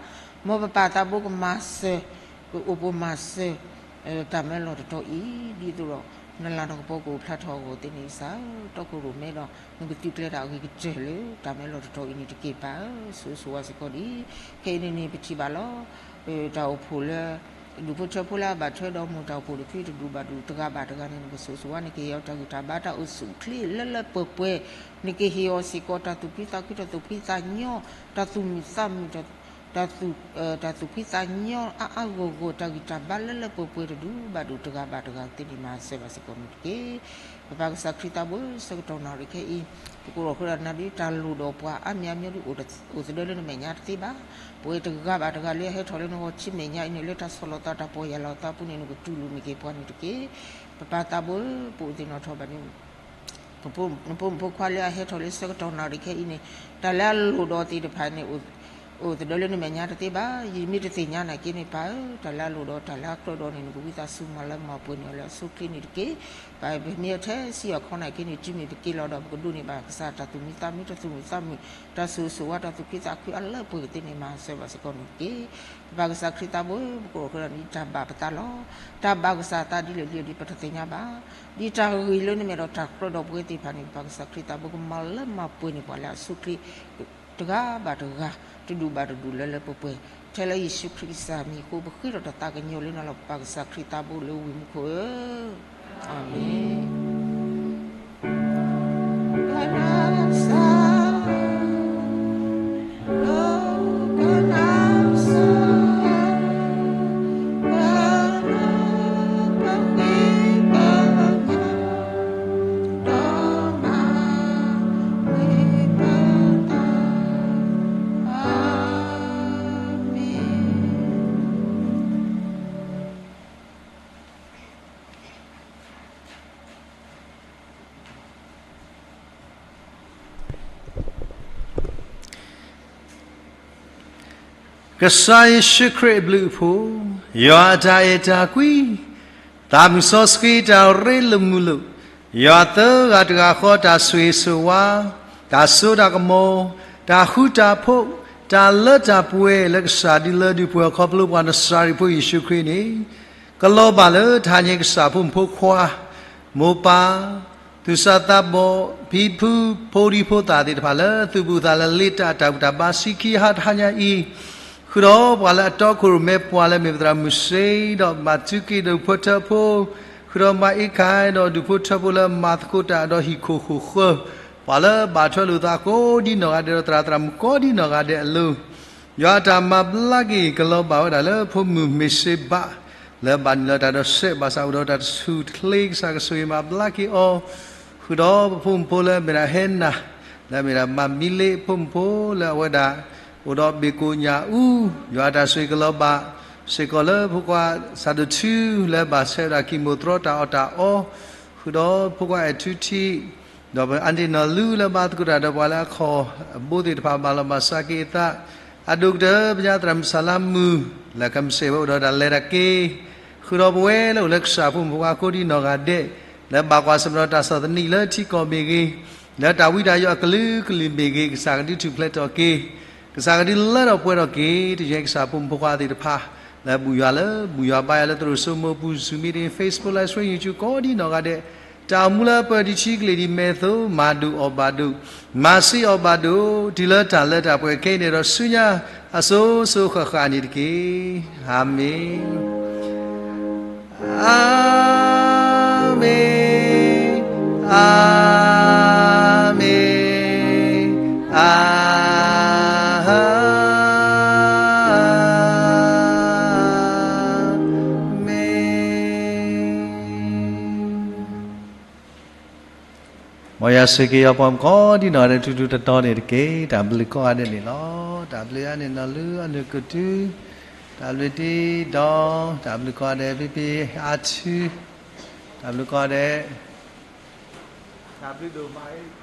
မ်ပပၢ်သးဘိကမၤစၢၤ ကအိၣ်ပိာ်မၤစၢၤ တၢ်မၢလီၢ်တတီၤအံၤ ဒ်သိးဒီး နလၤနကပီၤကအိၣ်ဖျါထီၣ်အဂီၢ်သ့ၣ်န့ၣ် ကစၢ်ဧၢ, တီခိၣ်ရိၣ်မဲဒီး နကသုးကျဲၤတၢ်အဂ့ၤကတၢၢ်လၢတၢ်မၢလီၢ်တတီၤအံၤန့ၣ်တက့ၢ်ပၢ်ဧၢ, ဆိၣ်ဂ့ၤဆိၣ်ဝါစ့ၢ်ကီးဒံး. ခဲအံၤန့ၣ်န့ၣ် ပထံၣ်ဘၣ်လီၤ တၢ်အိၣ်ဖှိၣ်လၢ ဒူၣ်ဖိထၢဖိလၢအဘၣ်ထွဲဒီးမိၢ်တၢ်အိၣ်ဖှိၣ်တဖုတဒူၣ်ဘၣ်ဒူၣ်တဂၤဘၣ်တဂၤန့ၣ် နကဆိၣ်ဂ့ၤဆိၣ်ဝါ နကဟ့ၣ်အီၤတၢ်ဂံၢ်တၢ်ဘါတၢ်အိၣ်ဆူၣ်အိၣ်ချ့လၢလၢပှဲၤပှဲၤ, နကဟ့ၣ်အီၤစ့ၢ်ကီးတၢ်သူၣ်ဖှံသးခုတၢ်သူၣ်ဖှံသးညီ တၢ်သူၣ်မုာ်သးမုာ် တၢ်သူၣ် တၢ်သူၣ်ဖှံသးညီအါအါဂီၢ်ဂီၢ် တၢ်ဂံၢ်တၢ်ဘါလၢလၢပှဲၤပှဲၤတဒူၣ်ဘၣ်ဒူၣ်တဂၤဘၣ်တဂၤသ့ၣ်န့ၣ် မၤစၢၤဘၣ်စ့ၢ်ကီးန့ၣ်တက့ၢ်. ပပၢ်ကစၢ်ခရံာ်သးဘိ ဆၢကတီၢ်နၣ်ရံၣ်ခဲအံၤ ပကအိၣ်ဃုာ်ဒီးနၤဒ်တၢ်လိၣ်ဒီးပှၤအါမံၤအါမံၤဒ် အိၣ်သဒၢလၢနမဲာ်ညါတသ့ဘၣ်. ပဝဲတဂၤဘၣ်တဂၤလၢအဟဲထီၣ်လၢနဂီၢ်ဆံမဲာ်ညါအံၤန့ၣ် လၢတၢ်ဆီၣ်လီၤသးတၢ်ပီၢ်ယၢ်လီၤသးပူၤန့ၣ် နကတူၢ်လိာ်မ့ၢ်က့ၤပှၤန့ၣ်တက့ၢ်. ပပၢ်သးဘိ ပအိၣ်သ့ၣ်နီၣ်ထီၣ်ဘၣ်န့ၣ် နဖိမုၣ်ဖိခွါလၢအဟဲထီၣ်လၢဆၢကတီၢ်နၣ်ရံၣ်ခဲအံၤန့ၣ် တၢ်လၢအလိၣ်ဒီးသ့ၣ်တဖၣ်န့ၣ် အိၣ်သဒၢလၢနမဲာ်ညါတသ့ဘၣ်. ယမ့ၢ်တသ့ၣ်ညါနာ်က့န့ၣ် ပၢ်ဧၢ, တၢ်လၢအလိၣ်ဒီးတၢ်လၢအကြၢးဒီးန့ၣ် နကဝံသးစူၤမၤလၢမၤပှဲၤန့ၢ်အီၤလၢအဆိအချ့န့ၣ်တက့ၢ်. ပၢ်ဧၢ, ပမ့ၢ်အထဲစံၣ်အီၤခီနာ်က့န့ၣ် တုၤမ့ၢ်ပက့ၤလီၤဒီး ပကဒိးန့ၢ်ဘၣ်ကစၢ်တၢ်သူၣ်မုာ်သးမုာ် တၢ်သူၣ်မုာ်သးမုာ် တၢ်ဆိၣ်ဂ့ၤဆိၣ်ဝါတၢ်သူၣ်ဖှံသးခုအလၢပှဲၤကသ့န့ၣ် မၤစၢၤဘၣ်စ့ၢ်ကီးန့ၣ်တက့ၢ်. ပပၢ်ကစၢ်ခရံာ်သးဘိ ပကအိၣ်ဃုာ်ဒီးနၤဒ်တၢ်ဘၣ်ပသးလီၤ. တၢ်ဘၣ်ကစၢ်အသးဒ်လဲၣ်ဒ်လဲၣ်ဒ်ပတသ့ၣ်ညါဘၣ်. ဒ်တၢ်ဂ့ၤလၢနမဲာ်ဒီးတၢ်ကြၢးဒီးပဝဲသ့ၣ်တဖၣ်န့ၣ် ပပၢ်ကစၢ်ခရံာ်သးဘိ ကမၤလၢမၤပှဲၤန့ၢ်ပှၤလၢအဆိအချ့ တဂၤဘၣ်တဂၤ တဒူၣ်ဘၣ်တဒူၣ်လၢလၢပှဲၤပှဲၤ ထဲလၢယ့ၣ်ၡူးခရံာ်ကစၢ်မံၤအဃိ ပဃ့ဒီးတၢ်သးကညီၤလၢနၤလီၤ ပပၢ်ကစၢ်ခရံာ်သးဘိလၢဝံၤမူခိၣ်ဧၢ, အၤမ့ၣ်. ကစၢ်ယ့ၣ်ၡူးခရံာ်အဘျုးအဖှိၣ်, ယွၤအတၢ်အဲၣ်တၢ်ကွံ, သးမုၢ်စီဆှံတၢ်ရ့လိာ်မုာ်လိာ်, ယွၤသၢဂၤတဂၤဃီတၢ်ဆိၣ်ဂ့ၤဆိၣ်ဝါ, တၢ်စိတၢ်ကမီၤ, တၢ်ဃူတၢ်ဖိး, တၢ်လၢတၢ်ပှဲၤလၢကစၢ်ဒုလၢဒုပှဲၤအခီဖျိပှၤနစၤရံဖိယ့ၣ်ၡူးခရံာ်န့ၣ် ကလီၤဘၣ်လၢတဟါညါကစၢ်ဖိမုၣ်ဖိခွါ, မိၢ်ပၢ်, သူၣ်စၢ်သးဘီၣ်, ဖံဖု, ဖိဒံဖိသၣ်သ့ၣ်တဖၣ်လၢ သူၣ်ဘူၣ်သးလၢလ့တၢ်အတၢ်ဘူၣ်တၢ်ဘါဆံခံဟါတဟါညါအံၤ, ဃုာ်ဒီးပှၤလၢအတီခိၣ်ရိၣ်မဲပှၤလၢအမ့ၢ်ပသရၣ်မုၣ်စ့ဒီးမၤစုက့ဒီးဒူၣ်ဖိထၢဖိ, ဃုာ်ဒီးမၤအ့ခၣ်ဒီးဒူၣ်ဖိထၢဖိလၢမၤသကိးတၢ်ဒီးဟံၣ်ခိၣ်ဃိၣ်ဃၢၤ, ပှၤလၢဘၣ်ထွဲလိာ်သးကိးဒံနီၢ်ဂၤဒဲးဒီးသရၣ်သရၣ်မုၣ်ကိးဒံနီၢ်ဂၤဒဲးအလိၤ ယွၤအတၢ်မၤဘျါက့ၤကလီၤဘၣ်ဝဲဒၣ်လၢဖိမုၣ်မ့ၢ်စ့ဘၣ်, လၢဘၣ်နုာ်လီၤတၢ်ဒီးစဲးဘၣ်ဆၣ်အိၣ်ဒီးတၢ်တဆူၣ်တချ့ကစၢ်ကဆိၣ်ဂ့ၤမၤဘျါက့ၤအီၤ, ဃုာ်ဒီးပဖိမုၣ်ဖိလၢအမ့ၢ်ဒၣ်ဟဲနၤ, လၢအမ့ၢ်ဒၣ်မၤမံလ့ ဖိမုၣ်ဖိလၢအဝဲဒၣ် အိၣ်ဒီးဘ့ၣ်ကိၣ်ညၣ်အူ, ယွၤအတၢ်ဆိၣ်ဂ့ၤကလီၤဘၣ်, စ့ၢ်ကီးလၢဖိခွါစၢ်ဒိၣ်ထူ လၢဘၣ်ဆဲးဝဲဒၣ်ကံၢ်မိၢ်သရီတၢ်အီၣ်တၢ်အီ, ဃုာ်ဒီးဖိခွါအဲၣ်ထူထံး ဒီးပအါန့ၢ်နီၢ်လူလၢဘၣ်သကိးတၢ်ဒီးပှၤလၢအခီၣ်အဘိသ့ၣ်တဖၣ်ဘၣ်လီၤဘၣ်စးက့ၤအသး, အဒိၣ်ကတၢၢ်ပညါသရၣ်မုၣ်စၢ်လါမုၢ်, လၢကမၤစၢၤဝဲအိၣ်ဒီးတၢ်လဲၤတၢ်က့ၤ, ဃုာ်ဒီးပဝဲလၢအိၣ်လၢကစၢ်ဖိမုၣ်ဖိခွါကိးဒံနီၢ်ဂၤဒဲး, လၢဘၣ်ကွၢ်ဆၢၣ်မဲာ်ဒီးတၢ်ဆီၣ်သနံးလၢထံကီၢ်မ့ၢ်ဂ့ၤ, လၢတၢ်ဝံတၢ်ယိးအကလုာ်ကလုာ်မ့ၢ်ဂ့ၤ, ကစၢ်ကဒုးထူၣ်ဖျဲးထီၣ်က့ၤ ကစၢ်ကဒုးလၢထီၣ်ပှဲၤထီၣ်က့ၤ တယဲကစၢ်ဖိမုၣ်ဖိခွါသ့ၣ်တဖၣ်, လၢဘူၣ်ယွၤလၢ ဘူၣ်ယွၤဘါယွၤလၢသရိာ်စိမိၤပူၤ Zoom meeting, Facebook live stream, YouTube ကိးဒံနီၢ်ဂၤဒဲး, တၢ်အိၣ်မူလၢပၢၤဒံးဆံကလ့ၢ်ဒံးမဲာ်သိး မၤဒိၣ်အီၣ်ဘၣ်ဒိၣ်, မၤစံးအီၣ်ဘၣ်ဒိၣ်, တုၤလၢတၢ်လၢတၢ်ပှဲၤခဲအံၤန့ၣ်ဒီးဆူညါ အစိၤစိၤဃၣ်ဃၣ်န့ၣ်တက့ၢ်. အၤမ့ၣ်. အၤမ့ၣ်, အၤမ့ၣ်, အၤမ့ၣ်. မ်ယွၤဆိၣ်ဂ့ၤက့ၤယွၤပှၤကိးဒံနီၢ်ဂၤဒဲး ထူထူတီတီန့ၣ်တက့ၢ်. တၢ်ဘျုးကိးဂၤဒဲးန့ၣ်လီၤ. တၢ်ဘျုးအါန့ၢ်နီၢ်လူအီၤနုာ်ကတုၤ, တၢ်ဘျုးတံၤဒီး, တၢ်ဘျုးကိးဂၤဒဲး ဖံဖံအါထူ, တၢ်ဘျုးကိးဂၤဒဲး, တၢ်ဘျုးဒိၣ်မး